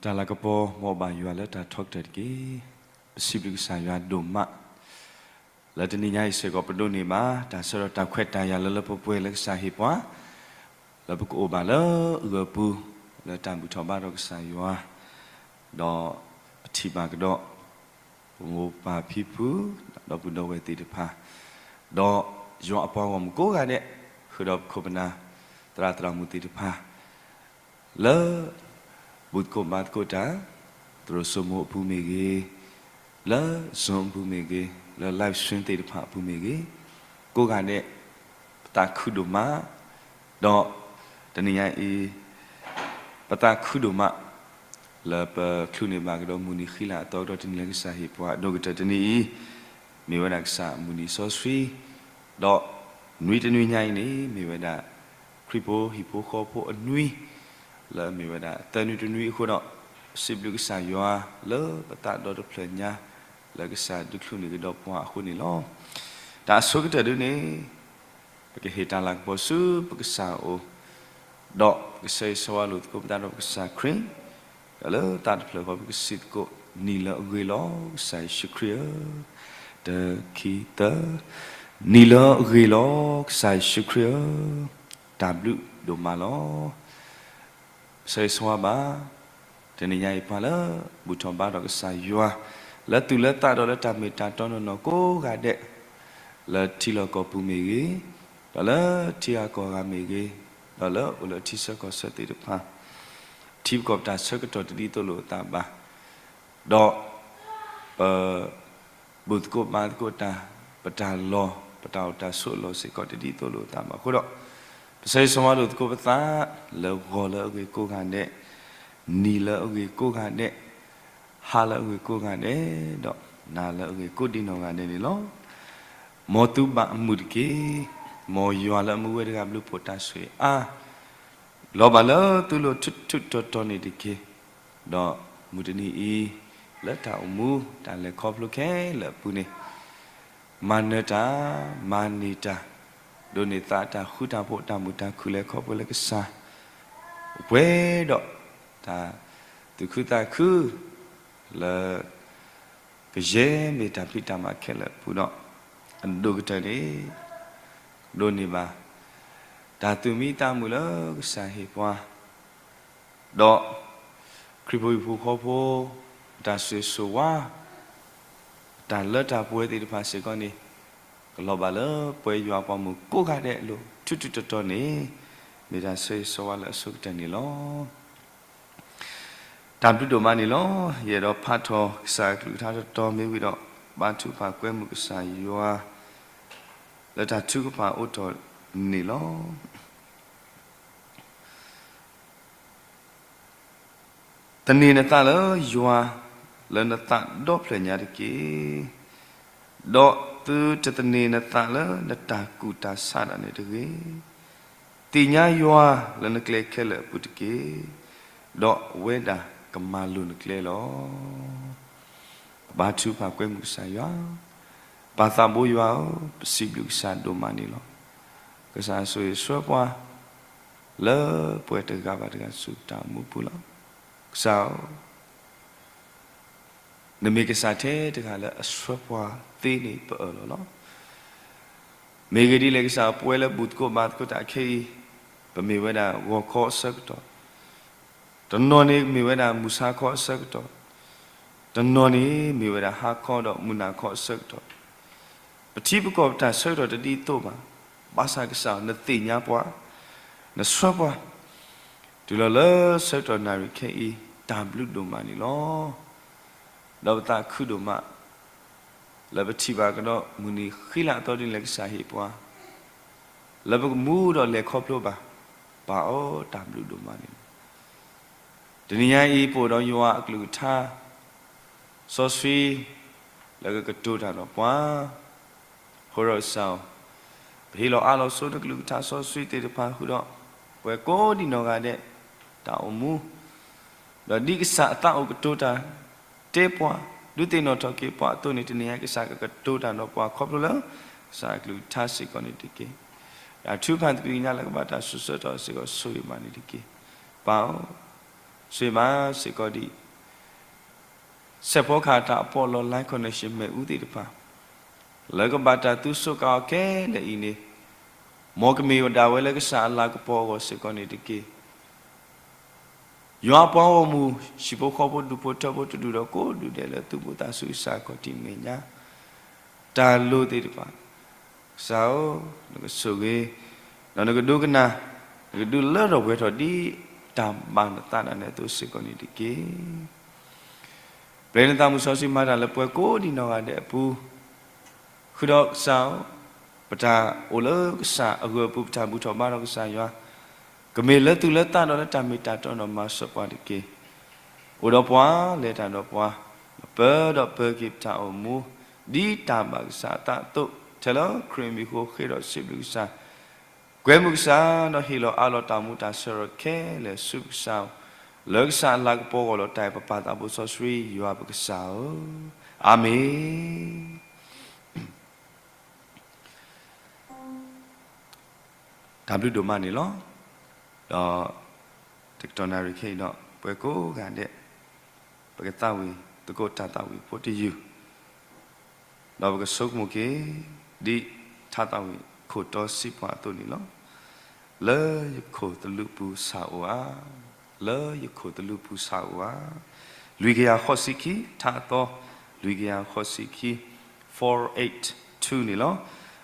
တၢ်လၤကပီၤ မ်အဘၣ်ယွၤလၢတၢ်ထီကတၢၢ်တက့ၢ်. ပစံးဘျုးကစၢ်ယွၤဒိၣ်မး လၢတနံၤညါအံၤစ့ၢ်ကီး ပဒိးန့ၢ်ဘၣ် တၢ်ဆၢကတီၢ်တၢ်ခွဲးတၢ်ယာ်လၢလၢပှဲၤပှဲၤလၢကစၢ်ဟ့ၣ်ပှၤ လၢပကအိၣ်ဘၣ်လၢအဂၢၢ်အပူၤ လၢတၢ်ဘူၣ်ထီၣ်ဘါထီၣ်ကစၢ်ယွၤ ဒီးပထံၣ်ဘၣ်ကဒီး ပမိၢ်ပၢ်ဖံဖု ဒီပုၢ်ဒီဝဲၢ်သ့ၣ်တဖၣ် ဒီးယွၤအပှၤဂီၢ်မုၢ်ကိးဂၤဒဲး ဃုာ်ဒီးပခိၣ်ပနၢ် သရၣ်သရၣ်မုၣ်သ့ၣ်တဖၣ် လၢ ဘူၣ်သကိးဘါသကိးတၢ် သရိာ်စိမိၤအပူၤမ့ၢ်ဂ့ၤ, လၢ Zoom အပူၤမ့ၢ်ဂ့ၤ, လၢ live stream သ့ၣ်တဖၣ်အပူၤမ့ၢ်ဂ့ၤ, ကိးဂၤဒဲး ပသးခုဒိၣ်မး, ဒီး တနံၤညါအံၤ ပသးခုဒိၣ်မး လၢပချုးန့ၢ်ဘၣ်ကဒီးမုၢ်နံၤဃံလၤအသီကဒီးတနံၤလၢကစၢ်ဟ့ၣ်ပှၤအဒိၣ်ကတၢၢ်တနံၤအံၤ, မ့ၢ်ဝဲဒၣ်ကစၢ်အမုၢ်နံၤစီဆှံ, ဒီးနွံတနွံညါအံၤန့ၣ် မ့ၢ်ဝဲဒၣ် ခရံာ်ဖိဟံၣ်ဖိဃီဖိအနွံ, လၢအမ့ၢ်ဝဲဒၣ်သၢနွံတနွံအဃိဒီး, ပစံးဘျုးကစၢ်ယွၤလၢပသးဒီတဖျၢၣ်ညါ လၢကစၢ်ဒုးချုးန့ၢ်ကဒီးပှၤအဃိန့ၣ်လီၤ. တၢ်အဆိကတၢၢ်ဒုန့ၣ် ပကဟ့ၣ်တၢ်လၤကပီၤဆူပကစၢ်အအိၣ်, ဒီးပကဆၢဂ့ၤဆၢဝါလိာ်သကိးပသးဒီးပကစၢ်ခရံာ်, ဒီးလၢသးတဖျၢၣ်ဃီပကစံးသကိး, နံၤလၢအဂ့ၤလီၤ ကစၢ်ယ့ၣ်ၡူးခရံာ်ဧၢ, တခံသၢ, နံၤလၢအဂ့ၤလီၤ ကစၢ်ယ့ၣ်ၡူးခရံာ်ဧၢ, တၢ်ဘျုးဒိၣ်မးလီၤ. ဆၢဂ့ၤဆၢဝါဘၣ်, တနံၤညါအံၤပှၤလၢ ဘူၣ်ထီၣ်ဘါထီၣ်ကစၢ်ယွၤ, လၢသူၣ်လၢသးဒီးလၢတၢ်မ့ၢ်တၢ်တီနီၢ်နီၢ်ကိးဂၤဒဲး, လၢထံလီၢ်ကီၢ်ပူၤမ့ၢ်ဂ့ၤ, ဒီးလၢထံဂၤကီၢ်ဂၤမ့ၢ်ဂ့ၤ, ဒီးလၢအိၣ်လၢထံဆၢကီၢ်ဆၢသ့ၣ်တဖၣ်, ထံပကီၢ်ပတၢ်ဆၢကတီၢ်တဒ်သိးလိာ်အသးဘၣ်, ဒီး ပ ဘူၣ်သကိးဘါသကိးတၢ်, ပတၢ်လီၢ် ပတၢ်အိၣ်တၢ်ဆိးအလီၢ်စ့ၢ်ကီးတဒ်သိးလိာ်အသးဘၣ်အဃိဒီး, ပဆၢဂ့ၤဆၢဝါလိာ်သကိးပသး, လၢဂီၤလၢအဂ့ၤကိးဂၤဒဲး, နံၤလၢအဂ့ၤကိးဂၤဒဲး, ဟါလၢအဂ့ၤကိးဂၤဒဲး, ဒီးနၤလၢအဂ့ၤကိးဒံးနီၢ်ဂၤဒဲးန့ၣ်လီၤ. မ်သုဘၣ်အမုာ်တက့ၢ်. မ်ယွၤလၢအမူဝဲတဂၤဘျုးဖှိၣ်တၢ်ဆိၣ်ဂ့ၤအါ လီၤဘၣ်လၢသုလိၤထူးထူးတီၤတီၤန့ၣ်တက့ၢ်. ဒီးမုၢ်တနံၤအံၤ လၢတၢ်အိၣ်မူ တၢ်လဲၤခီဖျိခဲလၢာ်အပူၤန့ၣ်, မၤနၢၤတၢ်, မၤန့ၢ်တၢ်, ဒိးန့ၢ်သးတၢ်ဃူတၢ်ဖိး တၢ်မုာ်တၢ်ခုၣ်လဲၤခီဖျိလၢကစၢ်, ပှဲၤဒီး တၢ်သူၣ်ခုသးခု လၢ ကယဲၢ်မ့ၢ်တၢ်ဖံးတၢ်မၤခဲလၢာ်အပူၤဒီး, အဒိၣ်ကတၢၢ်န့ၣ် ဒိးန့ၢ်ဘၣ် တၢ်သူၣ်မံသးမုာ်လၢကစၢ်ဟ့ၣ်ပှၤ, ဒီး ခရံာ်ဖိဟံၣ်ဖိဃီဖိ တၢ်ဆိၣ်ဂ့ၤဆိၣ်ဝါ တၢ်လၢတၢ်ပှဲၤသ့ၣ်တဖၣ်စ့ၢ်ကီးန့ၣ်, ကလီၤဘၣ်လၢပဝဲယွၤအပှၤမုၣ်ကိးဂၤဒဲးအလိၤ ထူးထူးတီၤတီၤန့ၣ်, မ့ၢ်တၢ်ဆိၣ်ဂ့ၤဆိၣ်ဝါလၢအဆိကတၢၢ်န့ၣ်လီၤ. တၢ်ဘျုးဒိၣ်မးန့ၣ်လီၤ. ယအဲၣ်ဒိးဖးထီၣ်ကစၢ်အကလုၢ်ကထါတတီၤမ့ၢ်ဝံၤဒီး, ဘါထုကဖၣ်ကွဲမုာ်ကစၢ်ယွၤ လၢတၢ်ထုကဖၣ်အိၣ်ထီၣ်န့ၣ်လီၤ. သန့ၤနသးလၢယွၤ လၢနသးဒီဖျၢၣ်ညါတက့ၢ်. ဒီးသုတသန့ၤနသးလၢနတၢ်ကူၣ်တၢ်ဆးဒၣ်န့ၣ်တဂ့ၤ. သ့ၣ်ညါယွၤလၢနကျဲခဲလၢာ်အပူၤတက့ၢ်. ဒီးအဝဲဒၣ်ကမၤလိၤနကျဲလီၤ. ပဘါထုကဖၣ်ကွဲမုာ်ကစၢ်ယွၤ, ပၢ်သးဘိယွၤဧၢ, ပစံးဘျုးကစၢ်ဒိၣ်မးန့ၣ်လီၤ. ကစၢ်ဆိၣ်ဂ့ၤဆှၢပှၤ လၢပှဲၤတဂၤဘၣ်တဂၤဆူတၢ်အိၣ်မူပူၤလီၤ. ကစၢ်ဧၢ, နမ့ၢ်ကစၢ်ထဲတဂၤလၢအဆှၢပှၤသ့န့ၣ် ပအၢၣ်လီၤလီၤ. မ့ၢ်ဂ့ၢ်ဒ်လဲၣ်ကစၢ် ပဝဲလၢဘူၣ်သကိးဘါသကိးတၢ်ခဲအံၤ, ပမ့ၢ်ဝဲဒၣ်ဂီၤခီအဆၢကတီၢ်, တနီၤန့ၣ်မ့ၢ်ဝဲဒၣ်မုၢ်ဆါခီအဆၢကတီၢ်, တနီၤန့ၣ်မ့ၢ်ဝဲဒၣ်ဟါခီဒီးမုၢ်နၤခီအဆၢကတီၢ်, ပထံပကီၢ်ပတၢ်ဆၢကတီၢ်တဒ်သိးဘၣ်. ဘၣ်ဆၣ်ကစၢ် နသ့ၣ်ညါပှၤ, နဆှၢပှၤ, တုၤလီၤလၢဆၢကတီၢ်နၣ်ရံၣ်ခဲအံၤ တၢ်ဘျုးဒိၣ်မးန့ၣ်လီၤ. ဒီးပသးခုဒိၣ်မး လၢပထံၣ်ဘၣ်ကဒီးမုၢ်နံၤဃံလၤအသီဒ်န့ၣ်လၢကစၢ်ဟ့ၣ်ပှၤ, လၢပကမူဒီးလဲၤခီဖျိဘၣ်, ပၢ်ဧၢ, တၢ်ဘျုးဒိၣ်မးန့ၣ်လီၤ. တနံၤညါအံၤ ပအိၣ်ဒီးယွၤအကလုၢ်ကထါ စီဆှံ လၢကကတိၤတၢ်ဒီးပှၤ, အဃိဒီးကစၢ်ဧၢ, ပဟ့ၣ်လီၤအးလီၤဆိနကလုၢ်ကထါစီဆှံသ့ၣ်တဖၣ်ဃုာ်ဒီး ပှၤကိးဒံးနီၢ်ဂၤဒဲး တၢ်အိၣ်မူ ဒီးဒ်ကစၢ်အသးအိၣ်ကတိၤတၢ် တဲပှၤ ဒုးသ့ၣ်နီၣ်ထီၣ်က့ၤပှၤအသိးန့ၣ် တနံၤညါကစၢ်ကကတိၤတၢ်ဒီးပှၤခီဖျိလၢ ကစၢ်အကလုၢ်ကထါစ့ၢ်ကီးန့ၣ်တက့ၢ်. တၢ်ထုကဖၣ်သကိးညါလၢကဘၣ်တၢ်စူၤဆၢထီၣ်စ့ၢ်ကီးဆိၣ်ဂ့ၤဘၣ်န့ၣ်တက့ၢ်. ပၢ်ဧၢ, ဆိၣ်ဂ့ၤမးစ့ၢ်ကီးဒ် စဲးဖီကဟၣ်တၢ်အပီးလီၤ Life Connection မ့ၣ်အူသ့ၣ်တဖၣ် လၢကဘၣ်တၢ်သူစူးကါအီၤခဲလၢာ်အံၤန့ၣ်, မ်ကမ့ၢ်ဒၣ်ဝဲလၢကစၢ်အလၤကပီၤအဂီၢ်စ့ၢ်ကီးန့ၣ်တက့ၢ်. ယွၤအပှၤဂီၢ်မုၢ် ဟံၣ်ဖိဃီဖိ ဒူၣ်ဖိထၢဖိ တဒူၣ်ဒီးကိးဒူၣ်ဒဲး လၢသူၣ်ဘီၣ်သးစူၤကစၢ်ခီၣ်ထံးမဲာ်ညါ တၢ်လိၤသ့ၣ်တဖၣ်, ကစၢ်ဧၢ, နကဆိၣ်ဂ့ၤ, ဒီးနကဒိကနၣ်, နကဒုးလၢထီၣ်ပှဲၤထီၣ်ဒ်တၢ်ဘၣ်နသးဒၣ်နဲအသိးစ့ၢ်ကီးန့ၣ်တက့ၢ်. ပျဲနသးမုၢ်စီဆှံမၤတၢ်လၢပှၤကိးဒံးနီၢ်ဂၤဒဲးအပူၤ, ဃုာ်ဒီးကစၢ်ဧၢ, ပတၢ်အိၣ်လၢကစၢ်အဂၢၢ်အပူၤ ပတၢ်ဘူၣ်ထီၣ်ဘါထီၣ်ကစၢ်ယွၤ, ကမ့ၢ်လၢသူၣ်လၢသးဒီးလၢတၢ်မ့ၢ်တၢ်တီဒီးမၤစၢၤပှၤတက့ၢ်. အိၣ်ဒီးပှၤ, လဲၤတၢ်ဒီးပှၤ, ပၢဒီးပၢက့ၤပတၢ်အိၣ်မူ ဒ်တၢ်ဘၣ်ကစၢ်အသးအသိး, ထဲလၢခရံာ်မံၤအဃိ ဃ့ဒီးစံးဘျုးကစၢ်, ကွဲမုာ်ကစၢ်, ဒီးဟ့ၣ်လီၤအးလီၤတၢ်အိၣ်မူတၢ်ဆၢကတီၢ်ခဲလၢာ်ဆူကစၢ်, လၢကစၢ်အလၤကပီၤအဂီၢ်လီၤ. တၢ်အဲၣ်ပပၢ်သးဘိစီဆှံယွၤပကစၢ်ဧၢ, အၤမ့ၣ်. တၢ်ဘျုးဒိၣ်မးန့ၣ်လီၤ. ဒီးတကတီၢ်နၣ်ရံၣ်ခဲအံၤဒီး ပှၤကိးဂၤဒဲး ပကသးဝံၣ်သကိးတၢ်သးဝံၣ်ဖိတယုၢ်, ဒီးပကဆိကမိၣ်က့ၤ ဒ်ထါသးဝံၣ်ခိၣ်တီစံးပှၤအသိးန့ၣ်လီၤ. လၢယခိၣ်သလုးပူၤစၢ်အိၣ်ဧါ, လၢယခိၣ်သလုးပူၤစၢ်အိၣ်ဧါ. လွံၢ်ကယၤဃိးဆံခံ, ထါအသီ လွံၢ်ကယၤဃိးဆံခံ, four eight two န့ၣ်လီၤ.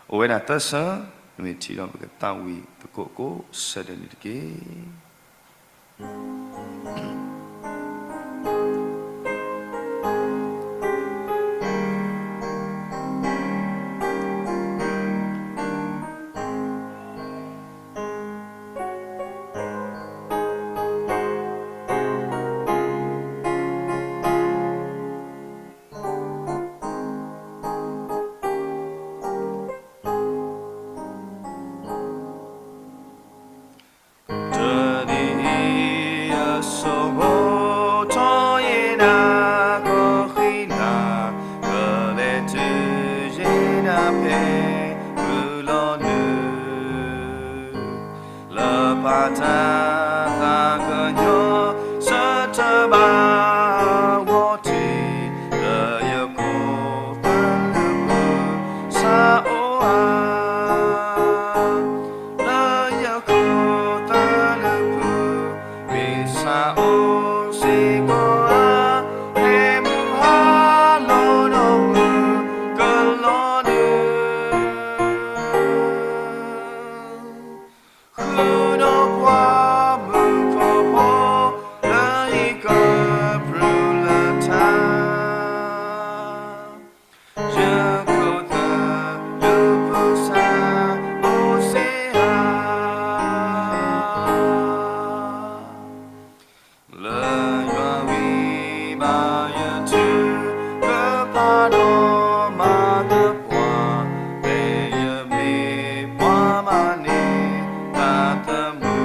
အိၣ်ဝဲဒၣ်သၢဆၢ, မ့ၢ်ထံၣ်ဒီးပကသးဝံၣ်သကိးကိးဆၢဒဲးန့ၣ်တက့ၢ်. တနံၤအံၤအစိၤ မုၢ်ထီၣ်ယဲနၤ ကီၢ်ဃံနၤ ကလဲၤတုၤယဲနၤဖဲမုၢ်လီၤနုာ် လၢပၢ်တၢ်သးကညီၤ ဆၢထၢၣ်ဘၣ်ဂီၤတံၢ် လၢယခိၣ်သလုးပူၤ စၢ်အိၣ်ဧါ. လၢယခိၣ်သလုးပူၤ မ့ၢ်စၢ်အိၣ်စ့ၢ်ကီးဧါ, ဖဲမုၢ်ဟါလီၤဒီးမုၢ်ကလီၤနုာ် ဃုာ်ဒီးပှၤမုၣ်ကီၢ်ဖိ လၢဟံၣ်ကပျုၤလၢထါ ယခိၣ်သလုးပူၤ စၢ်အိၣ်စ့ဧါ. လၢယွၤဂံၢ်ဘါယတုၤ ကဖးဒီးမၤသပှၢ် ဖဲယမ့ၢ်ပှၤမၤန့ၢ်တၢ်သးသမူ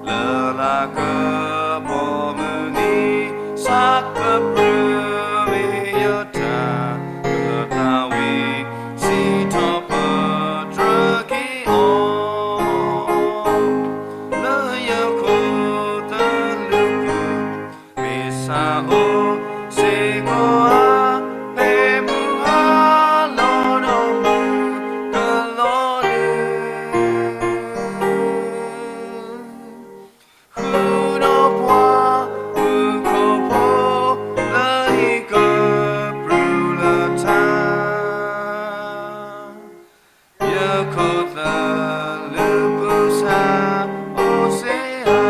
လၢလၤကပီၤမုၢ်နံၤ စးကပြုၢ်မ့ၢ်ယတၢ် လၢသးဝံၣ် စံးထီၣ်ပတြၢၤက့ၤအီၤ လၢယခိၣ်သလုးပူၤ မ့ၢ်စၢ်အိၣ်စ့ၢ်ကီးဧါ, ဖဲမုၢ်ဟါလီၤဒီးမုၢ်ကလီၤနုာ် ဃုာ်ဒီးပှၤမုၣ်ကီၢ်ဖိ လၢဟံၣ်ကပျုၤလၢထါ ယခိၣ်သလုးပူၤ စၢ်အိၣ်စ့ဧါ.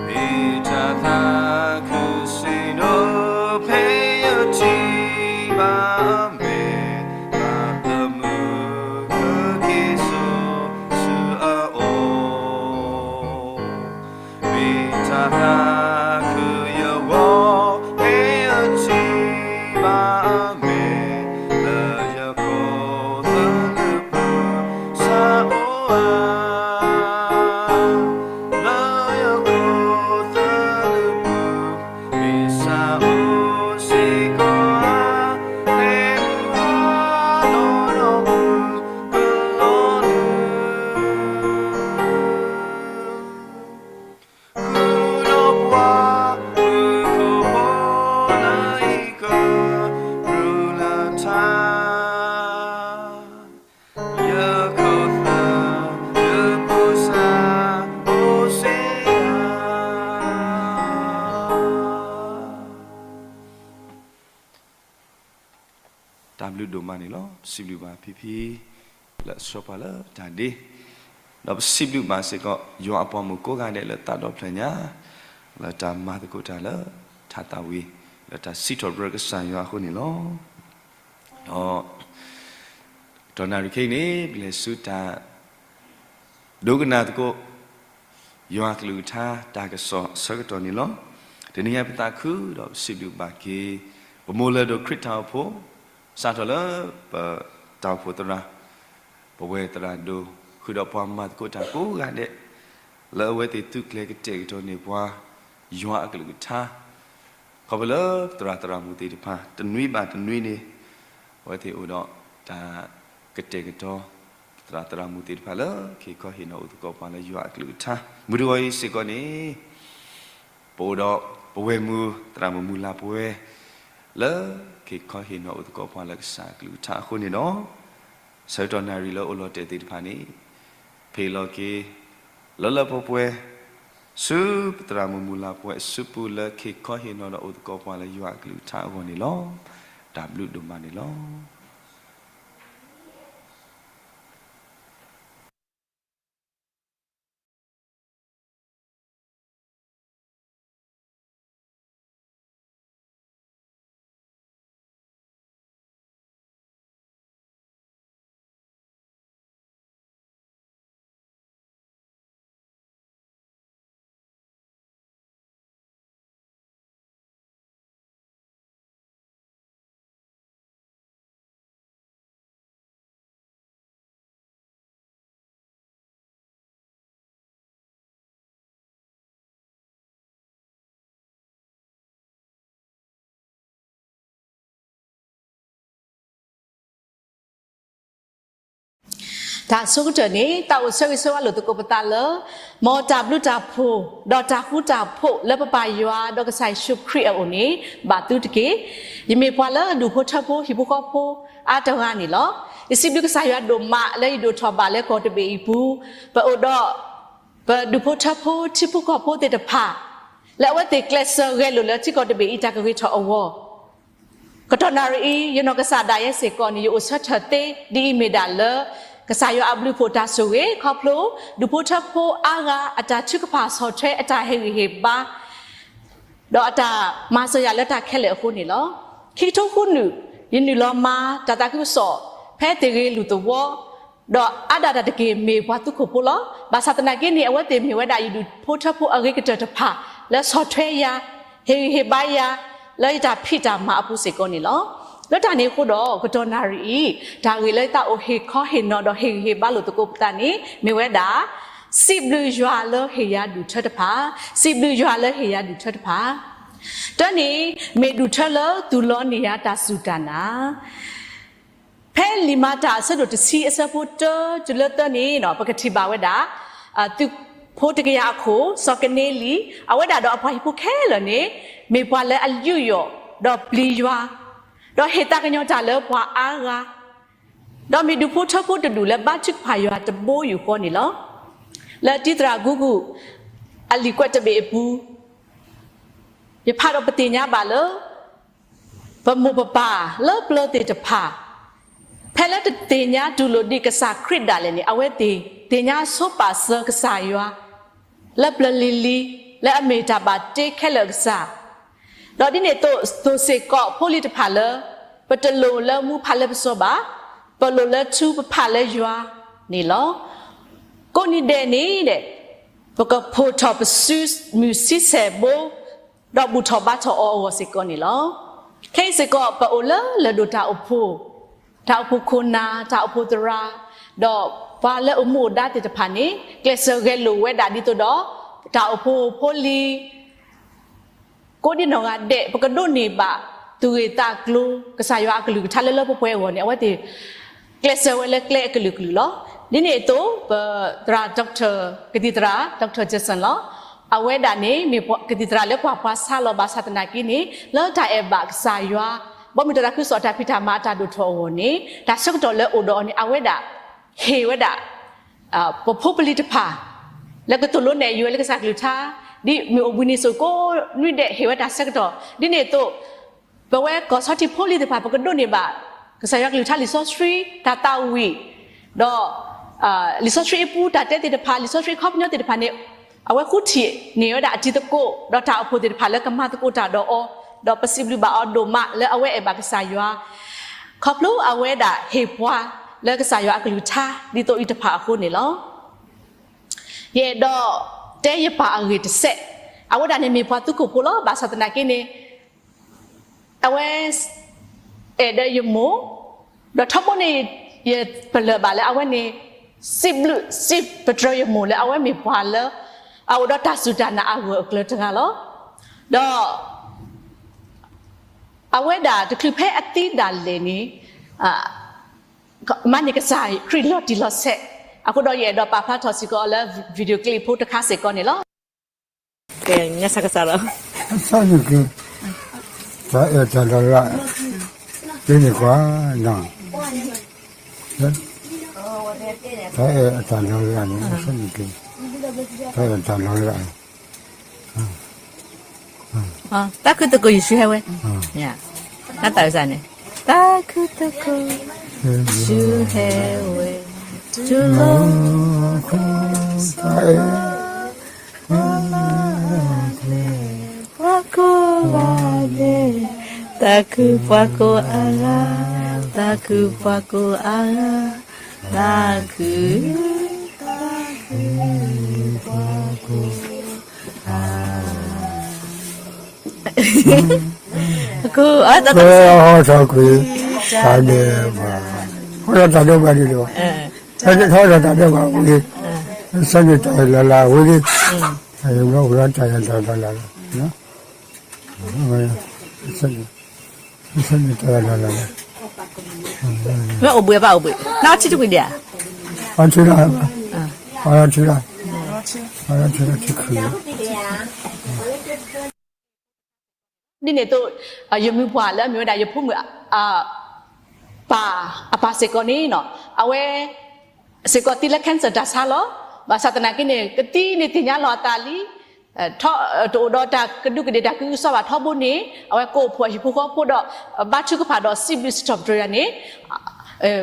မ့ၢ်တၢ်သးခုစံးနိ ဖဲယထံၣ်ဘၣ်အမဲာ် န့ၣ်လီၤ. ပစံးဘျုးဘၣ်ဖံဖံ လၢအဆှၢပှၤလၢတၢ်ဒ့, ဒီးပစံးဘျုးဘၣ်စ့ၢ်ကီး ယွၤအပှၤမုၣ်ကိးဂၤဒဲးလၢသးဒီဖျၢၣ်ညါ, လၢတၢ်မၤသကိးတၢ်လၢ ထးသးဝံၤ လၢတၢ်စံးထီၣ်ပတြၢၤကစၢ်ယွၤအဃိန့ၣ်လီၤ. ဒီး တီၢ်နၣ်ရံၣ်ခဲအံၤန့ၣ် ပလဲၤဆူတၢ် ဒိကနၣ်သကိး ယွၤအကလုၢ်ကထါတၢ်ကစီၣ်အဆၢကတီၢ်န့ၣ်လီၤ. တနံၤအံၤပသးခုဒီးပစံးဘျုးဘၣ်က့ၤ ပမိၢ်လၢၢ်ဒိၣ်ခရံာ်တၢ်အိၣ်ဖှိၣ် စးထီၣ်လၢပတၢ်အိၣ်ဖှိၣ်သရၣ်, ပဝဲသရၣ်ဒိၣ် ဃုာ်ဒီးပှၤမၤသကိးတၢ်ကိးဂၤဒဲး လၢအဝဲသ့ၣ်သုးကျဲၤကတဲာ်ကတီၤန့ၢ်ပှၤ ယွၤအကလုၢ်ကထါ ခီဖျိလၢပသရၣ်သရၣ်မုၣ်သ့ၣ်တဖၣ် တနွံဘၣ်တနွံန့ၣ် အဝဲသ့ၣ်အိၣ်ဒီးတၢ်ကတဲာ်ကတီၤ ပသရၣ်သရၣ်မုၣ်သ့ၣ်တဖၣ်လၢ ခ့ခီဟ့ၣ်နီၤအိၣ်သကိးပှၤလၢယွၤအကလုၢ်ကထါ မုၢ်တဂီၤအံၤစ့ၢ်ကီးန့ၣ် ပအိၣ်ဒီးပဝဲၢ်မုၢ်သရၣ်မုၣ်မုၢ်လၢ်ပဝဲ လၢ ခ့ခီဟ့ၣ်နီၤအိၣ်သကိးပှၤလၢကစၢ်အကလုၢ်ကထါအဃိန့ၣ်ဒီး ဆၢကတီၢ်နၣ်ရံၣ်လၢအိၣ်လီၤတဲာ်သ့ၣ်တဖၣ်န့ၣ် ဖ့ၣ်လီၤက့ၤ လၢလၢပှဲၤပှဲၤ ဆူပသရၣ်မုၣ်မုၢ်လၢ်ပဝဲအစုပူၤ လၢခ့ခီဟ့ၣ်နီၤဒီးအိၣ်သကိးပှၤလၢယွၤအကလုၢ်ကထါအဂီၢ်န့ၣ်လီၤ. တၢ်ဘျုးဒိၣ်မးန့ၣ်လီၤ. တၢ်ဆိကတၢၢ်န့ၣ် တၢ်အိၣ်ဆၢဂ့ၤဆၢဝါလိာ်သကိးပသးလၢ မ်တၢ်ဘျုးတၢ်ဖှိၣ် ဒီးတၢ်ဃူတၢ်ဖိးလၢပပၢ်ယွၤဒီးကစၢ်ယ့ၣ်ၡူးခရံာ်အအိၣ်န့ၣ် ဘၣ်သုတက့ၢ်. ယမ့ၢ်ပှၤလၢအဒူၣ်ဖိထၢဖိဟံၣ်ဖိဃီဖိအါတဂၤန့ၣ်လီၤ. ယစံးဘျုးကစၢ်ယွၤဒိၣ်မးလၢယဒိၣ်ထီၣ်ဘၣ်လၢကီၢ်တဘ့ၣ်အံၤပူၤ, ပအိၣ်ဒီး ပဒူၣ်ဖိထၢဖိထံဖိကီၢ်ဖိသ့ၣ်တဖၣ် လၢအဝဲသ့ၣ်ကျဲးစၢးဂဲၤလိာ်လၢထံကီၢ်တဘ့ၣ်အံၤတၢ်ကဂ့ၤထီၣ်အဂီၢ် ကတီၢ်နၣ်ရံၣ်အံၤ ယနီၢ်ကစၢ်ဒၣ်ယဲစ့ၢ်ကီးန့ၣ် ယအိၣ်ဆၢထၢၣ်သ့ဒ်အံၤမ့ၢ်ဒၣ်လၢ ကစၢ်ယွၤအဘျုးအဖှိၣ်တၢ်ဆိၣ်ဂ့ၤ ခီဖျိ ဒူၣ်ဖိထၢဖိအါဂၤအတၢ်ထုကဖၣ်ဆီၣ်ထွဲအတၢ်ဟ့ၣ်ဂံၢ်ဟ့ၣ်ဘါ ဒီးအတၢ်မၤစၢၤယၤလၢတၢ်ခဲလၢာ်အဃိန့ၣ်လီၤ. ခံကထိဃုနုာ် ယနုာ်လီၤမၤတၢ်သးခုကစီၣ် ဖဲသ့ၣ်ဂ့ၤလုၢ်သဝီ ဒီးအါဒၣ်တၢ်တက့ၢ်မ့ၢ်ပှၤသူခိၣ်ဖိလီၤ. ဘၣ်ဆၣ်သနာ်က့န့ၣ် အဝဲသ့ၣ်မ့ၢ်ဝဲဒၣ်ယဒူၣ်ဖိထၢဖိအဂ့ၤကတၢၢ်တဖၣ် လၢဆီၣ်ထွဲယၤ ဟ့ၣ်ဂံၢ်ဟ့ၣ်ဘါယၤ လၢယတၢ်ဖံးတၢ်မၤအပူၤစ့ၢ်ကီးန့ၣ်လီၤ. လၢတၢ်န့ၣ်အဃိဒီး ကတီၢ်နၣ်ရံၣ်အံၤ တၢ်ဂ့ၢ်လၢယသးအိၣ်ဟ့ၣ်ခီဟ့ၣ်နီၤဒီးဟ့ၣ်ဂံၢ်ဟ့ၣ်ဘါလိာ်သကိးပသးန့ၣ် မ့ၢ်ဝဲဒၣ် စံးဘျုးယွၤလၢဟ့ၣ်ယၤဒူၣ်ထၢတဖၣ်, စံးဘျုးယွၤလၢဟ့ၣ်ယၤဒူၣ်ထၢတဖၣ်. တၢ်န့ၣ် မ့ၢ်ဒူၣ်ထၢလၢသူၣ်လီၤန့ၢ်ယၤတၢ်စူၢ်တၢ်နာ် ဖဲလံာ်မၤတၢ်အဆၢဒိၣ်တဆံအဆၢဖိတၢတုၤလၢသၢန့ၣ် ပကထံၣ်ဘၣ်ဝဲဒၣ် သုးဖိတကယၤအခိၣ် စီၤကန့လံ, အဝဲဒၣ်ဒီးအပှၤဟံၣ်ဖိခဲလၢာ်န့ၣ် မ့ၢ်ပှၤလၢအယူးယီၣ် ဒီးပျံၤယွၤ, ဒီးဟ့ၣ်သးကညီၤတၢ်လၢပှၤအါဂၤ, ဒီးမ့ၢ်ဒူၣ်ဖိထၢဖိတဒူၣ်လၢဘါထုကဖၣ်ယွၤတဘိယူၢ်ဃီန့ၣ်လီၤ. လၢတံၤသရၣ်ကူကူၣ် အလံာ်ကွဲးတဘ့ၣ်အပူၤ ယဖးဒီးပသ့ၣ်ညါဘၣ်လၢ ပမိၢ်ပပၢ်လၢပျၢၤသ့ၣ်တဖၣ် ဖဲလၢတသ့ၣ်ညါတူၢ်လိာ်ဒံးကစၢ်ခရံာ်ဒၣ်လဲာ်န့ၣ် အဝဲသ့ၣ်သ့ၣ်ညါဆိပာ်စၢၤကစၢ်ယွၤ လၢပျၢၤလံၤလံၤ လၢအမ့ၢ်တၢ်ဘၣ်တ့ခဲလၢာ်အကစၢ်, ဒီးဒ်န့ၣ်အသိး သိၣ်စ့ၢ်ကီးဖိလံၤတဖၣ်လၢ ပတလိၣ်လၢမူဖးလၢပစီဘၣ်, ပလိၣ်လၢထူပဖးလၢယွၤန့ၣ်လီၤ. ကိးနံၤဒဲးန့ၣ် ပကဖီၣ်ထီၣ်ပစုမုၢ်ဆံဆဲၣ်ဘိ ဒီးဘူၣ်ထီၣ်ဘါထီၣ်အီၤအဂီၢ်စ့ၢ်ကီးန့ၣ်လီၤ. ခဲအံၤစ့ၢ်ကီး ပအိၣ်လၢလၢၢ်ဒိၣ်တၢ်အိၣ်ဖှိၣ်, တၢ်အိၣ်ဖှိၣ်ခိၣ်နၢ်, တၢ်အိၣ်ဖှိၣ်သရၣ်, ဒီးပှၤလၢအိၣ်မူအိၣ်ဒါသ့ၣ်တဖၣ်န့ၣ် ကျဲးစၢးဂဲၤလိာ်ဝဲဒၣ်ဒ်သိးဒီး တၢ်အိၣ်ဖှိၣ်ဖိလံၤ ကိးဒံနီၢ်ဂၤဒဲး ပကဒိးန့ၢ်ဘၣ် သူၣ်ဂ့ၢ်သးကျိၤ ကစၢ်ယွၤအကလုၢ်ကထါလၢလၢပှဲၤပှဲၤအဂီၢ်န့ၣ် အဝဲသ့ၣ် ကျဲးစၢးဝဲလၢကျဲအကလုာ်ကလုာ်လီၤ. ဒ်န့ၣ်အသိး ပသရၣ် ကသံၣ်သရၣ် Doctor Jackson လီၤ. အဝဲဒၣ်န့ၣ် မ့ၢ်ကသံၣ်သရၣ်လၢပှၤပှၤဆါလီၤ ဘၣ်ဆၣ်သနာ်က့န့ၣ် လၢတၢ်အဲၣ်ဘၣ်ကစၢ်ယွၤ ဘီမုၢ်တၢ်သးခုကစီၣ်တၢ်ဖံးတၢ်မၤအတၢ်ဒိၣ်ထီၣ်အဂီၢ်န့ၣ် တၢ်ဆၢကတီၢ်လၢအိၣ်ဒီးအီၤန့ၣ် အဝဲဒၣ် ဟ့ၣ်ဝဲဒၣ် ပဖိပလံၤတဖၣ် လၢကသိၣ်လိနဲၣ်ယိၤဝဲလၢကစၢ်ကလုၢ်ကထါ ဒ်မ့ၢ်အိၣ်ဘှံးနံၤစိၤကိးနွံဒဲး ဟ့ၣ်ဝဲတၢ်ဆၢကတီၢ် ဒ်န့ၣ်အသိး ပဝဲကီၢ်ဆီထံးဖိလံၤတဖၣ် ပကဒိးန့ၢ်ဘၣ် ကစၢ်ယွၤကလုၢ်ကထါလံာ်စီဆှံ တၢ်သးဝံၣ်, ဒီး လံာ်စီဆှံအပူၤ တၢ်တဲသ့ၣ်တဖၣ်, လံာ်စီဆှံအခီပညီသ့ၣ်တဖၣ်န့ၣ် အဝဲဃုထံၣ်န့ၢ်ဝဲဒၣ်အတံၤသကိး ဒီးတၢ်အိၣ်ဖှိၣ်သ့ၣ်တဖၣ်လၢကမၤသကိးတၢ်ဒီးအီၤ, ဒီးပစံးဘျုးဘၣ်အီၤဒိၣ်မးလၢအဝဲအဲၣ်ဘၣ်ကစၢ်ယွၤ, ခီဖျိအဝဲဒၣ်ဟ့ၣ်ပှၤလၢကစၢ်ယွၤအကလုၢ်ကထါ ဒ်သိးအံၤတဖၣ်အဃိန့ၣ်လီၤ. ယအဲၣ်ဒိးတဲယပၢ်အဂ့ၢ်တစဲး, အဝဲဒၣ်န့ၣ်မ့ၢ်ပှၤသူခိၣ်ဖိလီၤ. ဘၣ်ဆၣ်သနာ်က့န့ၣ် အဝဲ အဲၣ်ဒိးယမိၢ်, ဒီးထီဘိန့ၣ် ယပလၢၢ်ဘၣ်လၢအဝဲန့ၣ် စံးဘျုးစံးပတြၢၤယမိၢ်လၢအဝဲမ့ၢ်ပှၤလၢ အအိၣ်ဒီးတၢ်စူၢ်တၢ်နာ်အဂၢၢ်အကျၢၤတဂၤလီၤ. ဒီး အဝဲဒၣ်တချုးဖဲအသံဒၣ်လဲာ်န့ၣ် မၤန့ၢ်ကစၢ်ခရံာ်လီၤတံၢ်လီၤဆဲး, အဃိဒီးယအဲၣ်ဒိးပာ်ဖျါထီၣ်စ့ၢ်ကီးလၢ video clip ဖိတခါစ့ၢ်ကီးန့ၣ်လီၤ. ကဲ ညါဆၢကစၢ်လီၤ. အဆၢနက့ၤ တၢ်အဲၣ်တၢ်လီၤလး က့ၤန့ၢ်ကွၢ်နီၤ, တၢ်အဲၣ်အတၢ်လီၤလးန့ၣ် အဆၢနက့ၤ တၢ်အဲၣ်တၢ်လီၤလး တၢ်ခုၣ်သကိးယ့ၣ်ၡူးဟဲဝဲ, တၢ်သးဝံၣ်စၢ်န့ၣ်, တၢ်ခုၣ်သကိး ယ့ၣ်ၡူးဟဲဝဲ, တူၢ်လိာ်ခိၣ်သးအဲၣ်, ပှၤကိးဂၤဒဲး, တၢ်ခုၣ်ပှၤကိးအဂၤ, တၢ်ခုၣ်ပှၤကိးအဂၤ, တၢ်ခုၣ် အခိၣ် အတၢ် ဟီထီၣ်ကွံာ် တၢ်ဒဲးဘး, ဟီထီၣ်တၢ်ဒဲးဘးဒ်လဲၣ်, ဟီထီၣ်တၢ်ဒဲးဘးဝံၤ, ဆၢန့ၣ်တၢ်လၢ်လၢ်ဝံၤ, ယဘၣ်အိၣ်ဒီးတၢ်ယၤတၢ်လၢ်လၢ်လီၤ, ဆၢန့ၣ်တၢ်လၢ်လၢ်လီၤ, မ့ၢ်အိၣ်ဘှံးဘၣ်အိၣ်ဘှံး, နအီထံတကွံာ်ဒံးဧါ, အီထံလီၤ, အီထံလီၤ, အီထံလီၤထံခုၣ် ဒ်န့ၣ်အသိး ယမုၢ်ပှၢ်လၢအမ့ၢ်ဝဲဒၣ်ယဖိမုၣ် ပၢ် အပၢ်စ့ၢ်ကီးန့ၣ်နီၤ, အဝဲ စ့ၢ်ကီးသံလၢ cancer တၢ်ဆါလီၤ. ဘၣ်ဆၣ်သနာ်က့န့ၣ် ကသံန့ၣ်သ့ၣ်ညါလီၤအသးလံ, တအိၣ်ဒီးတၢ်ကဒူးကဒ့ၣ်တၢ်ကဟုကစီၣ်ဘၣ်ထီဘိန့ၣ် အဝဲကိးဖှိၣ်အဟံၣ်ဖိဃီဖိဒီး ဘါထုကဖၣ်ဒီးစံးဘျုးစံးထီၣ်ပတြၢၤယၤန့ၣ်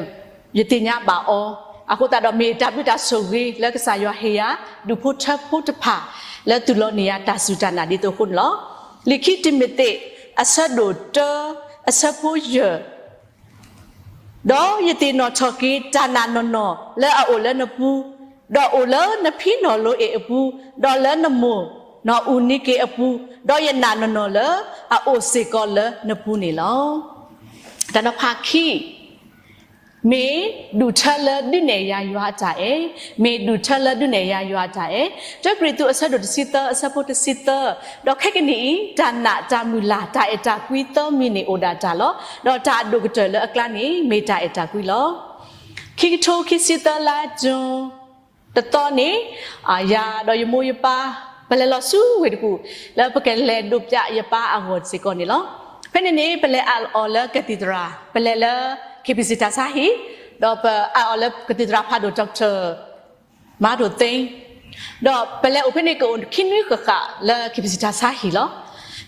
ယသ့ၣ်ညါဘၣ်အီၤ, အဃိသတးဒီးမ့ၢ်တၢ်ဘျုးတၢ်ဆိၣ်ဂ့ၤလၢကစၢ်ယွၤဟ့ၣ်ယၤ ဒူၣ်ဖိထၢဖိတဖၣ် လၢသုးလီၤန့ၢ်ယၤတၢ်စူၢ်တၢ်နာ်ဒ်သိးအဃိန့ၣ်လီၤ. လံာ်ခံတံၤမသ့း အဆၢဒိၣ်တၢ အဆၢဖိယဲၢ်, ဒီးယသ့ၣ်နီၣ်ထီၣ်က့ၤတၢ်နာ်နီၢ်နီၢ်လၢအအိၣ်လၢနပူၤ, ဒီးအိၣ်လၢနဖံနီၣ်လိအ့ၣ်အပူၤ, ဒီးလၢနမိၢ်နီၢ်အူနံက့အပူၤ, ဒီးယနာ်နီၢ်နီၢ်လၢအအိၣ်စ့ၢ်ကီးလၢနပူၤန့ၣ်လီၤ. တၢ်နီၤဖးခံ, မ့ၢ်ဒူၣ်ထၢလၢဒုးနဲၣ်ယၤယွၤအတၢ်အဲၣ်, မ့ၢ်ဒူၣ်ထၢလၢဒုးနဲၣ်ယၤယွၤအတၢ်အဲၣ်, တၢကရံၣ်သူးအဆၢဒိၣ်တဆံသၢ အဆၢဖိတဆံသၢ, ဒီးခဲကနံၣ်အံၤ တၢ်နာ်တၢ်မုၢ်လၢ် တၢ်အဲၣ်တၢ်ကွံသၢမံၤန့ၣ်အိၣ်ဒၣ်တၢ်လီၤ. ဒီးတၢ်အဒိၣ်ကတၢၢ်လၢအကျါန့ၣ် မ့ၢ်တၢ်အဲၣ်တၢ်ကွံလီၤ. ခံကထိခံဆံသၢလါ June တသီန့ၣ်, ယၤဒီးယမိၢ်ယပၢ် ပလဲၤလီၤဆူဝ့ၢ်တကူၣ် လၢပကလဲၤဒိးပျးယပၢ်အဂီၢ်စ့ၢ်ကီးန့ၣ်လီၤ. ဖဲန့ၣ်န့ၣ် ပလဲၤအးအီၤလၢ cathedral, ပလဲၤလၢ KBC တၢ်ဆါဟံၣ်, ဒီးပအးအီၤလၢ cathedral ဖးဒိၣ် doctor မၤဒိၣ်သ့, ဒီးပလဲၤအိၣ်ဖဲန့ၣ်ကအိၣ်ခံနွံဃၣ်ဃၣ်လၢ KBC တၢ်ဆါဟံၣ်လီၤ.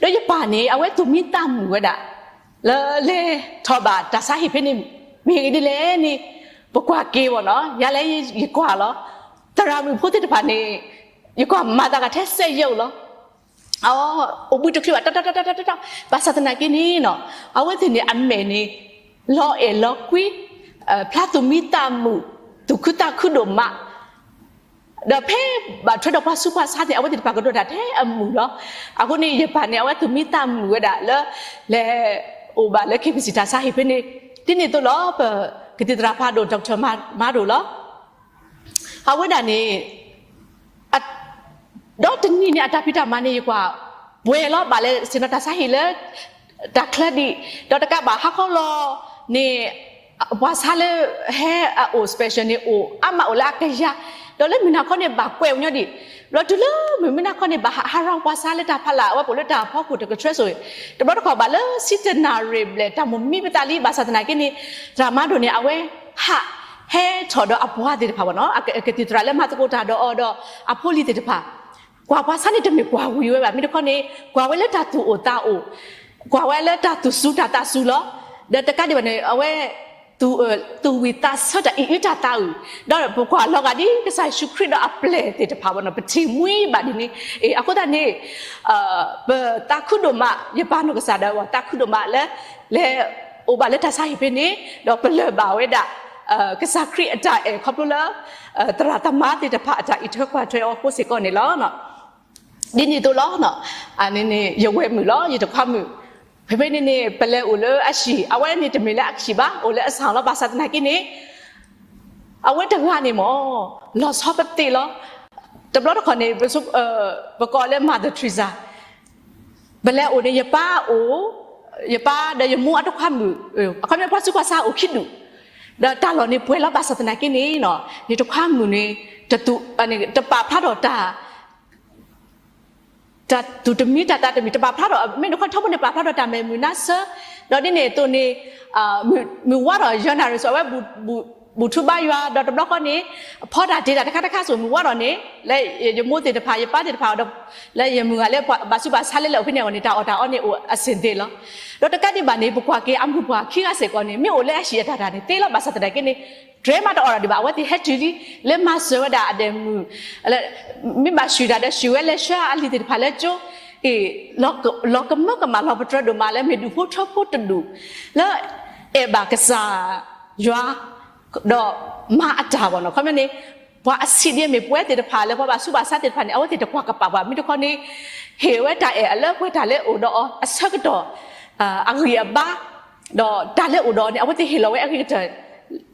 ဒီးယပၢ်န့ၣ် အဝဲသူၣ်မံသးမုာ်ဝဲဒၣ် လၢလဲၤထီၣ်ဘၣ်တၢ်ဆါဟံၣ်ဖဲန့ၣ် မ့ၢ်ဂ့ၢ်ဒ်လဲၣ်န့ၣ် ပကွၢ်က့ၤဘၣ်နီၤ, ယၤလဲၣ်ယကွၢ်လီၤ. သရၣ်မုၣ်ဖိသ့ၣ်တဖၣ်န့ၣ် ယကွၢ်မၤသးဂၤထဲစဲးယဲၢ်အိၣ်လီၤ. အိၣ်ဘှံးတချုးဘၣ် တၢ်တၢ်တၢ်တၢ်တၢ်တၢ်, ဘၣ်ဆၣ်သနာ်က့န့ၣ်နီၤ, အဝဲသ့ၣ်န့ၣ်အမဲာ်န့ၣ် လီၤအဲၣ်လီၤကွံ, ဖျါသူၣ်မံသးမုာ်, သူၣ်ခုသးခုဒိၣ်မး, ဒီးဖဲဘၣ်ထွဲဒီးပှၤဆူးပှၤဆါန့ၣ် အဝဲသ့ၣ်တဖၣ်ကဒိးတၢ်ထဲအမုာ်လီၤ. အဃိန့ၣ် ယပၢ်န့ၣ် အဝဲသူၣ်မံသးမုာ်ဝဲဒၣ်လၢ လဲၤအိၣ်ဘၣ်လၢ KBC တၢ်ဆါဟံၣ်ဖဲန့ၣ်, ဒ်န့ၣ်အသိးလီၤ ပ cathedral ဖးဒိၣ် doctor မၤဒိၣ်လီၤ. အဝဲဒၣ်န့ၣ် ဒီးတနံၤန့ၣ် အတၢ်ဖံးတၢ်မၤန့ၣ် ယကွၢ်ပှဲၤလီၤဘၣ်လၢ ဆ့ၣ်နီၤတၢ်ဆါဟံၣ်လၢ တၢ်ချၢဒံး, ဒီးတကးဘၣ်ဟါခီလီၤန့ၣ် ပှၤဆါလၢဟဲအအိၣ် special န့ၣ် အိၣ်အါမးအိၣ်လၢအကယၤ, ဒီးလၢမုၢ်နၤခီန့ၣ် ဘၣ်ကွဲးဝဲညီဒံး, ဒီးတုၤလၢမုၢ်မုၢ်နၤခီန့ၣ် ဘၣ်ဟးရၤပှၤဆါလၢတၢ်ဖးလၢ် အဝဲပိာ်လၢတၢ်ဖီခိၣ်တကထြဲစိၤ, တဘျီတခီၣ်ဘၣ်လၢဆံတနၣ်ရံၣ်ဘျဲၣ် တၢ်မိၣ်မံပသးလံ, ဘၣ်ဆၣ်သနာ်က့န့ၣ် သရၣ်မၤဒိၣ်န့ၣ် အဝဲဟးဟဲထီၣ်ဒီးအပှၤသ့ၣ်တဖၣ်ဘၣ်နီၤ, အကသံၣ်သရၣ်လၢ မၤသကိးတၢ်ဒီးအီၤဒီးအဖိလံၤသ့ၣ်တဖၣ် ကွၢ်ပှၤဆါန့ၣ် တမ့ၢ်ကွၢ်ဝံၤဝဲဘၣ်, မ့ၢ်တခီန့ၣ် ကွၢ်ဝဲလၢတၢ်သူၣ်အိၣ်သးအိၣ်, ကွၢ်ဝဲလၢတၢ်သူၣ်စူၤတၢ်သးစူၤလီၤ. ဒီးတကးဒံးဘၣ်န့ၣ် အဝဲ သူၣ်ဝံၣ်သးဆၢတၢ်အံၣ်အုတၢ်သးအုး, ဒီးပကွၢ်လီၤဂာ်ဒ်ကစၢ်ယ့ၣ်ၡူးခရံာ်ဒီးအပျဲၢ်သ့ၣ်တဖၣ်ဘၣ်နီၤ ပထံၣ်မှံဘၣ်ဒ်န့ၣ်, အဃိသတးန့ၣ် ပသးခုဒိၣ်မး ယပၢ်နီၢ်ကစၢ်ဒၣ်ဝဲ သးခုဒိၣ်မးလၢ လဲၤအိၣ်ဘၣ်လၢတၢ်ဆါဟံၣ်ဖဲန့ၣ် ဒီးပလၢၢ်ဘၣ်ဝဲဒၣ် ကစၢ်ခရံာ်အတၢ်အဲၣ်ခီဖျိလၢ သရၣ်သမါသ့ၣ်တဖၣ်အတၢ်အံးထွဲကွၢ်ထွဲအီၤအဃိစ့ၢ်ကီးန့ၣ်လီၤ. ဒ်န့ၣ်အသိးလီၤ. အန့ၣ်န့ၣ် ယဝဲၢ်မုၣ်လီၤ ယတခွါမုၣ်, ဖဲဖဲန့ၣ်န့ၣ် ပလဲၤအိၣ်လၢအဟံၣ် အဝဲန့ၣ်တမ့ၢ်လၢအဟံၣ်ဘၣ် အိၣ်လၢအဆၣ်လီၤ ဘၣ်ဆၣ်သနာ်က့န့ၣ် အဝဲတဂၤန့ၣ်မ့ၢ် လီၤဆီပသ့လီၤ. တဘျီတခီၣ်န့ၣ် ပကိးလၢ Mother Teresa ပလဲၤအိၣ်န့ၣ် ယပၢ်အိၣ်, ယပၢ်ဒီးယမိၢ်အတခွါမုၣ်, အခီပညီပှၤဆူးပှၤဆါအိၣ်ခံဒူၣ်, ဒီးတၢ်လီၢ်န့ၣ်ပှဲၤလီၤ ဘၣ်ဆၣ်သနာ်က့န့ၣ် ယတခွါမုၣ်န့ၣ် တပာ်ဖျါထီၣ်တၢ် တၢ်သူၣ်တမံတၢ်သးတမံ တပာ်ဖျါထီၣ် မ့ၢ်တခီထီဘိန့ၣ် ပာ်ဖျါထီၣ်တၢ်မဲာ်မုာ်နါဆၢ, ဒီးဒ်န့ၣ်အသိးန့ၣ် မုၢ်ဝါထီၣ်ယဲၢ်နၣ်ရံၣ်စိၤ အဝဲ ဘူၣ်ထူဘါယွၤ ဒီးတဘျီဃီန့ၣ် ဖီတၢ်တ့တၢ်တခါတခါစိၤ မုၢ်ဝါထီၣ်န့ၣ် လၢယမိၢ်သ့ၣ်တဖၣ် ယပၢ်သ့ၣ်တဖၣ်ဒီး လၢယမုၢ်ဂၤလၢပှၤဘၣ်ဆူးဘၣ်ဆါလၢလဲၤအိၣ်ဖဲန့ၣ်အဂီၢ်န့ၣ် တၢ်အီၣ်တၢ်အီန့ၣ်အိၣ်အဆ့ၣ်သ့ၣ်လီၤ. ဒီးတကးဒံးဘၣ်န့ၣ် ပကွၢ်က့ၤအမုၢ်ပှၢ်ခံဂၤစ့ၢ်ကီးန့ၣ် မ့ၢ်အိၣ်လၢအဟံၣ်အတၢ်တၢ်န့ၣ် သ့လီၤ ဘၣ်ဆၣ်သနာ်က့န့ၣ် တြဲမးတအီၣ်ဒီးဒံးဘၣ် အဝဲသ့ၣ်ဟဲတုၤလံ လၢမၤစၢၤဝဲဒၣ်အဒဲးမုၢ် မ့ၢ်ဘၣ်ဆှုၣ်တၢ်ဒီးဆှုၣ်ဝဲလဲၤဆှၢအလံာ်သ့ၣ်တဖၣ်လၢကၠိ, လီၤကမၢကမၣ်လီၤပတြၢၤဒိၣ်မးလၢမ့ၢ်ဒူၣ်ဖိထၢဖိတဒူၣ် လၢအဲၣ်ဘၣ်ကစၢ်ယွၤ ဒီးမၤအတၢ်ဘၣ်နီၤ ခီပညီန့ၣ် ပှၤအဆံးဒ်အမ့ၢ်ပဝဲသ့ၣ်တဖၣ်လၢပှၤဘၣ်ဆူးဘၣ်ဆါသ့ၣ်တဖၣ်န့ၣ် အဝဲသ့ၣ်တကွၢ်ကပာ်ပှၤ မ့ၢ်တခီန့ၣ် ဟ့ၣ်ဝဲတၢ်အဲၣ်အလၢပှဲၤတၢ်လၢအိၣ်ဒီးအီၤအဆၢကတီၢ် အဂံၢ်အဘါ ဒီးတၢ်လၢအိၣ်ဒီးအီၤန့ၣ် အဝဲသ့ၣ်ဟ့ၣ်လီၤဝဲအဂ့ၤကတၢၢ်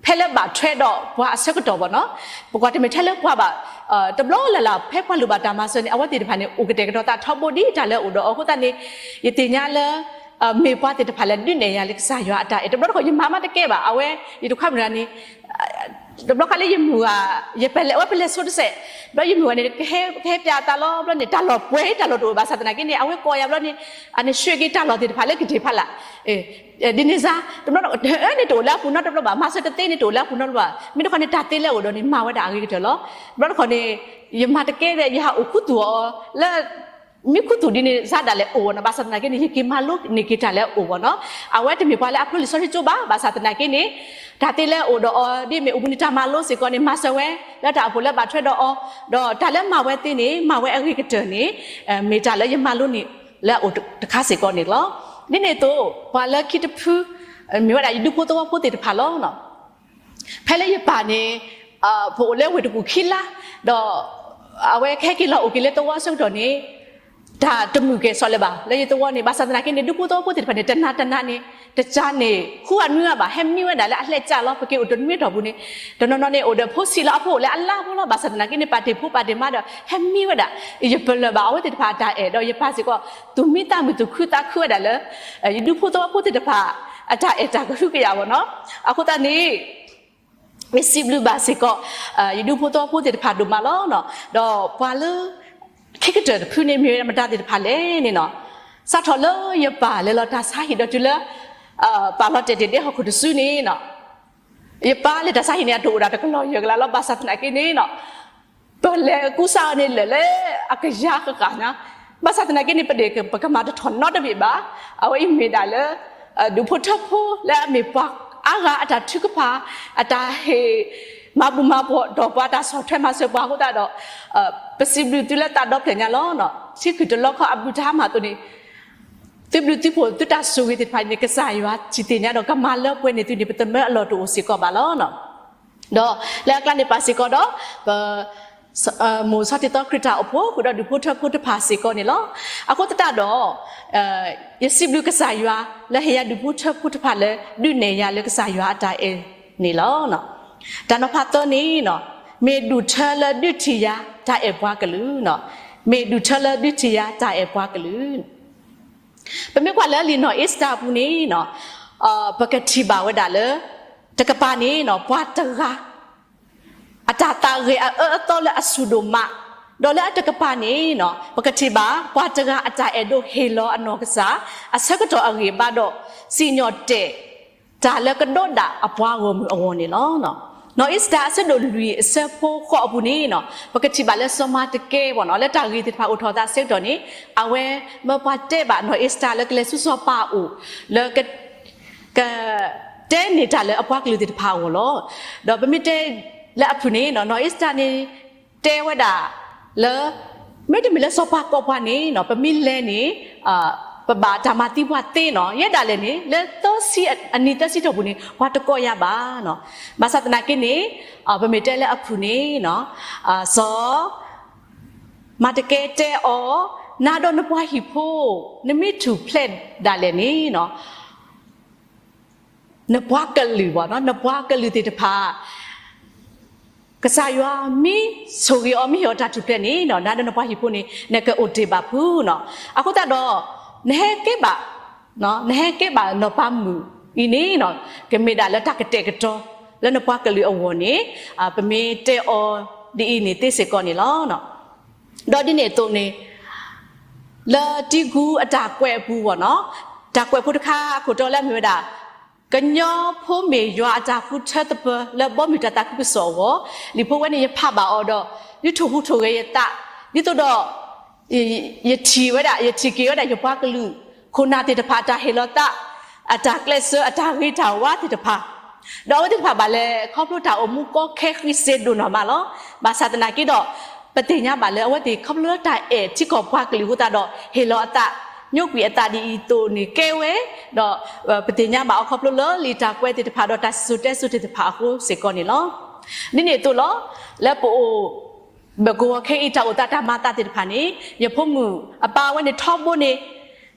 ဖဲလၢဘၣ်ထွဲဒီးပှၤအဆၢကတီၢ်ဘၣ်နီၤ ပကွၢ်တမ့ၢ်ထဲလၢပှၤဘၣ် တဘျီလၢ်လၢ် ဖဲပှၤလိၣ်ဘၣ်တၢ်မၤစၢၤန့ၣ် အဝဲသ့ၣ်တဖၣ်န့ၣ် အိၣ်ကတဲာ်ကတီၤသးထီဘိဒ်တၢ်လၢအိၣ်ဒီးအီၤအဃိသတးန့ၣ် ယသ့ၣ်ညါလၢ မ့ၢ်ပှၤသ့ၣ်တဖၣ်လၢဒုးနဲၣ်ယၤလၢကစၢ်ယွၤအတၢ်အဲၣ် တဘျီတခီၣ် ယမၤမးတကဲဘၣ် အဝဲ ယတခွါမုၣ်တဂၤန့ၣ် တဘျီခါလၢယမုၢ်ဂၤ ယပလဲၤဝဲပလဲၤဆိတစဲး ဘျီယမုၢ်ဂၤန့ၣ် ကဟဲကဟဲပၠးသးလီၤ ဘျီန့ၣ် တၢ်လီၢ်ပှဲၤတၢ်လီၢ်တအိၣ်ဘၣ်ဆၣ်သနာ်က့န့ၣ် အဝဲကိးယၤဘျီန့ၣ် အန့ၣ်ဆှၢက့ၤတၢ်လီၢ်သ့ၣ်တဖၣ်လၢကတ့ၢ်ဖးလၢ် ဒ်န့ၣ်စါ တဘျီတခီၣ် တအၢန့ၣ်တအိၣ်လၢအပူၤနီတဘျီဘၣ် မၤစၢၤတသ့န့ၣ်တအိၣ်လၢအပူၤနီတဘျီဘၣ် မ့ၢ်တခီန့ၣ် တၢ်သ့လၢအအိၣ်ဒီးန့ၣ် မၤဝဲဒၣ်အဂ့ၤကတၢၢ်လီၤ. တဘျီတခီၣ်န့ၣ် ယမၤတကဲဒီး ယဟးအိၣ်ခူသူၣ်အီၤလၢ မ့ၢ်ခူသူၣ်ဒ်န့ၣ်စါဒၣ်လဲာ်အိၣ်ဘၣ်နီၤ ဘၣ်ဆၣ်သနာ်က့န့ၣ် ယက့ၤမၤလိန့ၢ်က့ၤတၢ်လၢအအိၣ်ဘၣ်နီၤ အဝဲတမ့ၢ်ပှၤလၢအဖျိလံာ်စီဆှံကၠိဘၣ် ဘၣ်ဆၣ်သနာ်က့န့ၣ် တၢ်သ့လၢအအိၣ်ဒီးအီၤ ဒ်မ့ၢ်အိၣ်ဘှံးနံၤတၢ်မၤလိစ့ၢ်ကီးန့ၣ် မၤစၢၤဝဲ လၢတၢ်အိၣ်ဖှိၣ်လၢဘၣ်ထွဲဒီးအီၤ ဒီးတၢ်လၢမၤဝဲသ့န့ၣ် မၤဝဲအဂ့ၤကတၢၢ်န့ၣ် မ့ၢ်တၢ်လၢယမၤလိန့ၢ်လၢအအိၣ်တခါစ့ၢ်ကီးန့ၣ်လီၤ. ဒ်န့ၣ်အသိး ပှၤလၢခံတဖု မ့ၢ်ဝဲဒၣ်ယဒူဖိသဝီဖိသ့ၣ်တဖၣ်လီၤ. ဖဲလၢယပၢ်န့ၣ် ပအိၣ်လၢဝ့ၢ်တကူၣ်ခံလါ ဒီး အဝဲကဟဲက့ၤလီၤအိၣ်က့ၤလၢသဝီအဆၢကတီၢ်န့ၣ် တၢ်တမုာ်ကဲၣ်ဆိးလၢၤဘၣ် လၢယသဝီန့ၣ် ဘၣ်ဆၣ်သနာ်က့န့ၣ် ဒူဖိသဝီဖိသ့ၣ်တဖၣ်န့ၣ် တနၤတနၤန့ၣ် တကးန့ၣ် ဃုအနွံအါဘၣ် ဟဲမံဝဲဒၣ်လၢအလှဲၣ်ကၢ်လီၤ ပက့ၤအိၣ်တနွံအတီၢ်ပူၤန့ၣ် တနီၤနီၤန့ၣ် အိၣ်ဒီးဖိဆံးလၢအဖိအိၣ်လၢအလါဖိလီၤ ဘၣ်ဆၣ်သနာ်က့န့ၣ် ပာ်တ့ၢ်ဖိပာ်တ့ၢ်မါဒီး ဟဲမံဝဲဒၣ် ယပလၢၢ်ဘၣ်အဝဲသ့ၣ်တဖၣ်အတၢ်အဲၣ် ဒီးယပၢ်စ့ၢ်ကီး သူၣ်မံသးမုာ်သူၣ်ခုသးခုဝဲဒၣ်လၢ ယဒူဖိသဝီဖိသ့ၣ်တဖၣ် အတၢ်အဲၣ်တၢ်ကဟုကယာ်ဘၣ်နီၤ အဃိသတးန့ၣ် ယစံးဘျုးဘၣ်စ့ၢ်ကီး ယဒူဖိသဝီဖိသ့ၣ်တဖၣ်ဒိၣ်မးလီၤ. ဒီးပှၤလၢ ခံကတၢၢ်တဖုန့ၣ် မ့ၢ်ဝဲဒၣ်မတၤသ့ၣ်တဖၣ်လဲၣ်န့ၣ်နီၤ စးထီၣ်လၢယပၢ်လဲၤလီၤတၢ်ဆါဟံၣ်ဒီးတုၤလၢ ပာ်လီၤတဲာ်တ့ၢ်ဒဲဟီၣ်ခိၣ်တစုန့ၣ်နီၤ ယပၢ်လဲၤတၢ်ဆါဟံၣ်န့ၣ် အတအိၣ်ဒၣ်တကလီၢ်ယဲၢ်ကလးလီၤ ဘၣ်ဆၣ်သနာ်က့န့ၣ်နီၤ ပလဲၤကူစါအီၤန့ၣ်လၢာ်လၢအကယၤဃၣ်ဃၣ်ညါ ဘၣ်ဆၣ်သနာ်က့န့ၣ် ပဒ့ၣ်ပကမၤတထီၣ်နီတဘ့ၣ်ဘၣ် အဝဲအံၤမ့ၢ်ဒၣ်လၢ ဒူဖိထၢဖိလၢအမ့ၢ်ပှၤအါဂၤအတၢ်ထုကဖၣ် အတၢ်ဟ့ၣ် မၤဘူၣ်မၤပှီၢ်ဒီးပှၤတၢ်ဆီၣ်ထွဲမၤစၢၤပှၤအဃိသတးဒီး ပစံးဘျုးသုလၢသးဒီဖျၢၣ်ညါလီၤ. ထံခုၣ်တလီခီအဘုတၢ်မၤအသိးန့ၣ် သုဘျုးသုဖှိၣ်သုတၢ်ဆိၣ်ဂ့ၤသ့ၣ်တဖၣ်န့ၣ် ကစၢ်ယွၤထံၣ်သ့ၣ်ညါဒီးကမၤလၢပှဲၤန့ၢ်သုန့ၣ် ပသမၢအလီၢ်တအိၣ်စ့ၢ်ကီးဘၣ်လီၤ. ဒီးလၢအကျါန့ၣ်ပာ်စ့ၢ်ကီးဒီး ပ မိၢ်ဆီတံသီခရံာ်တၢ်အိၣ်ဖှိၣ်ဃုာ်ဒီးဒူၣ်ဖိထၢဖိတဖၣ်စ့ၢ်ကီးန့ၣ်လီၤ. အဃိသတးဒီး ယစံးဘျုးကစၢ်ယွၤလၢဟ့ၣ်ယၤဒူၣ်ဖိထၢဖိတဖၣ်လၢဒုးနဲၣ်ယၤလၢကစၢ်ယွၤအတၢ်အဲၣ်န့ၣ်လီၤ. တၢ်နီၤဖးသၢန့ၣ် မ့ၢ်ဒူၣ်ထၢလၢဒုးထံၣ်ယၤတၢ်အဲၣ်ပှၤကလုာ်, မ့ၢ်ဒူၣ်ထၢလၢဒုးထံၣ်ယၤတၢ်အဲၣ်ပှၤကလုာ် ပမ့ၢ်ကွၢ်လၢလံာ်နီၢ်အ့စတၢၣ်အပူၤန့ၣ် ပကထံၣ်ဘၣ်ဝဲဒၣ်လၢ တကပၤန့ၣ် ပှၤတဂၤ အတၢ်သးဂ့ၤအအၢအသီလၢအဆူၣ်ဒိၣ်မး, ဒီးလၢအတကပၤန့ၣ် ပကထံၣ်ဘၣ် ပှၤတဂၤအတၢ်အဲၣ်ဒိးဟ့ၣ်လီၤအနီၢ်ကစၢ် အဆၢကတီၢ်အဂံၢ်အဘါဒီး စံၣ်ညီၣ်တဲာ် တၢ်လၢကဒီးဒၣ်အပှၤဂီၢ်မုၢ်အဂီၢ်န့ၣ်လီၤ. နီၢ်အ့စတၢၣ်အဆၢဒိၣ်လွံၢ်အဆၢဖိဃိးအပူၤန့ၣ် ပကထံၣ်ဘၣ်လၢစီၤမၤတကဲ လၢတၢ်ဂ့ၢ်သ့ၣ်တဖၣ်အိၣ်ထီၣ်အသးဆၢကတီၢ်န့ၣ် အဝဲမၢပှၤတဲဘၣ်နီၢ်အ့စတၢၣ်လၢကလဲၤဆူစီၤပၤအအိၣ် လၢက ကတဲန့ၢ်တၢ်လၢအပှၤကလုာ်သ့ၣ်တဖၣ်အဂီၢ်လီၤ. ဒီးပမ့ၢ်တဲလၢအဖုၣ်န့ၣ် နီၢ်အ့စတၢ်န့ၣ် တဲဝဲဒၣ်လၢ မ့တမ့ၢ်လၢစီၤပၤကိးပှၤန့ၣ် ပမ့ၢ်လဲၤန့ၣ် ပဘၣ်တၢ်မၤသံပှၤသ့နီၤ, ယဲဒၣ်လဲာ်န့ၣ် လၢသၢဆံအနံၤသၢဆံတီၢ်ပူၤန့ၣ် ပှၤတကိးယၤဘၣ်. ဘၣ်ဆၣ်သနာ်က့န့ၣ် ပမ့ၢ်တဲလၢအဖုၣ်န့ၣ် စီၤ မၤတကဲတဲအီၤ, နၤဒီးနပှၤဟံၣ်ဖိ နမ့ၢ်ထူၣ်ဖျဲးဒၣ်လဲာ်န့ၣ် နပှၤကလုာ်ဘၣ်နီၤ, နပှၤကလုာ်သ့ၣ်တဖၣ် ကစၢ်ယွၤမ့ၢ်ဆိၣ်ဂ့ၤအီၤ မ့ၢ်ဟ့ၣ်အီၤတၢ်ထူၣ်ဖျဲးန့ၣ် နၤဒီးနပှၤဟံၣ်ဖိန့ၣ် နကအိၣ်တ့ၢ်ဘၣ်ဖုးနီၤ. အဃိသတးဒီး နဟဲကဲဘၣ် နဟဲကဲဘၣ်နီၢ်ပၤမုၣ်အံၤန့ၣ် ကမ့ၢ်ဒၣ်လၢတၢ်ကတဲာ်ကတီၤ လၢနပှၤကလုာ်အဂီၢ်န့ၣ် ပမ့ၢ်တဲအီၤဒ်အံၤန့ၣ်သ့စ့ၢ်ကီးန့ၣ်လီၤ. ဒီးဒ်န့ၣ်အသိးန့ၣ် လၢတံကူအတၢ်ကွဲးအပူၤဘၣ်နီၤ, တၢ်ကွဲးဖိတခါအခိၣ်တီလၢအမ့ၢ်ဝဲဒၣ် ကညီဖိမ့ၢ်ယွၤအတၢ်ဃုထၢသပၢၤ လၢဘီမုၢ်တၢ်သးခုကစီၣ်အဂီၢ်, လံာ်ဖိဝဲန့ၣ်ယဖးဘၣ်အီၤဒီး ဒုးထိၣ်ဟူးထိၣ်ဂဲၤယသး, ဒ်သိးဒီး ယထံၣ်ဝဲဒၣ် ယထံၣ်က့ၤဝဲဒၣ်ယပှၤကလုာ် ခိၣ်နၢ်သ့ၣ်တဖၣ် အတၢ်ဟ့ၣ်လီၤသး, အတၢ်ကျဲးစၢး အတၢ်ဂ့ၤတၢ်ဝါသ့ၣ်တဖၣ်, ဒီးအဝဲသ့ၣ်တဖၣ်ဘၣ်လဲၤ ခီဖျိတၢ်အိၣ်မူကီခဲဃံစ့ဒိၣ်နီၢ်မးလီၤ. ဘၣ်ဆၣ်သနာ်က့ဒီး ပသ့ၣ်ညါဘၣ်လၢအဝဲသ့ၣ်ခီဖျိလၢတၢ်အဲၣ်ထံကီၢ်ပှၤကလုာ်အဃိသတးဒီး ဟ့ၣ်လီၤအသး ညိကွံာ်အသးဒ်အံၤအသိးန့ၣ်ကဲဝဲ, ဒီး ပသ့ၣ်ညါဘၣ်အီၤခီဖျိလၢလံာ်တၢ်ကွဲးသ့ၣ်တဖၣ်ဒီးတၢ်စံၣ်စိၤတဲစိၤသ့ၣ်တဖၣ်အဃိစ့ၢ်ကီးန့ၣ်လီၤ. ဒ်န့ၣ်အသိးလီၤ, လၢပအိၣ် ဘၢၣ်ကဝီၤခဲအံၤ တၢ်အိၣ်သးတၢ်မၤသးသ့ၣ်တဖၣ်န့ၣ် ယဖိမုၣ်အပၢ်ဝဲန့ၣ်ထီဘိန့ၣ်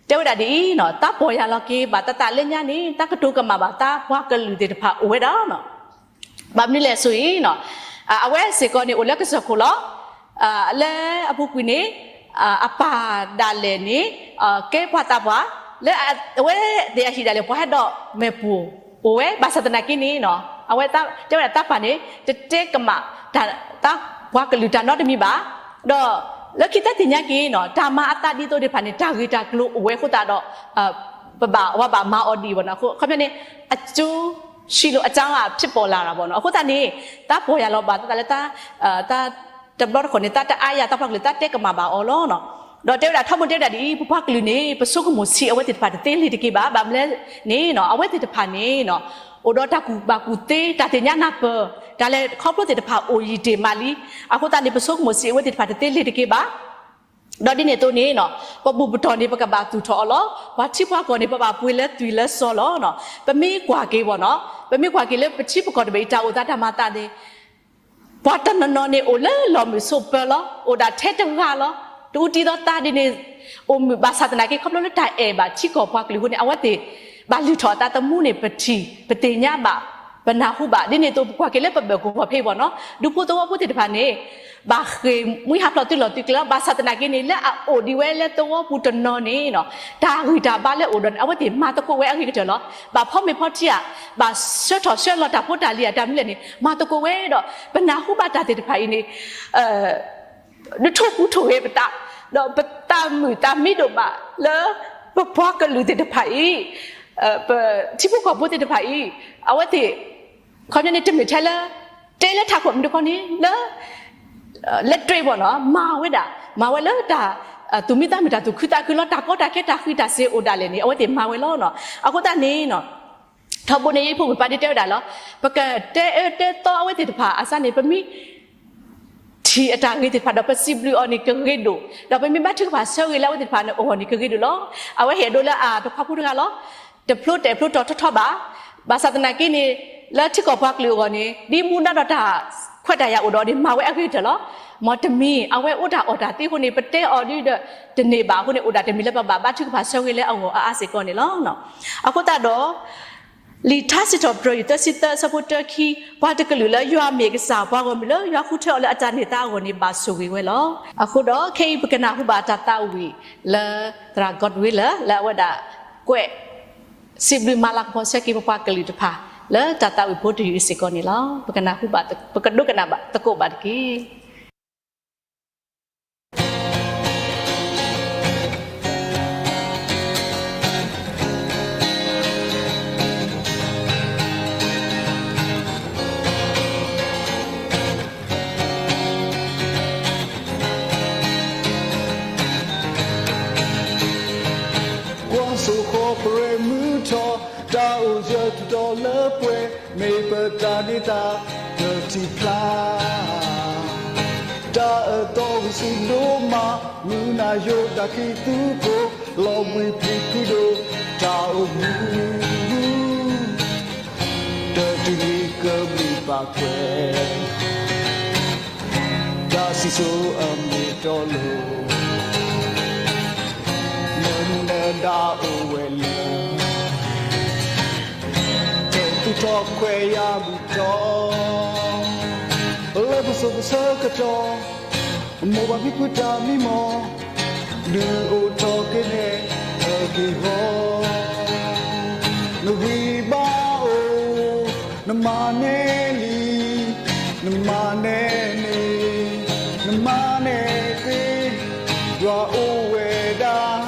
တဲဝဲဒၣ်ဒ်အံၤ, သးပီၢ်ယၢ်လီၤက့ၤဘၣ်သးသးလၢညါန့ၣ် သးကတိၤကမၣ်ဘၣ်သးပှၤကလုာ်သ့ၣ်တဖၣ်အိၣ်ဝဲဒၣ် ဘၣ်မနုၤလဲၣ်ဆိအံၤ, အဝဲစ့ၢ်ကီးန့ၣ်အိၣ်လၢကစၢၢ်ခိၣ်လီၤ. လၢအပူၤကွံာ်န့ၣ် အပၢ်ဒၣ်လဲာ်န့ၣ် ကဲပှၤသးပှၢ် လၢအဝဲသ့ၣ်အဟံၣ်ဒၣ်လဲာ် ပှၤဟဲဒီးမဲာ်ပူၤအိၣ်ဝဲ ဘၣ်ဆၣ်သနာ်က့န့ၣ် အဝဲတဲဝဲဒၣ်သးပၢ်န့ၣ် တတဲကမၣ် သးပှၤကလုာ်တၢ်နီတမံၤဘၣ်. ဒီးလၢခံသ့ၣ်ညါက့ၤ တၢ်မၤအသးဒ်သိးသ့ၣ်တဖၣ်န့ၣ် တၢ်ဂ့ၢ်တၢ်ကျိၤအိၣ်ဝဲအဃိသတးဒီး ပဘၣ်ဝဲဘၣ်မၤအီၤဒ်အံၤဘၣ်နီၤ. အခီပညီန့ၣ် အကျိုးရှိလို့ အကျိုးကဖြစ်ပေါ်လာတာပေါ့နော်. အဃိသတးန့ၣ် သးပီၢ်ယၢ်လီၤဘၣ်သးလၢ တဘျီတခီၣ်န့ၣ် သးတအါယၢ်သးပှၤကလုာ် သးတဲကမၣ်ဘၣ်အီၤလီၤ. ဒီးတဲဝဲဒၣ်ထီဘိတဲဝဲဒၣ်ဒ်အံၤ ပပှၤကလုာ်န့ၣ် ပဆိကမိၣ်ဆံးအဝဲသ့ၣ်တဖၣ်တသ့လၢၤတက့ၢ်ဘၣ်. ဘၣ်မနုၤလဲၣ်န့ၣ် အဝဲသ့ၣ်တဖၣ်န့ၣ် အိၣ်ဒီးတၢ်ကူၣ်ဘၣ်ကူၣ်သ့ တၢ်သ့ၣ်ညါနၢ်ပၢၢ် တၢ်လဲၤခီဖျိသ့ၣ်တဖၣ်အိၣ်ယံာ်တ့ၢ်မးလံ. အဃိသတးန့ၣ် ပဆိကမိၣ်ဆံးအဝဲသ့ၣ်တဖၣ်တသ့လၢၤတက့ၢ်ဘၣ်. ဒီးဒ်န့ၣ်အသိးန့ၣ် ပဘူၣ်ပတီၢ်န့ၣ် ပကဘၣ်သူၣ်ထီၣ်အီၤလီၤ. ပှၤထံပှၤကီၢ်န့ၣ် ပဘၣ်ပှ့ၤလၢသွံၣ်လၢစီလီၤ. ပမ့ၢ်ကွၢ်က့ၤဘၣ်နီၤ, ပမ့ၢ်ကွၢ်က့ၤလၢပထံပကီၢ်တဘ့ၣ်အံၤ တၢ်အိၣ်သးတၢ်မၤသးန့ၣ် ပှၤတနီၤနီၤန့ၣ် အိၣ်လၢလီၢ်မုာ်ဆိးပၢၤလီၤ. အိၣ်ဒၣ်ထဲတဂၤလီၤ. တအူတံၤသီသးဒ်န့ၣ် အိၣ်မုာ်ဘၣ်ဆၣ်သနာ်က့ ခီဖျိလၢတၢ်အဲၣ်ဘၣ်ထံကီၢ်ပှၤကလုာ်အဃိန့ၣ် အဝဲသ့ၣ် ဘၣ်လုၢ်ထီၣ်အသးသမူန့ၣ် ပထံၣ် ပသ့ၣ်ညါဘၣ် ပနၢ်ဟူဘၣ်. ဒ်န့ၣ်အသိး ပကွၢ်က့ၤလၢပဘၢၣ်ကဝီၤဖဲအံၤဘၣ်နီၤ, ဒူဖိသဝီဖိသ့ၣ်တဖၣ်န့ၣ် ဘၣ်ဃ့ၢ်မှံဟးဖျိးသုးလီၢ်သုးကျဲလီၤ. ဘၣ်ဆၣ်သနာ်က့န့ၣ် လၢအအိၣ်ဒံးဝဲလၢသဝီပူၤတနီၤန့ၣ် တၢ်ဂံၢ်တၢ်ဘါလၢအအိၣ်ဒီးန့ၣ် အဝဲသ့ၣ်မၤသကိးဝဲအဂ့ၤကတၢၢ်လီၤ. ဘၣ်ဖီမ့ၢ်ဖီထံဧါ, ဘၣ်ဆှၢထီၣ်ဆှၢလီၤတၢ်ဖိတၢ်လံၤဧါ, တၢ်မနုၤလဲၣ်န့ၣ် မၤသကိးဝဲဒီး ပနၢ်ဟူဘၣ်တၢ်သ့ၣ်တဖၣ်အံၤန့ၣ် ဒုးထိၣ်ဟူးထိၣ်ဂဲၤပသး, ဒီးပသးမုာ်သးမံဒိၣ်မးလၢ ပပှၤကလုာ်သ့ၣ်တဖၣ်အံၤ ပထံဖိကီၢ်ဖိသ့ၣ်တဖၣ်အံၤ အဝဲသ့ၣ် ခီပညီန့ၣ် တမ့ၢ်ထဲလၢ တဲလၢထးခိၣ်မနုၤတခီန့ၣ် လၢ လၢတြဲၤဘၣ်နီၤ မၤဝဲဒၣ် မၤဝဲလၢတၢ် သူၣ်မံသးမုာ် တၢ်သူၣ်ခုသးခုလီၤ. တၢ်ကီတၢ်ခဲ တၢ်ဃံးတၢ်စ့ၤအိၣ်ဒၣ်လဲာ်န့ၣ် အဝဲသ့ၣ်မၤဝဲလီၤနီၤ. အဃိသတးန့ၣ် ထီဘိန့ၣ် ယဖိမုၣ်ပၢ်ဒ်တဲဝဲဒၣ်လီၤ, ပကတဲအၢတဲသီအဝဲသ့ၣ်တဖၣ်အစးန့ၣ် ပမ့ၢ် ထံၣ်အတၢ်ဂ့ၤသ့ၣ်တဖၣ်ဒီး ပစံးဘျုးအီၤန့ၣ်ကဂ့ၤဒိၣ်, ဒီးပမ့ၢ်ဘါထုကဖၣ်ဆၢဂ့ၤလၢအဝဲသ့ၣ်တဖၣ်န့ၣ်အဂီၢ်န့ၣ် ကဂ့ၤဒိၣ်လီၤ. အဝဲဟ့ၣ်အဒိလၢအတခွါဖိတဂၤလီၤ. တဖျိတဲာ်ဖျိတီၤထီထီဘၣ်. ဘၣ်ဆၣ်သနာ်က့န့ၣ် လၢထံကီၢ်ပှၤကလုာ်အဂီၢ်န့ၣ် ဒ်မူဒါဒီးတၢ်ခွဲးတၢ်ယာ်အိၣ်ဒီးန့ၣ် မၤဝဲအဂ့ၤကတၢၢ်လီၤ. မ်တမံၤ အဝဲအိၣ်တၢ်အီၣ်တၢ်သ့အဃိန့ၣ် ပတဲအီၤဒ်ဒီး တန့ၢ်ဘၣ်အဃိန့ၣ် အိၣ်ဒၣ်တမံၤလၢပဘၣ်ဘါထုကဖၣ်ဆၢဂ့ၤလၢအဂီၢ်အါအါစ့ၢ်ကီးန့ၣ်လီၤ. အဃိသတးဒီး လံာ်ထါစံးထီၣ်ပတြၢၤ သၢဆံသၢ အဆၢဖိတၢ ခံ, ပှၤတကလုာ်လၢယွၤမ့ၢ်ကစၢ် ပှၤဂီၢ်မုၢ်လၢယွၤဃုထၢအီၤလၢအတၢ်န့ၢ်သါအဂီၢ်န့ၣ် ဘၣ်ဆိၣ်ဂ့ၤဝဲလီၤ. အဃိဒီး ခဲအံၤပကနၢ်ဟူဘၣ်တၢ်သးဝံၣ်လၢ သရၣ် Godwin လၢ လၢအဝဲဒၣ် ကွဲး စံးဘျုးမၤလၤကပီၤဆၢက့ၤပပှၤကလုာ်တဖၣ် လၢတၢ်သးဝံၣ်ဖိတယုၢ်အံၤစ့ၢ်ကီးန့ၣ်လီၤ. ပကနၢ်ဟူဘၣ် ပကဒိကနၣ်ဘၣ်သကိးဘၣ်တက့ၢ်. တၢ်အိၣ်ယၢၤထူးတီၤလၢပှဲၤ, မ့ၢ်ပတၢ်န့ၢ်သါ တထံၣ်ဖျါ တၢ်အၢသီဝံၤဆူၣ်ဒိၣ်မး, မုၢ်နၤယိာ်တၢ်ခံးသူခိၣ်, လီၤဘှံးပျံၤဖုဒိၣ် တၢ်အိၣ်မူ, တတုၤမံၤကဘျံးပာ်ကွဲၤ, တၢ်စံၣ်စိၤအမ့ၢ်တီလိၤ, နမူနဒါအိၣ်ဝဲလၢ တၢ်သူၣ်ထီၣ်ခွဲးယာ်ဘူၣ်ထီၣ်, လၢပစိၤပဆၢကတီၢ်, မိၢ်ပၢ်ဖံဖုတၢ်မံမီၢ်, ဒုးအိၣ်ထီၣ်က့ၤနဲၣ်အက့ၢ်အဂီၤ, နဂံၢ်ဘါအိၣ်, နမၤန့ၢ်လံ, နမၤန့ၢ်န့ၣ်, နမၤန့ၢ်သ့, ယွၤအိၣ်ဝဲဒၣ်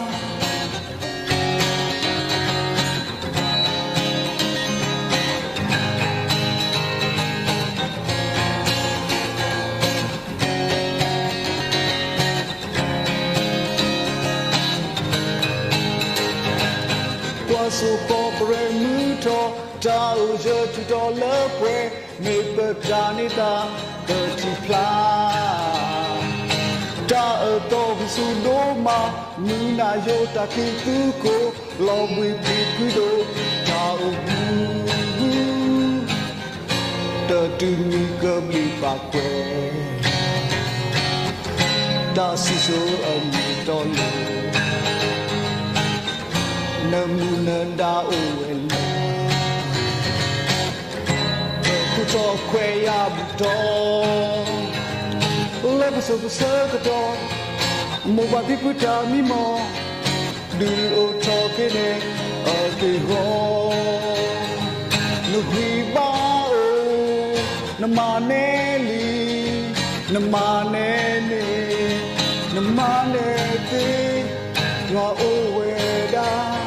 ကွၢ်စိဃီၤပရဲမုၢ်ထီၣ်, တၢ်အိၣ်ယၢၤထူးတီၤလၢပှဲၤ, မ့ၢ်ပတၢ်န့ၢ်သါ တထံၣ်ဖျါ, တၢ်အၢသီဝံၤဆူၣ်ဒိၣ်မး, မုၢ်နၤယိာ်တၢ်ခံးသူခိၣ်, လီၤဘှံးပျံၤဖုဒိၣ် တၢ်အိၣ်မူ, တတုၤမံၤကဘျံးပာ်ကွဲၤ, တၢ်စံၣ်စိၤအမ့ၢ်တီလိၤ, နမူနဒါအိၣ်ဝဲလၢ တၢ်သူၣ်ထီၣ်ခွဲးယာ်ဘူၣ်ထီၣ်, လၢပစိၤပဆၢကတီၢ်, မိၢ်ပၢ်ဖံဖုတၢ်မံမီၢ်, ဒုးအိၣ်ထီၣ်က့ၤနဲၣ်အက့ၢ်အဂီၤ, နဂံၢ်ဘါအိၣ်, နမၤန့ၢ်လံ, နမၤန့ၢ်န့ၣ်, နမၤန့ၢ်သ့, ယွၤအိၣ်ဝဲဒၣ်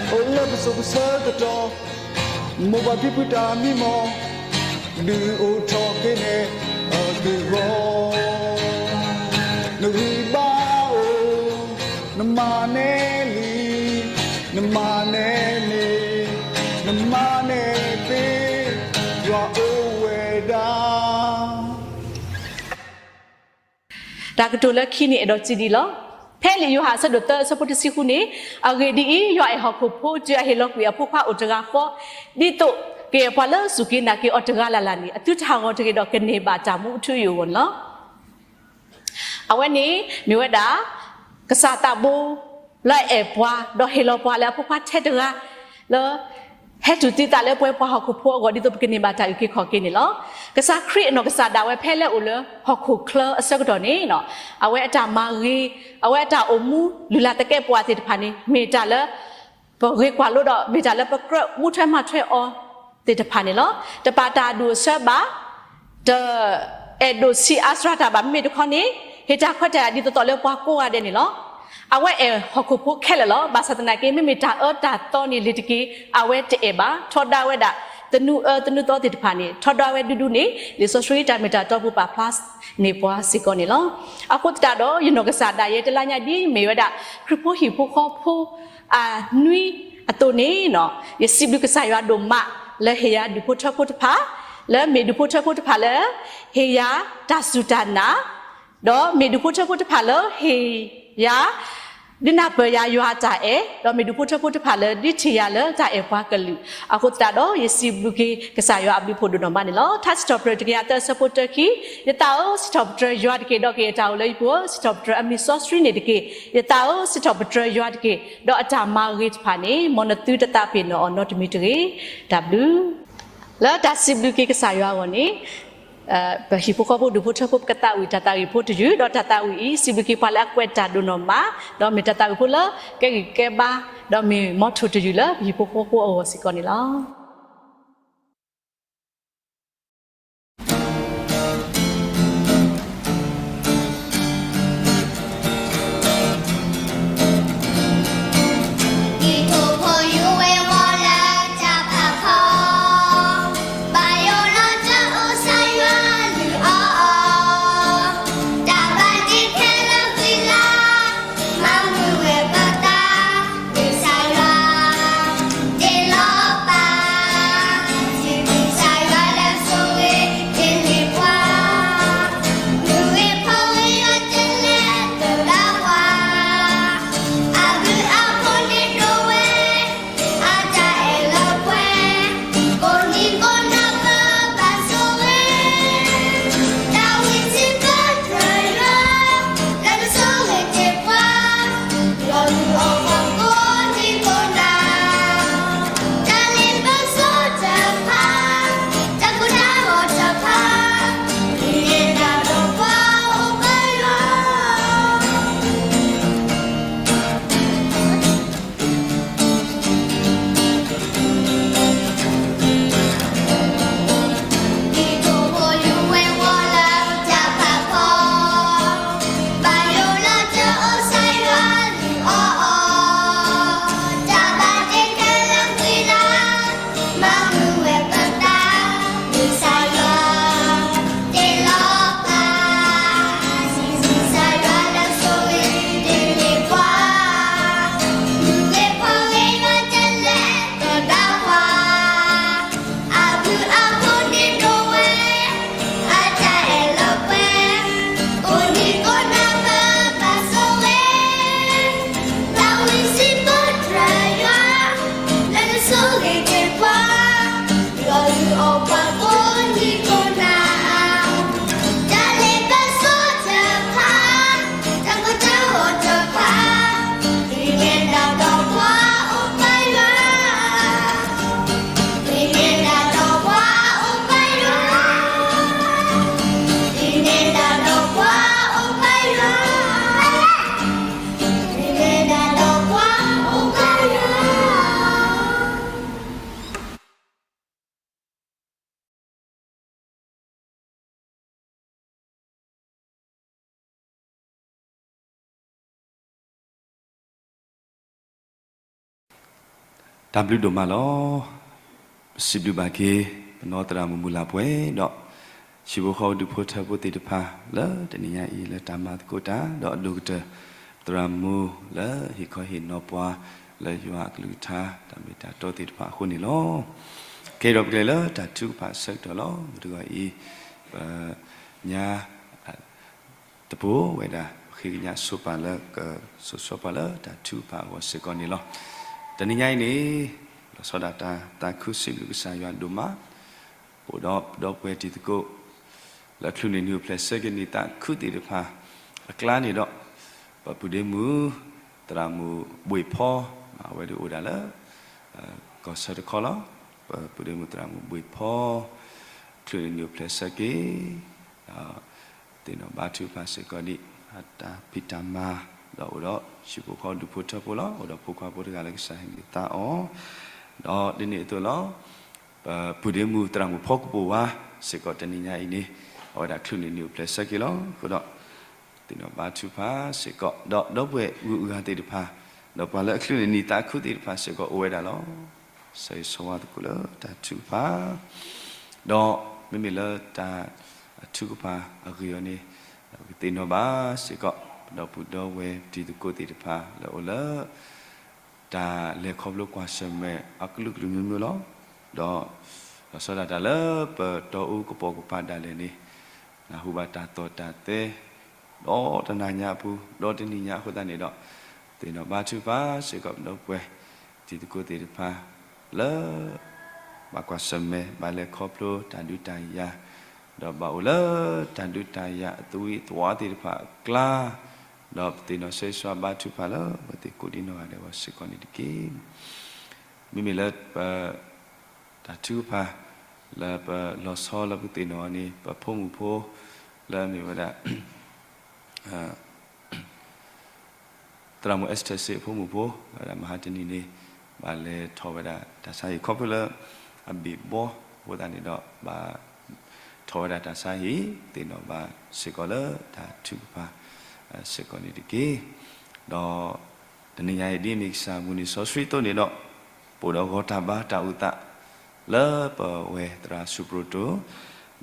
အိၣ်လၢပစိၤပဆၢကတီၢ်, မိၢ်ပၢ်ဖံဖုတၢ်မံမီၢ်, ဒုးအိၣ်ထီၣ်က့ၤနဲၣ်အက့ၢ်အဂီၤ, နဂံၢ်ဘါအိၣ်, နမၤန့ၢ်လံ, နမၤန့ၢ်န့ၣ်, နမၤန့ၢ်သ့, ယွၤအိၣ်ဝဲဒၣ် တၢ်ကတိၤလၢခံန့ၣ်အဲၣ်ဒိးစံးဒ်အံၤလီၤ. ဖဲလံာ်ယိၤဟၣ်အဆၢဒိၣ်သၢအဆၢဖိတဆံဃုန့ၣ်, အဂ့ၢ်ဒ်အံၤ, ယွၤအဲၣ်ဟီၣ်ခိၣ်ဖိတုၤအဟ့ၣ်လီၤကွံာ်အဖိခွါအိၣ်တဂၤဃီ, ဒ်သိးကယဲၢ်ပှၤလၢအစူၢ်က့ၤနာ်က့ၤအီၤတဂၤလၢ်လၢ်န့ၣ် အသုတဟးဂီၤတဂ့ၤဒီးကန့ၢ်ဘၣ်တၢ်မူအထူအယိာ်အဂီၢ်န့ၣ်လီၤ. အဝဲန့ၣ်မ့ၢ်ဝဲဒၣ် ကစၢ်သးဘိ လၢအအဲၣ်ပှၤ ဒီးဟ့ၣ်လီၤပှၤလၢအဖိခွါထဲတဂၤ လၢ ဟဲတူၢ်သံသးလၢပဝဲပှၤဟီၣ်ခိၣ်ဖိအဂီၢ် ဒ်သိးပကန့ၢ်ဘၣ်တၢ်အုၣ်က့ၤခီၣ်က့ၤန့ၣ်လီၤ. ကစၢ်ခရံာ်အနီၢ်ကစၢ်ဒၣ်ဝဲဖဲလၢအအိၣ်လၢဟီၣ်ခိၣ်ချၢအဆၢကတီၢ်န့ၣ်, အဝဲအတၢ်မၤဂ့ၤ, အဝဲအတၢ်အိၣ်မူလုၢ်လၢ်သကဲးပဝးသ့ၣ်တဖၣ်န့ၣ် မ့ၢ်တၢ်လၢ ပဂ့ၤကွၢ်လိဒီး မ့ၢ်တၢ်လၢပကြၢးမူထွဲမၤထွဲအီၤသ့ၣ်တဖၣ်န့ၣ်လီၤ. တပာ်တၢ်အဒူၣ်အဆၢဘၣ်, တအဲၣ်ဒိးဆံးအါစှၤတၢ်ဘၣ် မ့မ့ၢ်တခီန့ၣ်, ဟ့ၣ်တၢ်ခွဲးတၢ်ယာ်ဒ်သိးသိးလၢပှၤကိးဂၤဒဲးန့ၣ်လီၤ. အဝဲအဲၣ်ဟီၣ်ခိၣ်ဖိခဲလၢာ်လီၤ. ဘၣ်ဆၣ်သနာ်က့ မ့မ့ၢ်တၢ်အၢတၢ်သီန့ၣ်လ့ၤတက့ၢ် အဝဲတအဲၣ်ဘၣ်. ထီဒါဝဲဒၣ် သနူအၢသနူသီသ့ၣ်တဖၣ်န့ၣ် ထီဒါဝဲဒူဒူန့ၣ် လံာ်စီဆှံတၢ်မ့ၢ်တၢ်တီပူၤပာ်ဖျါန့ၢ်ပှၤစ့ၢ်ကီးန့ၣ်လီၤ. အဃိသတးဒီး ယနီၢ်ကစၢ်ဒၣ်ယဲ တလါညါဒ်အံၤ မ့ၢ်ဝဲဒၣ် ခရံာ်ဖိဟံၣ်ဖိဃီဖိ အနွံအသိးန့ၣ်, ယစံးဘျုးကစၢ်ယွၤဒိၣ်မး လၢဟ့ၣ်ယၤဒူၣ်ဖိထၢဖိတဖၣ်, လၢမ့ၢ်ဒူၣ်ဖိထၢဖိတဖၣ်လၢ ဟ့ၣ်ယၤတၢ်စူၢ်တၢ်နာ်, ဒီးမ့ၢ်ဒူၣ်ဖိထၢဖိတဖၣ်လၢဟ့ၣ်ယၤ ဒုးနၢ်ပၢၢ်ယၤယွၤအတၢ်အဲၣ်, ဒီးမ့ၢ်ဒူၣ်ဖိထၢဖိတဖၣ်လၢဒုးထံၣ်ယၤလၢတၢ်အဲၣ်ပှၤကလုာ်. အဃိသတးဒီး ယစံးဘျုးက့ၤကစၢ်ယွၤအဘျုးဖှိၣ်ဒိၣ်နီၢ်မးန့ၣ်လီၤ. ထါစံးထီၣ်ပတြၢၤတကယၤသၢအဆၢဖိတၢခံ, ယသးဧၢ, စံးထီၣ်ပတြၢၤယွၤတက့ၢ်, ဒီးကယဲၢ်တၢ်အိၣ်လၢယပူၤဧၢ, စံးထီၣ်ပတြၢၤအမံၤစီဆှံန့ၣ်တက့ၢ်. ယသးဧၢ, စံးထီၣ်ပတြၢၤယွၤတက့ၢ်, ဒီးအတၢ်မၤဂ့ၤတဖၣ်န့ၣ် မ်နသုတသးပ့ၤနီၣ်အီၤနီတမံၤတဂ့ၤ. တၢ်ဘျုး လၢတၢ်စံးဘျုးက့ၤကစၢ်ယွၤအဂီၢ်န့ၣ်, ပဟံၣ်ဖိဃီဖိဒူၣ်ဖိထၢဖိ ပကသးဝံၣ်တၢ်သးဝံၣ်ဖိတယုၢ်, ဒီးတၢ်သးဝံၣ်အံၤ စံးဘျုးက့ၤပှၤလၢအကွဲးတၢ်ဒိၣ်နီၢ်မး, ဒီးမ့ၢ်တၢ်သးဝံၣ်ဖိလၢကဲဂံၢ်ကဲဘါ, ဒီးမ့ၢ်မီထိၣ်တယုၢ်လၢပဟံၣ်ဖိဃီဖိအဂီၢ်စ့ၢ်ကီးန့ၣ်လီၤ. တၢ်ဘျုးဒိၣ်မးလီၤ. ပစံးဘျုးဘၣ်က့ၤ ပနီၢ်သရၣ်မုၣ်မုၢ်လၢ်ပှဲၤဒီး ဟံၣ်ဖိဃီဖိဒူၣ်ဖိထၢဖိသ့ၣ်တဖၣ် လၢတနံၤညါအံၤ လၢတၢ်မၤသကိးတၢ် ဒီးအဒိၣ်ကတၢၢ် သရၣ်မုၣ်လၢဟ့ၣ်ခီဟ့ၣ်နီၤပှၤ လၢယွၤအကလုၢ်ကထါ တၢ်မ့ၢ်တၢ်တီသ့ၣ်တဖၣ်အဃိန့ၣ်လီၤ. ကဲဒီးပကလဲၤလၢတၢ်ထုကဖၣ်အဆၢကတီၢ်လီၤ. မုၢ်တဂီၤအံၤ ပ ညါ တပိၤဝဲဒၣ် ပဃ့ကညးဆိပာ်လၢကဆိးဆှီပှၤလၢတၢ်ထုကဖၣ်အဂီၢ်စ့ၢ်ကီးန့ၣ်လီၤ. တနံၤညါအံၤန့ၣ် လီၤဆီဒၣ်တၢ်သးခုစံးဘျုးကစၢ်ယွၤဒိၣ်မး, ပအိၣ်ဒီးပဒီပုၢ်ဝဲၢ်တံၤသကိး လၢချုးန့ၢ်နံၣ်အိၣ်ဖျဲၣ်ဆၢက့ၤနံၣ်သးခုသ့ၣ်တဖၣ် အကျါန့ၣ်ဒီး ပပုၢ်ဒ့မုၣ် သရၣ်မုၣ်ဘှ့ၣ်ဖီ အဝဲဒၣ်အိၣ်ဒၣ်လၢ ကီၢ်ဆၢတခီလီၤ. ပပုၢ်ဒ့မုၣ်သရၣ်မုၣ်ဘှ့ၣ်ဖီ ချုးန့ၢ်နံၣ်အိၣ်ဖျဲၣ်ဆၢက့ၤ ဒီး သ့ၣ်နီၣ်ဘါထုကဖၣ်စ့ၢ်ကီးဒံး အတၢ်ဖံးတၢ်မၤ ဒီးအိၣ်ဒီးဟံၣ်ဖိဃီဖိဒူၣ်ဖိထၢဖိလီၤ. အိၣ်ဒီးဖိခွါဖိတဂၤလၢကစၢ်ဟ့ၣ်ဂံၢ်သးအီၤ, ဒီးဒ်န့ၣ်အသိးလီၤ. ပပုၢ်ဒ့မုၣ်သရၣ်မုၣ်ဖီကပိာ်ဝါစ့ၢ်ကီးတနံၤညါအံၤန့ၣ် အဝဲဒၣ်ချုးန့ၢ်နံၣ်အိၣ်ဖျဲၣ်ဆၢက့ၤလီၤ. အဃိဒီး သ့ၣ်နီၣ်ဘါထုကဖၣ်စ့ၢ်ကီး ဒီးဒီပုၢ်ဝဲၢ်ဂုၤအဂၤသ့ၣ်တဖၣ် ဒီးပှၤလၢအချုးန့ၢ်နံၣ်သးခုသ့ၣ်တဖၣ်စ့ၢ်ကီးအိၣ်ဝဲဒၣ်လီၤ. ဆၢဂ့ၤဆၢဝါသကိးလၢတၢ်ထုကဖၣ် ဒီးမ့မ့ၢ်လၢတၢ်ထုကဖၣ်အဂ့ၢ်အီၤန့ၣ် ပကသ့ၣ်နီၣ်ဘၣ်စ့ၢ်ကီး ပဒီပုၢ်ဒီဝဲၢ်တံၤသကိးသ့ၣ်တဖၣ်လၢအိၣ်လၢ တၢ်လဲၤခီဖျိကွၢ်ဆၢၣ်မဲာ်အကလုာ်ကလုာ်မျိုးမျိုးလီၤ. ဒီး လီၤဆီဒၣ်တၢ်လၢပတီၢ်အူကပိာ်ကပၤဒၣ်လဲာ်န့ၣ် နၢ်ဟူဘၣ်တၢ်သီၣ်တၢ်သဲ ဒီးတနၤညါအပူၤ ဒီးတနံၤညါအဃိသတးန့ၣ်ဒီး သ့ၣ်နီၣ်ဘါထုကဖၣ်စ့ၢ်ကီးပဒီပုၢ်ဝဲၢ်တံၤသကိးသ့ၣ်တဖၣ် လၢ ဘၣ်ကွၢ်ဆၢၣ်မဲာ် ဘၣ်လဲၤခီဖျိတၢ်ဒုးတၢ်ယၤ ဒီးဘၣ်အိၣ်လၢတၢ်ဒုးတၢ်ယၤအသဝံသဝါသ့ၣ်တဖၣ်အကျါ ဒီးပသ့ၣ်နီၣ်ဆၢဂ့ၤဆၢဝါဘါထုကဖၣ်လၢပသ့ၣ်ကိးဒံနီၢ်ဂၤဒဲးအဂီၢ်စ့ၢ်ကီးန့ၣ်တက့ၢ်. မ့မ့ၢ်လၢပ တၢ်ထုကဖၣ် လၢပလီၤဆီလၢပသ့ၣ်နီၣ်အီၤန့ၣ် ပဖိမုၣ်ဖိ လၢအမ့ၢ်ဝဲဒၣ် သရၣ်မုၣ် Esther စ့ၣ်အဖိမုၣ်ဖိ ဝဲဒၣ်မဟါတနံၤန့ၣ် ဘၣ်လဲၤထီၣ်ဝဲဒၣ်တၢ်ဆါဟံၣ်ခီဖျိလၢ အဘ့ၣ်ဘီအဃိသတးန့ၣ်ဒီး ဘၣ်ထီၣ်ဝဲဒၣ်တၢ်ဆါဟံၣ် သ့ၣ်နီၣ်ဘၣ်စ့ၢ်ကီးလၢတၢ်ထုကဖၣ် စ့ၢ်ကီးန့ၣ်တက့ၢ်. ဒီး တနံၤညါအံၤဒ်အမ့ၢ်ကစၢ်မုၢ်နံၤစီဆှံအသိးန့ၣ်ဒီး ပအိၣ်ဒီးဂီၤတၢ်ဘါတၢ်အိၣ်သး လၢပဝဲသရၣ်စူးပရိၣ်တိၣ်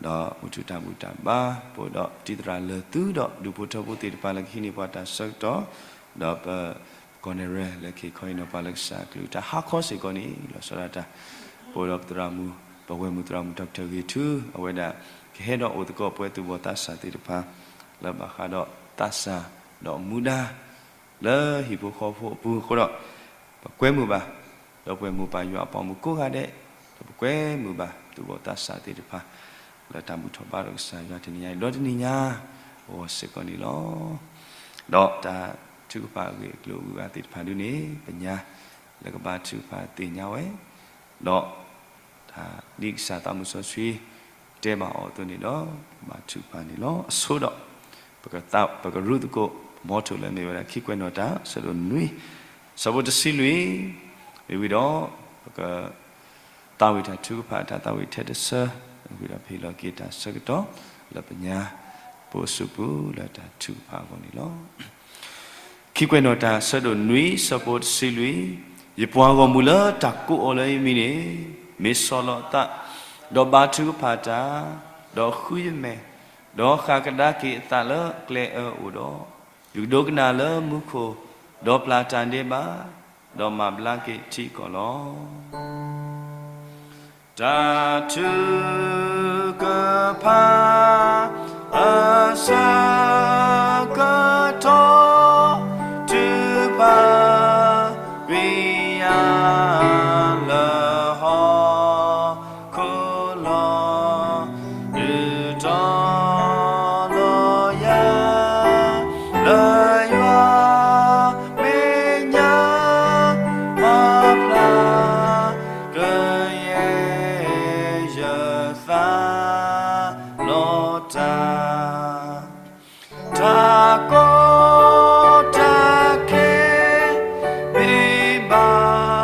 ဒီးမုၢ်ထူၣ်တၢ်ဘူၣ်တၢ်ဘါ ပအိၣ်ဒီးတံၤသရၣ်လၢာ်သုဒီးဒူၣ်ဖိထၢဖိသ့ၣ်တဖၣ် လၢကဟံးန့ၢ်ပှၤတၢ်ဆၢကတီၢ် ဒီးပ ကီၢ်နဲၣ်ရဲၣ် လၢကဟ့ၣ်ခီဟ့ၣ်နီၤပှၤလၢကစၢ်အကလုၢ်ကထါဟါခီစ့ၢ်ကီးန့ၣ် လီၤဆီဒၣ်တၢ် ပအိၣ်ဒီးပသရၣ်မုၣ် ပဝဲၢ်မုၣ်သရၣ်မုၣ် Doctor ဂ့ၤထူ အဝဲဒၣ် ကဟဲဒီးအိၣ်သကိးပဝဲသူၣ်ဘီၣ်သးစၢ်သ့ၣ်တဖၣ် လၢဘၣ်ဃးဒီးသးစၢ်ဒီးမူဒါ လၢဟံၣ်ဖိဃီဖိအပူၤအဃိဒီး ပကွဲမုာ်ဘၣ် ဒီပုၢ်ဝဲၢ်မိၢ်ပၢ်ယွၤအပှၤမုၣ်ကိးဂၤဒဲး ဒီးပကွဲမုာ်ဘၣ်သူၣ်ဘီၣ်သးစၢ်သ့ၣ်တဖၣ် လၢတၢ်ဘူၣ်ထီၣ်ဘါထီၣ်ကစၢ်ယွၤတနံၤညါအံၤ ဒီးတနံၤညါအဂီၢ်စ့ၢ်ကီးန့ၣ်လီၤ. ဒီးတၢ်ထုကဖၣ်အဂ့ၢ်အကျိၤအဂုၤအဂၤသ့ၣ်တဖၣ်ဒ်န့ၣ် ပညါလၢကဘါထုကဖၣ်သ့ၣ်ညါဝဲ ဒီး တၢ်ဒ်ကစၢ်သးမုၢ်စီဆှံ တဲဘၣ်အီၤအသိးန့ၣ်ဒီး ဘါထုကဖၣ်န့ၣ်လီၤ. အဆိဒီး ပကရူၢ်သကိး မီထိၣ်လၢအမ့ၢ်ဝဲဒၣ် ခံကွဲးနီၣ်တၢ် ဆၢဒိၣ်နွံ ဆၢဖိတဆံလွံၢ် မ့ၢ်ဝံၤဒီး ပက သးဝံၣ်တၢ်ထုကဖၣ် တၢ်သးဝံၣ်ထဲတဆၢ ဝံၤဒီးပဟ့ၣ်လီၤက့ၤတၢ်ဆၢကတီၢ် လၢပညါ ပအိၣ်ဆူပူၤလၢတၢ်ထုကဖၣ်အဂီၢ်န့ၣ်လီၤ. ခံကွဲးနီၣ်တၢ် ဆၢဒိၣ်နွံ ဆၢဖိတဆံလွံၢ်, ယပှၤဂီၢ်မုၢ်လၢတၢ်ကိးအီၤလၢယမံၤန့ၣ် မ့ၢ်ဆီၣ်လီၤအသး, ဒီးဘါထုကဖၣ်တၢ်, ဒီးဃုယမဲာ်, ဒီးဃၣ်ကဒါက့ၤအသးလၢကျဲအၢအိၣ်ဒီး, ယကဒိကနၣ်လၢမူခိၣ်, ဒီးပျၢ်တၢ်ဒဲးဘး, ဒီးမၤဘျါက့ၤထံကီၢ်လီၤ. တၢ်ထုကဖၣ် အဆၢကတီၢ် ထုကဖၣ် ကွံာ်ယၤလၢဟီၣ်ခိၣ်လီၤ. ဒုးတီၤလီၤယၤ လၢယွၤမဲာ်ညါ မၤဖျါ ကယဲၢ်ယသးလီၤတၢ် တၢ်ကီတၢ်ခဲ မ့ၢ်ဘၣ်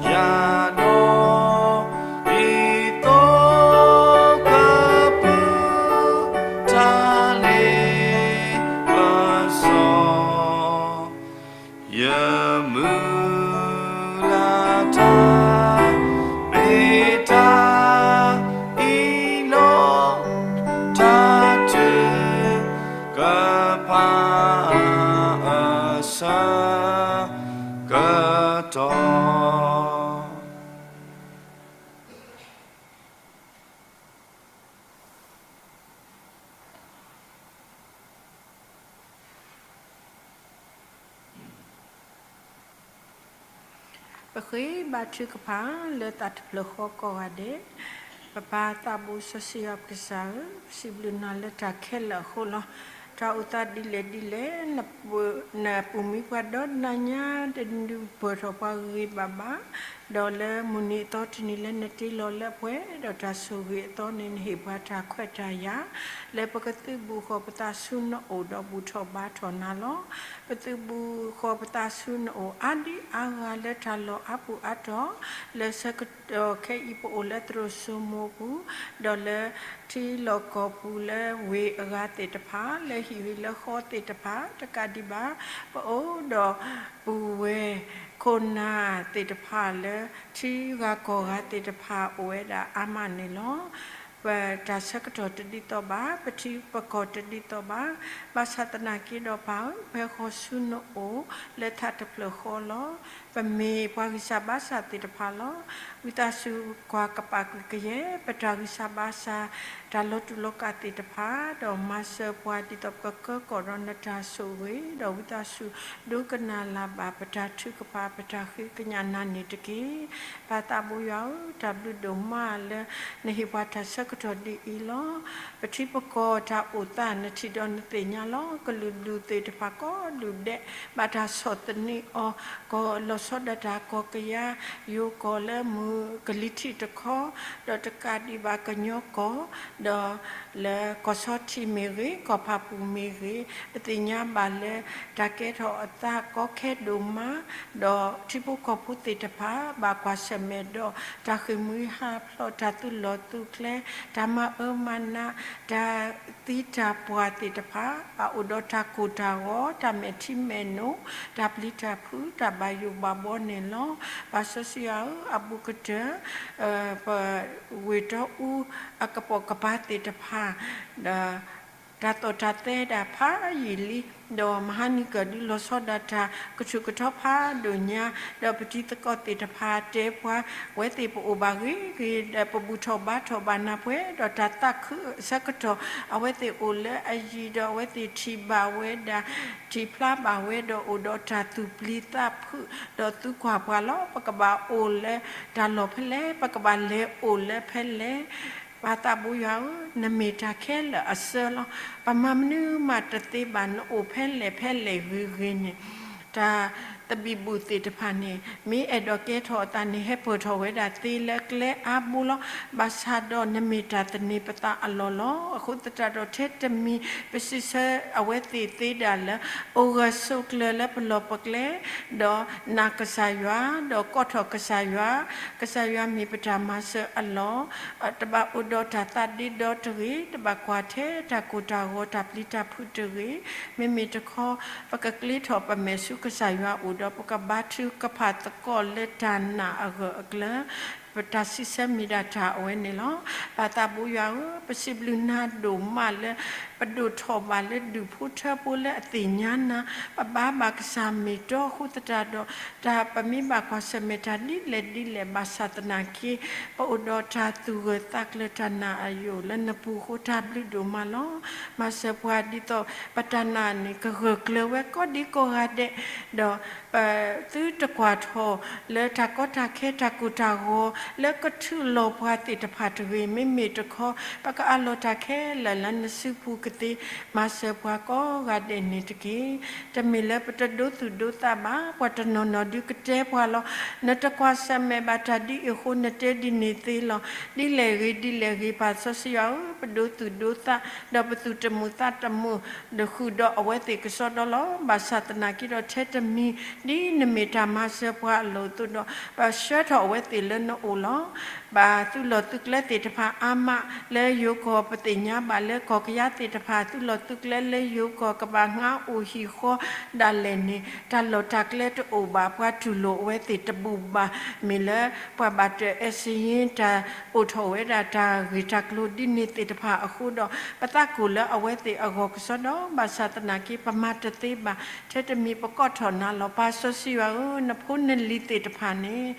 ယၤဒီး ဒ်သိးကပူၤ တၢ်လ့ပစီ ယမုၢ်လၢ် တၢ်မ့ၢ်တၢ်အံၤလီၤ, တၢ်ထုကဖၣ်အဆၢကတီၢ်. ပဃ့ဘါထုကဖၣ်လၢသးတဖျၢၣ်ဃီကိးဂၤဒဲး, ပပၢ်သးဘိစီဆှံယွၤပကစၢ်ဧၢ, ပစံးဘျုးနၤလၢတၢ်ခဲလၢာ်အဃိလီၤ. တၢ်အိၣ်သးဒ်လဲၣ်ဒ်လဲၣ်, နပူၤမံပှၤဒီးနၤညါ တဒုးပၢၢ်ထီၣ်ပှၤဂ့ၤဂ့ၤဘၣ်ဘၣ်, ဒီးလၢမုၢ်နံၤအသီတနံၤလၢနတ့လီၤလၢပှဲၤ ဒီးတၢ်ဆိၣ်ဂ့ၤအသီန့ၣ် နဟ့ၣ်ပှၤတၢ်ခွဲးတၢ်ယာ် လၢပကသုးဘူးဃီၤပသးဆူနအိၣ်ဒီးဘူၣ်ထီၣ်ဘါထီၣ်နၤလီၤ. ပသုးဘူးဃီၤပသးဆူနအိၣ်အါဒံအါဂၤလၢတၢ်လီၢ်အါပူၤအါတီၢ်, လၢဆၢကတီၢ်ခဲအံၤပအိၣ်လၢသရိာ်စိမိပူၤ, ဒီးလၢထံလီၢ်ကီၢ်ပူၤလၢဝ့ၢ်အဂၤသ့ၣ်တဖၣ်, လၢဟံၣ်ဂ့ၤလၢဃီသ့ၣ်တဖၣ်, တကးဒံးဘၣ် ပအိၣ်ဒီးပုၢ်ဝဲၢ်ခိၣ်နၢ်သ့ၣ်တဖၣ်လၢ ထံဂၤကီၢ်ဂၤသ့ၣ်တဖၣ်အိၣ်ဝဲဒၣ်အါမးန့ၣ်လီၤ. ပတၢ်ဆၢကတီၢ်တဒ်သိးဘၣ်, ပထံပကီၢ်တဒ်သိးဘၣ်, ဘၣ်ဆၣ်သနာ်က့ဒီးပၢ်ဧၢ, ပဟဲဃီၤဆူနအိၣ်လၢထးတဖျၢၣ်ဃီလီၤ. ပမ့ၢ်ပှၤဂံၢ်စၢ်ဘါစၢ်သ့ၣ်တဖၣ်လီၤ. ဝံသးစူၤကွၢ်ကပာ်ကယဲၢ် ပတၢ်ဂံၢ်စၢ်ဘါစၢ် တၢ်လီၤတူာ်လီၤကာ်သ့ၣ်တဖၣ်, ဒီးမၤစၢၤပှၤဒ်သိးပကကၢကီၢ်ဒီးနတၢ်ဆိၣ်ဂ့ၤ, ဒီးဝံသးစူၤဒိကနၣ်လၢ်ဘၣ်ပတၢ်ထုကဖၣ် ပတၢ်ဃ့ကညးနၤန့ၣ်တက့ၢ်. ပၢ်သးဘိယွၤဧၢ, တၢ်ဘျုးဒိၣ်မးလၢ နဟ့ၣ်ပှၤတၢ်ဆၢကတီၢ်ဒ်အံၤလီၤ. ပထံပကီၢ်တၢ်အိၣ်သးနထံၣ်ဒီးနသ့ၣ်ညါလီၤ. ကလုာ်ဒူၣ်သ့ၣ်တဖၣ်ကိးဒူၣ်ဒဲး ဘၣ်တၢ်ဆီၣ်သနံးအီၤ, ကီၢ်လီၤဆီဒၣ်တၢ်ကီၢ်ကယၤ, ယိၤကီၢ်လၢမုၢ်ကလံၤထံးတခီ, ဒီးတကးဒံးဘၣ်ကညီကီၢ်, ဒီးလၢကီၢ်ဆီထံးမ့ၢ်ဂ့ၤ, ကီၢ်ဖၣ်ပူၤမ့ၢ်ဂ့ၤ, ပသ့ၣ်ညါဘၣ်လၢ တၢ်ကဲထီၣ်အသးကီခဲဒိၣ်မး, ဒီးထံဖိကီၢ်ဖိသ့ၣ်တဖၣ် ဘၣ်ကွၢ်ဆၢၣ်မဲာ်ဒီး တၢ်ဃ့ၢ်မှံဟးဖျိး, တၢ်သူၣ်လီၢ်သူၣ်ကျဲ, တၢ်မၤအၢမၤနး, တၢ်သံတၢ်ပှၢ်သ့ၣ်တဖၣ် ဘၣ်အိၣ်ဒီးတၢ်ကိၢ်တၢ်ဂီၤ, တၢ်မဲာ်ထံမဲာ်နိ, တၢ်ပျံၤတၢ်ဖုး, တၢ်ဘၣ်ယိၣ်ဘၣ်ဘီန့ၣ်လီၤ. ပၢ်စီဆှံယွၤဧၢ, အဘူးကတၢၢ် ပဝ့ၢ်တီအူအကပိာ်ကပၤသ့ၣ်တဖၣ် ဒီး တၢ်သီၣ်တၢ်သဲဒၣ်ဖးယံာ်လံ, ဒီးမဟါနံၤကၢၢ်ဒုးလီၤဆီဒၣ်တၢ်ကဆူးကထီဖးဒိၣ်ညါ, ဒီးပတံၤသကိးသ့ၣ်တဖၣ်တဲပှၤ, အဝဲသ့ၣ်ပအိၣ်ဘၣ်ဂ့ၤဂ့ၤ, ဒီးပဘူၣ်ထီၣ်ဘါထီၣ်ဘၣ်နၤပှဲၤ, ဒီးတၢ်သးခုအဆၢကတီၢ် အဝဲသ့ၣ်အိၣ်လၢအယံၤ, ဒီးအဝဲသ့ၣ်ထံၣ်ဘၣ်ဝဲဒၣ်, ထံၣ်ဖျါဘၣ်ဝဲဒီးအိၣ်ဒီးတၢ်သူၣ်ပျံၤသးဖုး, ဒီးသုကွၢ်ပှၤလီၤ. ပကဘၣ်အိၣ်လၢတၢ်လီၢ်ဖဲလဲၣ်, ပကဘၣ်လဲၤအိၣ်လၢဖဲလဲၣ်, ပၢ်သးဘိယွၤဧၢ, နမ့ၢ်တၢ်ခဲလၢာ်အစၢလီၤ. ပမၤမနုၤမးတသ့ဘၣ်, နအိၣ်ဖဲလဲၣ်ဖဲလဲၣ်ဂ့ၤဂ့ၤန့ၣ်, တၢ်သဘံၣ်ဘုၣ်သ့ၣ်တဖၣ်န့ၣ် မ့ၢ်အဲၣ်ဒိးကဲထီၣ်အသးန့ၣ် ဟဲပၢၢ်ထီၣ်ဝဲဒၣ်သ့လၢကျဲအါဘိလီၤ. ဘၣ်ဆၣ်ဒီးနမ့ၢ်တၢ်သန့ၤပသးအလီၢ်လီၤ. အဃိသတးဒီးထဲတမံၤ ပစံးဆၢအဝဲသ့ၣ်သ့ဒၣ်လၢ အိၣ်ဂၢၢ်ဆိးကျၢၤလၢပလီၢ်ပကျဲ, ဒီးနာ်ကစၢ်ယွၤ, ဒီးကိးထီၣ်ကစၢ်ယွၤ, ကစၢ်ယွၤမ့ၢ်ပတၢ်မၤစၢၤအလီၢ်, တဘၣ်အိၣ်ဒီးတၢ်သးဒ့ဒီတဂ့ၤ, တဘၣ်ကွၢ်ထဲတၢ်ကိၢ်တၢ်ဂီၤတၢ်ပျံၤတၢ်ဖုးတဂ့ၤ, မ့မ့ၢ်တခီ ပကကျ့ထီၣ်ပမဲာ်ဆူကစၢ်ယွၤအအိၣ်ဒီး ပကဘါထုကဖၣ်သကိးလၢတၢ်နာ်အဂၢၢ်အကျၢၤ, ပတၢ်စံးဆၢမ့ၢ်ဒၣ်တၢ်အဝဲန့ၣ်လီၤ. ပၢ်သးဘိယွၤဧၢ, ပစံးဘျုးနၤဒိၣ်မးလၢ ပဒိၣ်ထီၣ်ဘၣ်လၢဒူၣ်ဖိထၢဖိလၢအသ့ၣ်ညါနၤ, ပဘါဘၣ်ကစၢ်မ့ၢ်တီအဃိသတးဒီး တၢ်ပမ့ၢ်ဘၣ်ကွၢ်ဆၢၣ်မဲာ်တၢ်ဒ်လဲၣ်ဒ်လဲၣ်ဘၣ်ဆၣ်သနာ်က့, ပအိၣ်ဒီးတၢ်သူၣ်ဂၢၢ်သးကျၢၤတၢ်နာ်အယိာ်လၢနပူၤအဃိတၢ်ဘျုးဒိၣ်မးလီၤ. မၤစၢၤပှၤဒ်သိး ပတၢ်နာ်န့ၣ်ကဂၢၢ်ကျၢၤဝဲကိးဒံကိးဂၤဒဲး, ဒီး ပသုတကွၢ်ထီၣ်လၢတၢ်ကီတၢ်ခဲတၢ်ကိၢ်တၢ်ဂီၤလၢကထုးလီၤပှၤသ့ၣ်တဖၣ်တဂ့ၤ, မ့မ့ၢ်တခီ ပကအးလီၤတၢ်ခဲလၢာ်လၢနစုပူၤကသ့, မၤစၢၤပှၤကိးဂၤဒဲးန့ၣ်တက့ၢ်. တမ့ၢ်လၢပတဒိသူၣ်ဒိသးဘၣ်, ပှၤတနီၤနီၤဒုးကတဲပှၤလီၤ. နတကွၢ်ဆၢၣ်မဲာ်ဘၣ်တၢ်ဒ်အံၤအဃိ နတဲဒ်န့ၣ်သ့လီၤ. ဒ်လဲၣ်ဂ့ၤဒ်လဲၣ်ဂ့ၤ ပၢ်စီဆှံယွၤဧၢ, ပဒိသူၣ်ဒိသး, ဒီးပသူၣ်တမုာ်သးတမုာ် ဒုးဃုာ်ဒီးအဝဲသ့ၣ်ကစီဒီလီၤ. ဘၣ်ဆၣ်သနာ်က့ဒီးထဲတမံၤ ဒ်နမ့ၢ်တၢ်မၤစၢၤပှၤအလိၤအသိးဒီး ပဆှၢထီၣ်အဝဲသ့ၣ်လၢနအိၣ်လီၤ. ဘၣ်သုးလီၢ်သုးကျဲသ့ၣ်တဖၣ်အါမးလၢယိၤကီၢ် ပသ့ၣ်ညါဘၣ်လၢကီၢ်ကယၤသ့ၣ်တဖၣ် သုးလီၢ်သုးကျဲလၢယိၤကီၢ် ကဘၣ်ငါအိၣ်ဟံၣ်ဃီဒၣ်လဲာ်န့ၣ် တၢ်လီၢ်တၢ်ကျဲတအိၣ်ဘၣ် ပှၤတူၢ်လိာ်အဝဲသ့ၣ်တဘူၣ်ဘၣ် မ့ၢ်လၢပှၤဘၣ်တၢ်အဲၣ်စ့ယ့ တၢ်အိၣ်ထီၣ်ဝဲဒၣ်တၢ်ဂ့ၢ်တၢ်ကျိၤဒ်န့ၣ်သ့ၣ်တဖၣ်အဃိဒီး ပသးကိၢ်လၢအဝဲသ့ၣ်အဂီၢ်ကစီဒီ ဘၣ်ဆၣ်သနာ်က့ ပမၤတသ့ဘၣ် ထဲတမံၤပကိးထီၣ်နၤလီၤ. ပၢ်စီဆှံယွၤဧၢ, နဖိနလံၤသ့ၣ်တဖၣ်န့ၣ်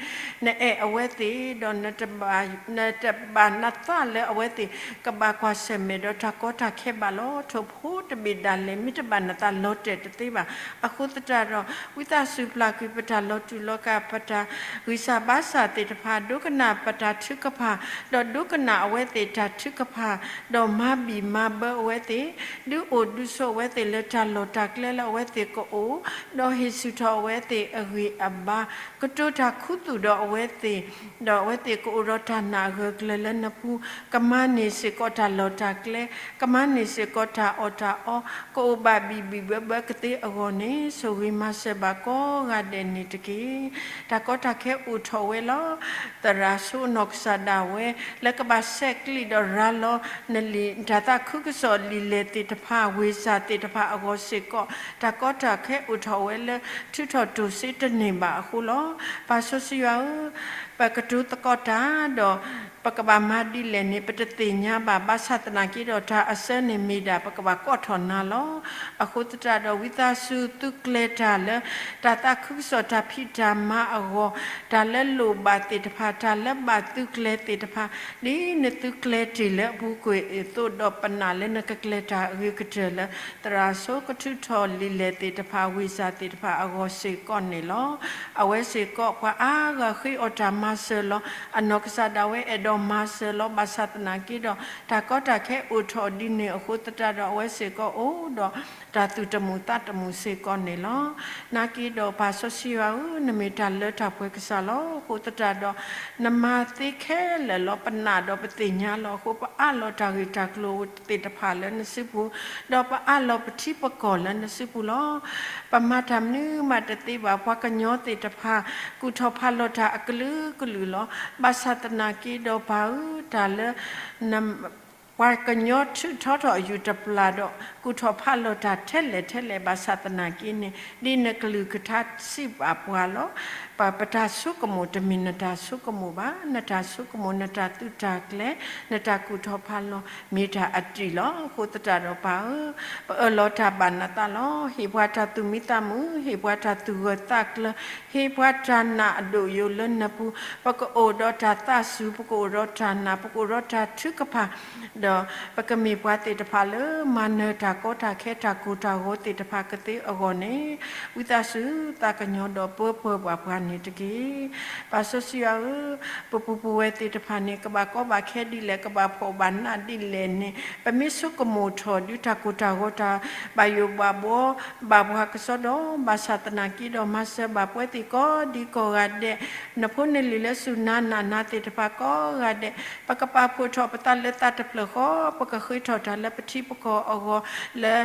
နအဲၣ်အဝဲသ့ၣ်ဒီး နတဘၣ်နသးလၢအဝဲသ့ၣ် ကဘၣ်ကွၢ်ဆၢၣ်မဲာ်ဒီးတၢ်ကီတၢ်ခဲဘၣ်လီၤ. ထိၣ်ဖိတဘ့ၣ်ဒၣ်လဲာ် မ့ၢ်တဘၣ်နသးလီၤတဲာ်တသ့ဘၣ်. အဃိသတးဒီး ဝံသးစူၤပျၢ်ကွံာ်ပတၢ်လီၤတူာ်လီၤကာ် ပတၢ်ဂံၢ်စၢ်ဘါစၢ်သ့ၣ်တဖၣ် ဒိကနၣ်ပတၢ်ထုကဖၣ် ဒီးဒိကနၣ်အဝဲသ့ၣ်တၢ်ထုကဖၣ် ဒီးမၤဘံၣ်မၤဘၢအဝဲသ့ၣ် ဒုးအိၣ်ဒုးဆိးအဝဲသ့ၣ်လၢတၢ်လီၢ်တၢ်ကျဲလၢအဝဲသ့ၣ်ကအိၣ် ဒီးဟ့ၣ်ဆူၣ်ထီၣ်အဝဲသ့ၣ်အဂံၢ်အဘါ ကတိၤတၢ်ခူသူၣ်ဒီးအဝဲသ့ၣ် ဒီးအဝဲသ့ၣ်ကအိၣ်ဒီးတၢ်နာ်အဂၢၢ်ကျၢၤလၢနပူၤ ကမၤန့ၢ်စ့ၢ်ကီးတၢ်လီၢ်တၢ်ကျဲ ကမၤန့ၢ်စ့ၢ်ကီးတၢ်အီၣ်တၢ်အီ ကအိၣ်ဘၣ်ဘံၣ်ဘံၣ်ဘၢဘၢကသ့အဂီၢ်န့ၣ် ဆိၣ်ဂ့ၤမၤစၢၤဘၣ်ကိးဂၤဒဲးန့ၣ်တက့ၢ်. တၢ်ကီတၢ်ခဲအိၣ်ထီၣ်ဝဲလီၤ. သရၣ်စိအနီၢ်ကစၢ်ဒၣ်ဝဲ လၢကဘၣ်ဆဲးကျိးဒီးရၤလီၤ နလံာ်တၢ်သးခုကစီၣ်လံာ်လဲၢ်သ့ၣ်တဖၣ် ဝ့ၢ်စၢ်သ့ၣ်တဖၣ်အဂီၢ်စ့ၢ်ကီး တၢ်ကီတၢ်ခဲအိၣ်ထီၣ်ဝဲလၢ ထုးထီၣ်တိၢ်စ့တန့ၢ်ဘၣ်အဃိလီၤ. ပၢ်စီဆှံယွၤဧၢ, ပကတိၤသကိးတၢ်ဒီး ပကဘၣ်မၤဒ်လဲၣ်န့ၣ် ပတသ့ၣ်ညါဘၣ်. ဘၣ်ဆၣ်သနာ်က့ဒီး တၢ်အဆၢန့ၣ်မ့ၢ်ဒၣ် ပကဘၣ်ကိးထီၣ်နၤလီၤ. အဃိသတးဒီး ဝံသးစူၤသုးကျဲၤတၢ်လၢ တၢ်သးခုကစီၣ်တၢ်ဖံးတၢ်မၤအဂီၢ်, တၢ်လၢလိၣ်ဘၣ်သ့ၣ်တဖၣ်, တၢ်လၢဘၣ်သုးကျဲၤသ့ၣ်တဖၣ်, ဒ်နသုးကျဲၤတ့ၢ်လၢအပူၤကွံာ်အသိးဒီး ပနာ်လၢနကကျဲၤတၢ်အဂ့ၤကတၢၢ်လၢ သရၣ်စိကထုးထီၣ်လံာ်လဲၢ်သ့ၣ်တဖၣ် ဝ့ၢ်စၢ်သ့ၣ်တဖၣ်အဂီၢ်စ့ၢ်ကီးန့ၣ်လီၤ. အဝဲစ့ၢ်ကီး ပှၤအါဂၤဃ့အီၣ်တၢ်မၤစၢၤလီၤ. အနီၢ်ကစၢ်ဒၣ်ဝဲအဲၣ်ဒိးမၤစၢၤလီၤ. ဘၣ်ဆၣ်သနာ်က့ဒီး တၢ်ကီတၢ်ခဲအိၣ်ထီၣ်ဒ်န့ၣ်အဃိသတးဒီး အဝဲစ့ၢ်ကီးအိၣ်ဒီး တၢ်သူၣ်တမုာ်သးတမုာ်စ့ၢ်ကီးန့ၣ်လီၤ. နာ်က့ဒီး ပၢ်စီဆှံယွၤဧၢ, နမ့ၢ်တၢ်လၢတၢ်ပှဲၤကစၢ်လီၤ. အဃိသတးဒီး နမၤသ့ခဲလၢာ်လီၤ. ပနာ်ဒီးပသ့ၣ်ညါလီၤ. အဃိ ပအးလီၤတၢ်ဂ့ၢ်တၢ်ကျိၤသ့ၣ်တဖၣ်လၢနစုပူၤ, ဒီးပအးလီၤပထံပကီၢ်လၢနစုပူၤလီၤ. ပမၤတၢ်မနုၤမးတသ့ဘၣ်. ပှၤကညီသ့ၣ်တဖၣ် ကူၣ်ထီၣ်ဖးလီၤတၢ်အကလုာ်ကလုာ်လီၤ. ဘၣ်ဆၣ်သနာ်က့ဒီးပၢ်ဧၢ, တၢ်လၢ ပှၤကညီထုးထီထီၣ်အယူၢ်တပျၢ်ဒီး ကူၣ်ထီၣ်ဖးလီၤတၢ်ထဲလဲၣ်ထဲလဲၣ် ဘၣ်ဆၣ်သနာ်က့န့ၣ် ဒ်နကလုၢ်ကထါစံးဘၣ်ပှၤလီၤ. ပ ပတၢ်ဆိကမိၣ်တမ့ၢ်နတၢ်ဆိကမိၣ်ဘၣ်. နတၢ်ဆိကမိၣ် နတၢ်သုးတၢ်ကျဲၤ နတၢ်ကူၣ်ထီၣ်ဖးလီၤ မ့ၢ်တၢ်အတံၢ်လီၤ. အဃိသတးဒီးပၢ်ဧၢ, ပအၢၣ်လီၤတၢ်ဘၣ်နသးလီၤ. ဟ့ၣ်ပှၤတၢ်သူၣ်မံသးမုာ်, ဟ့ၣ်ပှၤတၢ်သူၣ်ဂၢၢ်သးကျၢၤ, ဟ့ၣ်ပှၤတၢ်နာ်အဒိၣ်ယိာ်လၢနပူၤ, ပကအိၣ်ဒီးတၢ်သးစူၤ, ပကအိၣ်ဒီးတၢ်နာ်, ပကအိၣ်ဒီးတၢ်ထုကဖၣ်, ဒီးပကမ့ၢ်ပှၤသ့ၣ်တဖၣ်လၢ မၤနၢၤတၢ်ကီတၢ်ခဲ တၢ်ကိၢ်တၢ်ဂီၤသ့ၣ်တဖၣ်ကသ့အဂီၢ်န့ၣ်, ဝံသးစူၤသးကညီၤဒီးပၢပၢပှၤပှၤန့ၣ်တက့ၢ်. ပၢ်စီဆှံယွၤဧၢ, ပပူၤပဝဲၢ်သ့ၣ်တဖၣ်န့ၣ် ကဘၣ်ကီဘၣ်ခဲဒ်လဲၣ်, ကဘၣ်ဖှီၣ်ဘၣ်နးဒ်လဲၣ်န့ၣ်, ပမ့ၢ်ဆိကမိၣ်ထီၣ်ဒုးတၢ်ကိၢ်တၢ်ဂီၤ တၢ်ဘၣ်ယိၣ်ဘၣ်ဘှီဘၣ်ပှၤကစီဒီ, ဘၣ်ဆၣ်သနာ်က့ဒီး မၤစၢၤဘၣ်ပဝဲသ့ၣ်ကိးဒံကိးဂၤဒဲး, နဖိနလံၤလၢစူၢ်နၤနာ်နၤသ့ၣ်တဖၣ်ကိးဂၤဒဲး, ပကပာ်ဖှိၣ်ထီၣ်ပသးလၢသးတဖျၢၣ်ဃီ, ပကဃ့ထီၣ်တၢ်လၢပထံပကီၢ်အဂီၢ်, လၢ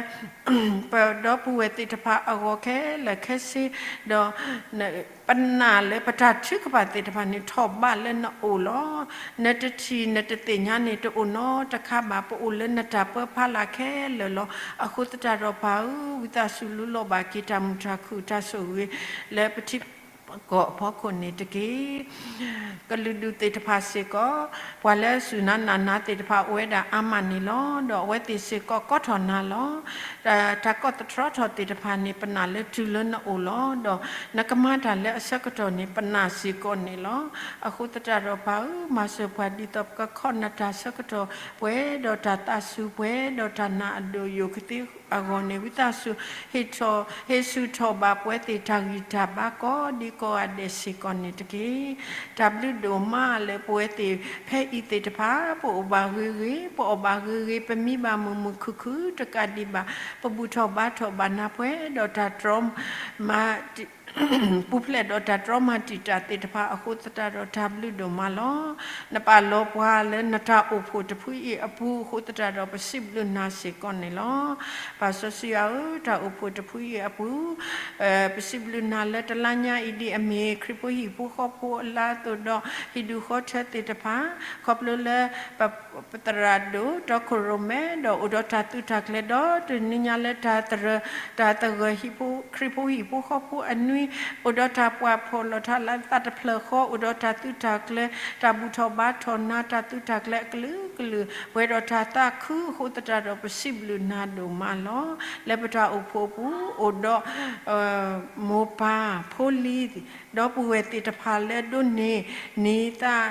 ပဒီပုၢ်ဝဲၢ်သ့ၣ်တဖၣ်အဂီၢ်ခဲလၢာ်ခဲဆ့, ဒီး ပနာ်လၢပတၢ်ထုကဖၣ်သ့ၣ်တဖၣ်န့ၣ် ထီၣ်ဘးလၢနအိၣ်လီၤ. နတထံၣ်နတသ့ၣ်ညါန့ၣ် တအိၣ်နီတခါဘၣ်. ပအိၣ်လၢနတၢ်ပၢဖးလၢ်ခဲလၢာ်လီၤ. အဃိသတးဒီးပၢ်ဧၢ, ဝံသးစူၤလူလီၤဘၣ်က့ၤတၢ်မုာ်တၢ်ခုၣ်တၢ်ဆိၣ်ဂ့ၤ လၢပထံပကီၢ်အဖီခိၣ်န့ၣ်တက့ၢ်. ကလုာ်ဒူၣ်သ့ၣ်တဖၣ်စ့ၢ်ကီး, ပှၤလၢစူၢ်နၤနာ်နၤသ့ၣ်တဖၣ်အိၣ်ဝဲဒၣ်အါမးန့ၣ်လီၤ. ဒီးအဝဲသ့ၣ်စ့ၢ်ကီးကိးထီၣ်နၤလီၤ. တၢ် တၢ်ကိးသတြီထီၣ်သ့ၣ်တဖၣ်န့ၣ် ပနာ်လၢတုၤလၢနအိၣ်လီၤ. ဒီးနကမၤတၢ်လၢအဆၢကတီၢ်န့ၣ် ပနာ်စ့ၢ်ကီးန့ၣ်လီၤ. အဃိသတးဒီးပၢ်ဧၢ, မၤစၢၤပှၤဒ်သိးပကခီၣ်နတၢ်ဆၢကတီၢ်ပှဲၤဒီးတၢ်သးစူၤ ပှဲၤဒီးတၢ်နာ်အဒိၣ်ယိာ်ကသ့အဂီၢ်န့ၣ်, ဝံသးစူၤ ဟ့ၣ်ထီၣ် ဟ့ၣ်ဆူၣ်ထီၣ်ဘၣ်ပဝဲသ့ၣ်တၢ်ဂံၢ်တၢ်ဘါကိးဒံကိးဂၤဒဲးစ့ၢ်ကီးန့ၣ်တက့ၢ်. တၢ်ဘျုးဒိၣ်မးလၢပဝဲသ့ၣ်ဖဲအံၤသ့ၣ်တဖၣ် ပအိၣ်ဘၣ်ဂ့ၤဂ့ၤ, ပအီၣ်ဘၣ်ဂ့ၤဂ့ၤ, ပမံဘၣ်မုာ်မုာ်ခုၣ်ခုၣ်တကးဒံးဘၣ်, ပဘူၣ်ထီၣ်ဘါထီၣ်ဘၣ်နၤပှဲၤဒီးတၢ်တြီမၤ ပူၤဖျဲးဒီးတၢ်တြီမၤတံာ်တာ်သ့ၣ်တဖၣ်အဃိသတးဒီးတၢ်ဘျုးဒိၣ်မးလီၤ. နပာ်လီၤပှၤလၢနတၢ်အိၣ်ဖှိၣ်တဖုအံၤအပူၤအဃိသတးဒီးပစံးဘျုးနၤစ့ၢ်ကီးန့ၣ်လီၤ. ပၢ်စီဆှံယွၤဧၢ, တၢ်အိၣ်ဖှိၣ်တဖုအံၤအပူၤ ပစံးဘျုးနၤလၢတလါညါအံၤဒ်အမ့ၢ်ခရံာ်ဖိဟံၣ်ဖိဃီဖိအလါအသိးဒီး ဟံၣ်ဒူၣ်ဃီထၢသ့ၣ်တဖၣ် ခီဖျိလၢ ပသရၣ်ဒိၣ်တီခိၣ်ရိၣ်မဲ ဒီးအိၣ်ဒီးတၢ်သုးတၢ်ကျဲၤဒီး တနံၤညါလၢတၢ်သရၢၣ် တၢ်သဂၢၢ် ခရံာ်ဖိဟံၣ်ဖိဃီဖိအနွံ အိၣ်ဒီးတၢ်ပှၤဖှီၣ်လီၤထးလၢသးတဖျၢၣ်ဃီ အိၣ်ဒီးတၢ်သုးတၢ်ကျဲၤ တၢ်ဘူၣ်ထီၣ်ဘါထီၣ်နၤ တၢ်သုးတၢ်ကျဲၤအကလုာ်ကလုာ် ပှဲၤဒီးတၢ်သးခုအဃိသတးဒီး ပစံးဘျုးနၤဒိၣ်မးလီၤ. လၢပတၢ်အိၣ်ဖှိၣ်အပူၤ အိၣ်ဒီး မိၢ်ပၢ်ဖိလံၤ ဒီပုၢ်ဝဲၢ်သ့ၣ်တဖၣ်လၢဒိးန့ၢ် နံၤသး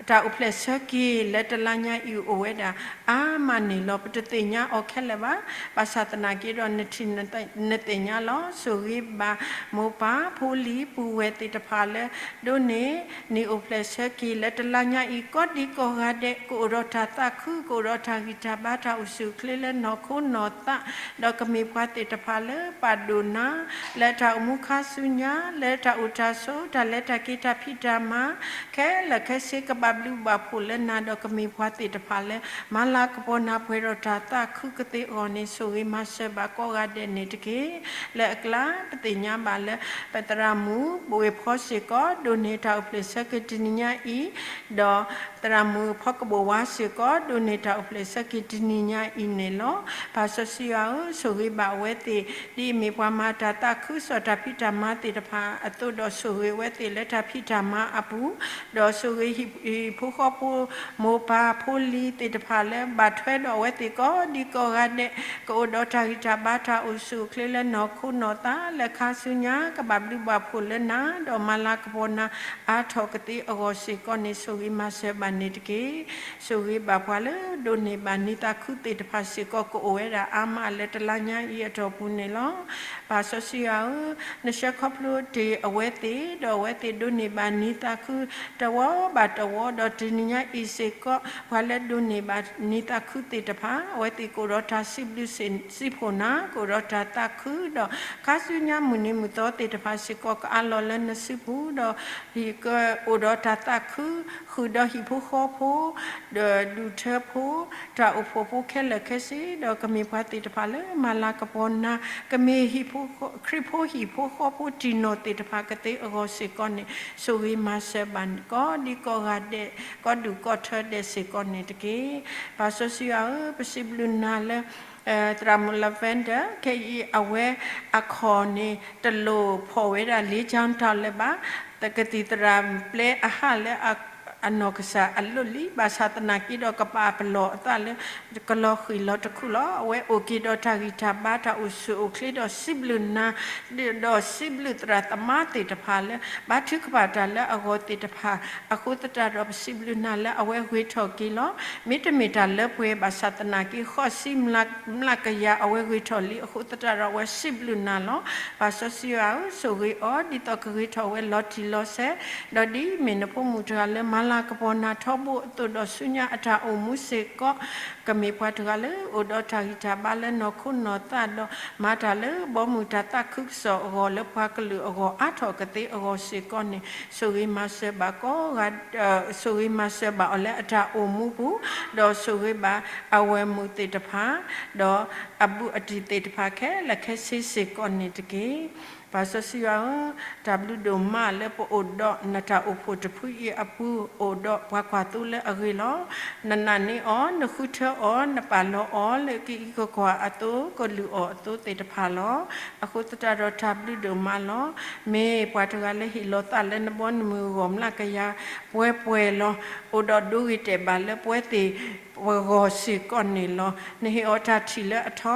တၢ်အိၣ်ဖျဲၣ်ဆၢက့ၤလၢတလါညါအံၤအိၣ်ဝဲဒၣ် အါမးန့ၣ်လီၤ. ပတသ့ၣ်ညါအီၤခဲလၢာ်ဘၣ်. ဘၣ်ဆၣ်သနာ်က့ဒီး နထံၣ်နသ့ၣ်ညါလီၤ. ဆိၣ်ဂ့ၤဘၣ်မိၢ်ပၢ်ဖိလံၤပုၢ်ဝဲၢ်သ့ၣ်တဖၣ်လၢ ဒိးန့ၢ် နံၤအိၣ်ဖျဲၣ်ဆၢက့ၤလၢတလါညါအံၤ ကိးဒံကိးဂၤဒဲး ကအိၣ်ဒီးတၢ်သးခု ကအိၣ်ဒီးတၢ်ဂံၢ်တၢ်ဘါ တၢ်အိၣ်ဆူၣ်အိၣ်ချ့လၢနီၢ်ခိနီၢ်သး ဒီးကမ့ၢ်ပှၤသ့ၣ်တဖၣ်လၢပာ်ဒိၣ်နၤ လၢတၢ်အိၣ်မူခါဆူညါ လၢတၢ်အိၣ်တၢ်ဆိး တၢ်လဲၤတၢ်က့ၤ တၢ်ဖံးတၢ်မၤ ခဲလၢာ်ခဲဆ့ ကဘၣ်ဘျုးဘၣ်ဖှိၣ်လၢနၤ ဒီးကမ့ၢ်ပှၤသ့ၣ်တဖၣ်လၢ မၤလၤကပီၤနၤ ပှဲၤဒီးတၢ်သးခုကသ့အဂီၢ်န့ၣ် ဆိၣ်ဂ့ၤမၤစၢၤဘၣ်ကိးဂၤဒဲးန့ၣ်တက့ၢ်. လၢအကျါ ပသ့ၣ်ညါဘၣ်လၢ ပသရၣ်မုၣ်ဘိၣ်ဝ့ၢ်ဖီစ့ၢ်ကီး ဒိးန့ၢ်တၢ်အိၣ်ဖျဲၣ်ဆၢက့ၤတနံၤညါအံၤ ဒီးသရၣ်မုၣ်ဖီကဘိၣ်ဝါစ့ၢ်ကီး ဒိးန့ၢ်တၢ်အိၣ်ဖျဲၣ်ဆၢက့ၤတနံၤညါအံၤန့ၣ်လီၤ. ပၢ်စီဆှံယွၤဧၢ, ဆိၣ်ဂ့ၤဘၣ်အဝဲသ့ၣ် ဒ်အမ့ၢ်ပှၤမၤတၢ်သးခုကစီၣ်တၢ်ဖံးတၢ်မၤသ့ၣ်တဖၣ်အသိးဒီး ဆိၣ်ဂ့ၤအဝဲသ့ၣ်လၢတၢ်ဖံးတၢ်မၤအပူၤ, ဒီးဆိၣ်ဂ့ၤဟံၣ်ဖိဃီဖိ မိၢ်ပၢ်ဖိလံၤသ့ၣ်တဖၣ်လၢ ဘၣ်ထွဲဒီးအဝဲသ့ၣ်ကိးဒံကိးဂၤဒဲး ကအိၣ်ဒီးတၢ်ဂံၢ်တၢ်ဘါ တၢ်အိၣ်ဆူၣ်အိၣ်ချ့လၢနီၢ်ခိနီၢ်သး လၢခါဆူညါ ကဘၣ်ဘျုးဘၣ်ဖှိၣ်လၢနၤ ဒီးမၤလၤကပီၤနၤ အါထီၣ်ကသ့အဂီၢ်စ့ၢ်ကီးန့ၣ် ဆိၣ်ဂ့ၤမၤစၢၤဘၣ်န့ၣ်တက့ၢ်. ဆိၣ်ဂ့ၤဘၣ်ပှၤလၢဒိးန့ၢ်ဘၣ်နံၤသးခုသ့ၣ်တဖၣ်စ့ၢ်ကီး ကအိၣ်ဝဲဒၣ်အါမးလၢတလါညါအံၤအတီၢ်ပူၤန့ၣ်လီၤ. ပၢ်စီဆှံယွၤဧၢ, နဆှၢခီဖျိတ့ၢ်အဝဲသ့ၣ် ဒီးအဝဲသ့ၣ်ဒိးန့ၢ်ဘၣ်နံၤသးခု တဝီဘၣ်တဝီ ဒီးတနံၤညါအံၤစ့ၢ်ကီး ပှၤလၢဒိးန့ၢ်ဘၣ်နံၤသးခုသ့ၣ်တဖၣ် အဝဲသ့ၣ်ကအိၣ်ဒီးတၢ်စံးဘျုးစံးဖှိၣ်နၤ ကအိၣ်ဒီးတၢ်သးခု ဒီးခါဆူညါမုၢ်နံၤမုၢ်သီသ့ၣ်တဖၣ်စ့ၢ်ကီး ကအးလီၤလၢနစုပူၤ ဒီး ကအိၣ်ဒီးတၢ်သးခု ဃုာ်ဒီးဟံၣ်ဖိဃီဖိ ဒီးဒူၣ်ထၢဖိ တၢ်အိၣ်ဖှိၣ်ဖိခဲလၢာ်ခဲဆ့ ဒီးကမ့ၢ်ပှၤသ့ၣ်တဖၣ်လၢမၤလၤကပီၤနၤ ကမ့ၢ်ဟံၣ်ဖိ ခရံာ်ဖိဟံၣ်ဖိဃီဖိတံၢ်နီၢ်သ့ၣ်တဖၣ်ကသ့အဂီၢ်စ့ၢ်ကီးန့ၣ် ဆိၣ်ဂ့ၤမၤစၢၤဘၣ်ကိးဒံကိးဂၤဒဲး ကိးဒူၣ်ကိးထၢဒဲးစ့ၢ်ကီးန့ၣ်တက့ၢ်. ပၢ်စီဆှံယွၤဧၢ, ပစံးဘျုးနၤလၢ သရၣ်မုၣ် Lavender ခဲအံၤ အဝဲအခီၣ်န့ၣ် တလိၣ်ဖီၣ်ဝဲဒၣ်လ့ကၠီတၢ်လၢၤဘၣ်, ကသံၣ်သရၣ်ပျဲအဟးလၢအနီၢ်ကစၢ်အလိၣ်လံ, ဘၣ်ဆၣ်သနာ်က့ဒီး ကပာ်ပလီၢ်အသးလၢ ကလီၤဃံၤလီၤတခူၣ်လီၤ. အဝဲအိၣ်က့ၤဒီးတၢ်ဂံၢ်တၢ်ဘါ တၢ်အိၣ်ဆူၣ်အိၣ်ချ့ဒီးစံးဘျုးနၤ ဒီးစံးဘျုးသရၣ်သမါသ့ၣ်တဖၣ်လၢ ဘါထုကဖၣ်တၢ်လၢအဂီၢ်သ့ၣ်တဖၣ် အဃိသတးဒီး ပစံးဘျုးနၤလၢအဝဲဂ့ၤထီၣ်က့ၤလီၤ. မ့တမ့ၢ်တၢ်လၢပှဲၤဘၣ်ဆၣ်သနာ်က့ ဃိးဆံမျးကယၤအဝဲဂ့ၤထီၣ်လံ အဃိသတးဒီးအဝဲစံးဘျုးနၤလီၤ. ပၢ်စီဆှံယွၤဧၢ, ဆိၣ်ဂ့ၤအီၤ ဒ်သိးကဂ့ၤထီၣ်ဝဲလီၤတံၢ်လီၤဆဲး, ဒီးဒ်အမ့ၢ်နဖိမုၣ်တဂၤလၢမၤလၤကပီၤနၤထီဘိအသိးဒီး ဆူညါအတၢ်အိၣ်မူစ့ၢ်ကီး ကမ့ၢ်ပှၤတဂၤလၢအိၣ်ဒီးတၢ်ဂံၢ်တၢ်ဘါလၢနီၢ်ခိနီၢ်သးဒီး မၤတၢ်လၢဘီမုၢ်တၢ်သးခုကစီၣ်အဂီၢ် လၢပှၤကလုာ်အဂီၢ်အါထီၣ်ကသ့အဂီၢ်စ့ၢ်ကီးန့ၣ် ဆိၣ်ဂ့ၤမၤစၢၤဘၣ်ကိးဂၤ ဆိၣ်ဂ့ၤမၤစၢၤဘၣ်အီၤလၢအတၢ်အိၣ်မူပူၤ, ဒီးဆိၣ်ဂ့ၤဘၣ်အဝဲၢ်မုၣ်သ့ၣ်တဖၣ်, ဒီးအဘူးအတံၢ်သ့ၣ်တဖၣ်ခဲလၢာ်ခဲဆ့စ့ၢ်ကီးန့ၣ်တက့ၢ်. ပၢ်စီဆှံယွၤဧၢ, တၢ်ဘျုးဒိၣ်မးလၢပအိၣ်ဒီးနတၢ်အိၣ်ဖှိၣ်တဖုအံၤအပူၤ အိၣ်ဒီးပှၤကွၢ်သိလၢအဂ့ၤလီၤ. နနာ်န့ၢ်အီၤ, နဃုထၢအီၤ, နပာ်လီၤအီၤလၢကအံးကကွၢ်အသိး ကလုၢ်အီၣ်အသိးသ့ၣ်တဖၣ်လီၤ. အဃိသတးဒီးတၢ်ဘျုးဒိၣ်မးလီၤ. မ့ၢ်ပှၤတဂၤလၢဟ့ၣ်လီၤသးလၢနဘီနမုၢ်အဂီၢ် မျးကယၤပှဲၤပှဲၤလီၤ. အိၣ်ဒီးဒိဂ့ၤတဲာ်ဘၣ်လၢပဝဲသ့ၣ်ပဂီၢ်စ့ၢ်ကီးန့ၣ်လီၤ. နဟ့ၣ်အီၤတၢ်ထံၣ်လၢအထီ,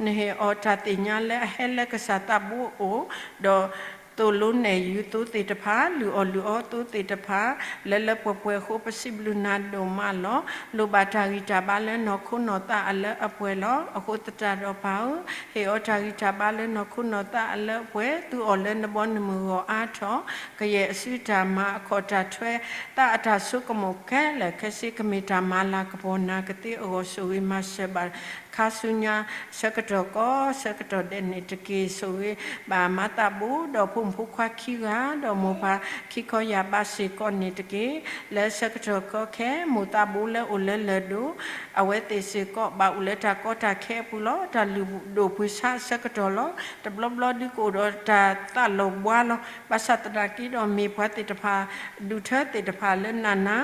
နဟ့ၣ်အီၤတၢ်သ့ၣ်ညါလၢအဟဲလၢကစၢ်သးဘိအအိၣ်, ဒီးသိၣ်လိနဲၣ်ယုာ်သိသ့ၣ်တဖၣ်, လုၢ်အီၣ်လုၢ်အီသိသ့ၣ်တဖၣ်, လၢလၢပှဲၤပှဲၤအဃိ ပစံးဘျုးနၤဒိၣ်မးလီၤ. လိၣ်ဘၣ်တၢ်ဂံၢ်တၢ်ဘါလၢနီၢ်ခိနီၢ်သးအလၢအပှဲၤလီၤ. အဃိသတးဒီးပၢ်ဧၢ, ဟ့ၣ်အီၤတၢ်ဂံၢ်တၢ်ဘါလၢနီၢ်ခိနီၢ်သးအလၢအပှဲၤ, သူအီၤလၢနဘီနမုၢ်ဂီၢ်အါထီၣ်, ကယဲၢ်အစုတၢ်မၤ အခီၣ်တၢ်ထွဲ သးအတၢ်ဆိကမိၣ်ခဲလၢာ်ခဲဆ့ ကမ့ၢ်တၢ်မၤလၤကပီၤနၤကသ့အဂီၢ် ဆိၣ်ဂ့ၤမၤစၢၤဘၣ် ခါဆူညါ ဆၢကတီၢ်ကီ ဆၢကတီၢ်ဒဲးန့ၣ်တက့ၢ်. ဆိၣ်ဂ့ၤဘၣ်မၤသးဘိ ဒီးဖိမုၣ်ဖိခွါခံဂၤ ဒီးမိၢ်ပၢ်ခံခီယၢ်ဘးစ့ၢ်ကီးန့ၣ်တက့ၢ်. လၢဆၢကတီၢ်ကီခဲ မိၢ်သးဘိလၢအိၣ်လၢလၢၢ်ဒိၣ် အဝဲသ့ၣ်စ့ၢ်ကီး ဘၣ်အိၣ်လၢတၢ်ကီတၢ်ခဲအပူၤလီၤ. တၢ်လုၢ်ဒိၣ်ပှ့ၤဆါအဆၢကတီၢ်လီၤ. တဘျီဘျီဒုးကအိၣ်ဒီးတၢ်သးလီၤဘှါလီၤ. ဘၣ်ဆၣ်သနာ်က့ဒီး မ့ၢ်ပှၤသ့ၣ်တဖၣ် ဒူၣ်ထၢသ့ၣ်တဖၣ်လၢနးနၤ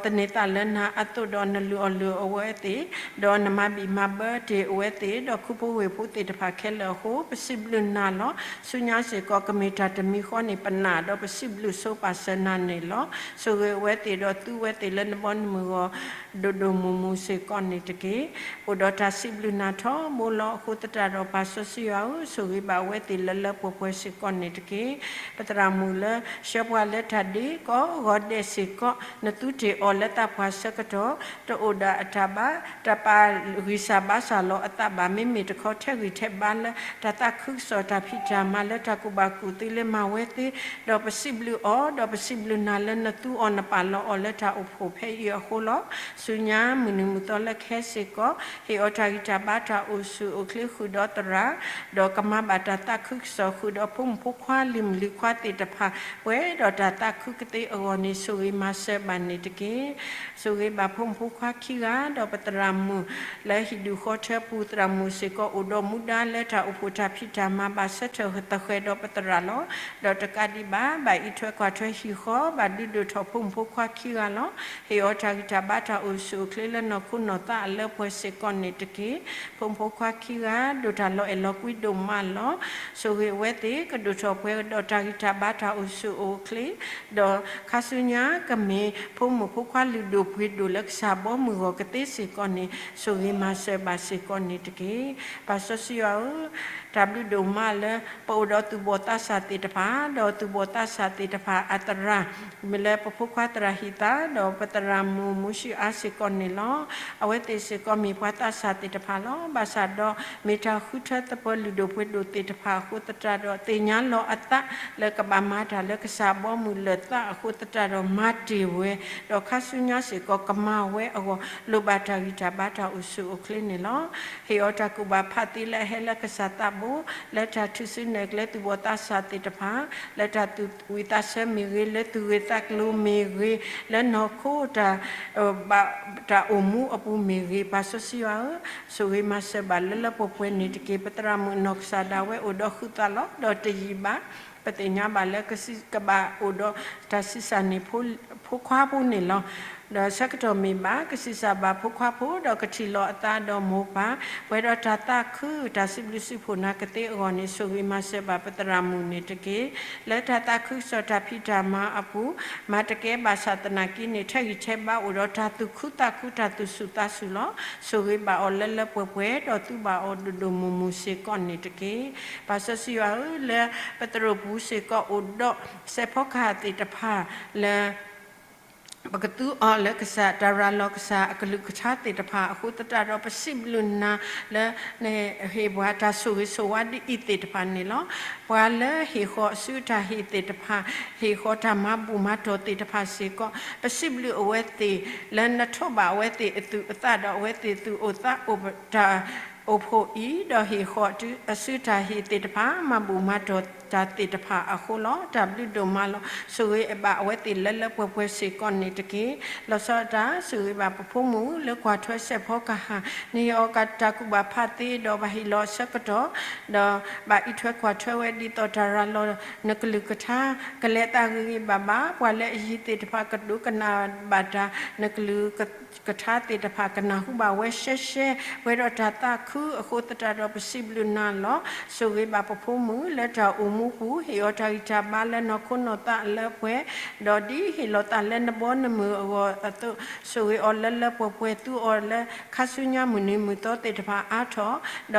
ဒီးသန့ၤသးလၢနၤအသိးဒီး နလုၢ်အီၣ်လုၢ်အီအဝဲသ့ၣ် ဒီးနမၤဘံၣ်မၤဘၢတ့ၢ်အဝဲသ့ၣ် ဒီးခူဖိဝ့ၢ်ဖိသ့ၣ်တဖၣ်ခဲလၢာ်အဃိ ပစံးဘျုးနၤလီၤ. ဆူညါစ့ၢ်ကီး ကမ့ၢ်တၢ်တမံၤဃီန့ၣ် ပနာ်ဒီးပစံးဘျုးဆိပာ်စၢၤနၤန့ၣ်လီၤ. ဆိၣ်ဂ့ၤအဝဲသ့ၣ်ဒီးသူဝဲသ့ၣ်လၢနဘီနမုၢ်ဂီၢ် ဒိၣ်ဒိၣ်မုၢ်မုၢ်စ့ၢ်ကီးန့ၣ်တက့ၢ်. အိၣ်ဒီးတၢ်စံးဘျုးနၤထီဘိလီၤ. အဃိသတးဒီး ပၢ်စီဆှံယွၤဧၢ, ဆိၣ်ဂ့ၤဘၣ်အဝဲသ့ၣ်လၢလၢပှဲၤပှဲၤစ့ၢ်ကီးန့ၣ်တက့ၢ်. ပသရၣ်မုၣ်လၢဆှၢပှၤလၢတၢ်ဒ့ကိးဂီၤဒဲးစ့ၢ်ကီး နသူတ့ၢ်အီၤလၢသးပှၢ်ဆၢကတီၢ် တအိၣ်ဒီးအတၢ်ဘၣ် တၢ်ပာ်ဂံၢ်စၢ်ဘါစၢ်လီၤအသးဘၣ်. မ့မ့ၢ်တခီ ထဲးဂံၢ်ထဲးဘါလၢတၢ်သးခုကစီၣ် တၢ်ဖံးတၢ်မၤလၢတၢ်ကူၣ်ဘၣ်ကူၣ်သ့လၢမၤဝဲသ့ ဒီးပစံးဘျုးအီၤ ဒီးပစံးဘျုးနၤလၢနသူအီၤနပာ်လီၤအီၤလၢတၢ်အိၣ်ဖှိၣ်ဖဲအံၤအဃိလီၤ. ဆူညါမုၢ်နံၤမုၢ်သီလၢခဲစ့ၢ်ကီး ဟ့ၣ်အီၤတၢ်ဂံၢ်တၢ်ဘါတၢ်အိၣ်ဆူၣ်အိၣ်ချ့ဃုာ်ဒီးသရၣ် ဒီးကမၤဘၣ်တၢ်သးခုကစီၣ် ဃုာ်ဒီးဖိမုၣ်ဖိခွါလုၢ်မုၢ်လုၢ်ခွါသ့ၣ်တဖၣ် ပှဲၤဒီးတၢ်သးခုကသ့အဂီၢ်န့ၣ် ဆိၣ်ဂ့ၤမၤစၢၤဘၣ်န့ၣ်တက့ၢ်. ဆိၣ်ဂ့ၤဘၣ်ဖိမုၣ်ဖိခွါခံဂၤ ဒီးပသရၣ်မုၣ်လၢဟံၣ်ဒူၣ်ဃီထၢပူၤ သရၣ်မုၣ်စ့ၢ်ကီး အိၣ်ဒီးမူဒါလၢတၢ်အိၣ်ဖှိၣ်တၢ်ဖံးတၢ်မၤ ဘၣ်ဆၢထၢၣ်သဃဲးဒီးပသရၣ်လီၤ. ဒီးတကးဒံးဘၣ် ဘၣ်အံးထွဲကွၢ်ထွဲဟံၣ်ဃီ ဘၣ်ဒုးဒိၣ်ထီၣ်ဖိမုၣ်ဖိခွါခံဂၤလီၤ. ဟ့ၣ်အီၤတၢ်ဂံၢ်တၢ်ဘါတၢ်အိၣ်ဆူၣ်အိၣ်ချ့လၢနီၢ်ခိနီၢ်သးအလၢပှဲၤစ့ၢ်ကီးန့ၣ်တက့ၢ်. ဖိမုၣ်ဖိခွါခံဂၤ ဒိၣ်တၢ်လီၤအဲၣ်လီၤကွံဒိၣ်မးလီၤ. ဆိၣ်ဂ့ၤအဝဲသ့ၣ် ကဒိၣ်ထီၣ်ပှဲၤဒီးတၢ်ဂံၢ်တၢ်ဘါတၢ်အိၣ်ဆူၣ်အိၣ်ချ့ ဒီးခါဆူညါကမ့ၢ်ဖိမုၣ်ဖိခွါလုၢ်ဒိၣ်ပှ့ၤဒိၣ်လၢကစၢ်ဘီမုၢ်ဂီၢ်ကသ့စ့ၢ်ကီးန့ၣ် ဆိၣ်ဂ့ၤမၤစၢၤဘၣ်စ့ၢ်ကီးန့ၣ်တက့ၢ်. ပၢ်စီဆှံယွၤဧၢ, တၢ်ဘျုးဒိၣ်မးလၢ ပအိၣ်ဒီးသူၣ်ဘီၣ်သးစၢ်သ့ၣ်တဖၣ် ဒီးသူၣ်ဘီၣ်သးစၢ်သ့ၣ်တဖၣ်အသရၣ် မ့ၢ်လၢပဖိခွါသရၣ်ဟံၣ်သး ဒီးပသရၣ်မုၣ်မူၡံအါစ့ၢ်ကီးန့ၣ်လီၤ. အဝဲသ့ၣ်စ့ၢ်ကီးမ့ၢ်ပှၤသးစၢ်သ့ၣ်တဖၣ်လီၤ. ဘၣ်ဆၣ်ဒီး မ့ၢ်တၢ်ဃုထၢသပှၢ်လုၢ်ဒိၣ်ပှ့ၤဒိၣ်သ့ၣ်တဖၣ်အဃိသတးဒီး သ့ၣ်ညါလီၤအသးလၢကဘၣ်မၤတၢ်လၢကစၢ်ဘီမုၢ်လၢာ်သးအဃိသတးဒီး မၤတ့ၢ်ဝဲ, ဒီးခါဆူညါစ့ၢ်ကီးကမၤဝဲအဂီၢ် လိၣ်ဘၣ်တၢ်ဂံၢ်တၢ်ဘါတၢ်အိၣ်ဆူၣ်အိၣ်ချ့န့ၣ်လီၤ. ဟ့ၣ်အီၤတၢ်ကူၣ်ဘၣ်ဖးသ့လၢအဟဲလၢကစၢ်သးဘိ, လၢတၢ်ထုးစုနဲၣ်ကျဲသူၣ်ဘီၣ်သးစၢ်သ့ၣ်တဖၣ်, လၢတၢ်သူၣ်ဝံၣ်သးဆၢမ့ၢ်ဂ့ၤ, လၢသူၣ်ဂ့ၢ်သးကျိၤမ့ၢ်ဂ့ၤ, လၢနီၢ်ခိတၢ် ဘၣ်တၢ်အိၣ်မူအပူၤမ့ၢ်ဂ့ၤ, ပၢ်စီဆှံယွၤဧၢ, ဆိၣ်ဂ့ၤမၤစၢၤဘၣ်လၢလၢပှဲၤပှဲၤန့ၣ်တက့ၢ်. ပသရၣ်မုၣ်အနီၢ်ကစၢ်ဒၣ်ဝဲအိၣ်ဒီးဃုသးလီၤ. ဒီးတယံာ်ဘၣ် ပသ့ၣ်ညါဘၣ်လၢကဘၣ်အိၣ်ဒီးတၢ်ဆံးစၢ်န့ၢ်ဖိခွါဖိန့ၣ်လီၤ. ဒီးဆၢကတီၢ်မ့ၢ်ဘၣ် ကဆံးစၢ်ဘၣ်ဖိခွါဖိ ဒီးကထံၣ်လီၤအသးဒီးမိၢ်ပၢ် ပှဲၤဒီးတၢ်သးခု တၢ်စံးဘျုးစံးဖှိၣ်နၤကသ့အဂီၢ်န့ၣ် ဆိၣ်ဂ့ၤမၤစၢၤဘၣ်ပသရၣ်မုၣ်န့ၣ်တက့ၢ်. လၢတၢ်သးခုကစီၣ်တၢ်ဖံးတၢ်မၤအပူၤ မၤတကဲဘၣ်ဆၣ်သနာ်က့န့ၣ် ထဲးဂံၢ်ထဲးဘါအိၣ်ဒီးတၢ်သူၣ်ခုသးခု တၢ်သူၣ်ဆူၣ်သးဆူၣ်လီၤ. ဆိၣ်ဂ့ၤဘၣ်အီၤလၢလၢပှဲၤပှဲၤ ဒီးသူဘၣ်အီၤဒိၣ်ဒိၣ်မုၢ်မုၢ်စ့ၢ်ကီးန့ၣ်တက့ၢ်. ပၢ်စီဆှံယွၤဧၢ, လၢပသရိာ်ပူၤစ့ၢ်ကီးအိၣ်ဒီးစဲးဖီကဟၣ်သ့ၣ်တဖၣ်လၢ ပကသူအီၤလၢကစၢ်တၢ်ရၤလီၤကစၢ်အကလုၢ်ကထါသ့ၣ်တဖၣ်အဃိသတးဒီး ပစံးဘျုးနၤလၢနဟ့ၣ်ပှၤတၢ်ဆိၣ်ဂ့ၤဆိၣ်ဝါဒ်အံၤသ့ၣ်တဖၣ်န့ၣ်လီၤ. ပှၤလၢဟ့ၣ်ဃီၤအစုအတၢ်ဟ့ၣ်သ့ၣ်တဖၣ်, ဟ့ၣ်ဃီၤတၢ်မၤဘူၣ်မၤတီၢ်သ့ၣ်တဖၣ်စ့ၢ်ကီး ပစံးဘျုးအဝဲသ့ၣ် လၢနထိးဘၣ်အဝဲသ့ၣ်အသူၣ်အသးဒီးအဝဲသ့ၣ်သူၣ်အိၣ်သးအိၣ်တၢ် အိၣ်ဖှိၣ်အံၤ ဒီးဟ့ၣ်ဃီၤအစုတၢ်ဟ့ၣ်သ့ၣ်တဖၣ် မၤဘူၣ်မၤတီၢ်တၢ်သ့ၣ်တဖၣ်အဃိလီၤ. တၢ်ဘျုးဒိၣ်မးလီၤ. ဆိၣ်ဂ့ၤအဘၣ်အဝဲသ့ၣ်လၢလၢပှဲၤပှဲၤစ့ၢ်ကီးန့ၣ်တက့ၢ်. လီၤဆီဒၣ်တၢ် ဆိၣ်ဂ့ၤဘၣ်ပဖိမုၣ်လၢကွၢ်ထွဲစဲးဖီကဟၣ်, နဟ့ၣ်အီၤတၢ်ကူၣ်ဘၣ်ဖးသ့ဒီးဘၣ်ဟ့ၣ်လီၤအဆၢကတီၢ်, ဒီးဘၣ်အံးထွဲကွၢ်ထွဲဝဲဒ်သိးတၢ်ရၤလီၤနကလုၢ်ကထါ ကလဲၤသးဂ့ၤဂ့ၤဘၣ်ဘၣ်, ပှၤလၢအဟံးသ့ၣ်တဖၣ်ကဒိကနၣ်ဘၣ်တၢ် နကလုၢ် ကထါသ့ၣ်တဖၣ်ကနၢ်ဟူဘၣ်ဝဲရှဲရှဲ, ပှဲၤဒီးတၢ်သးခုအဃိသတးဒီးပစံးဘျုးနၤလီၤ. ဆိၣ်ဂ့ၤဘၣ်ပဖိမုၣ်လၢတၢ်အိၣ်မူပူၤ, ဟ့ၣ်အီၤတၢ်ဂံၢ်တၢ်ဘါလၢနီၢ်ခိနီၢ်သးအလၢပှဲၤ, ဒီးဒ်ဟ့ၣ်လီၤသးလၢနဘီနမုၢ်အဂီၢ်အသိး, ဆိၣ်ဂ့ၤအီၤလၢလၢပှဲၤပှဲၤ, သူအီၤလၢခါဆူညါမုၢ်နံၤမုၢ်သီသ့ၣ်တဖၣ်အါထီၣ်,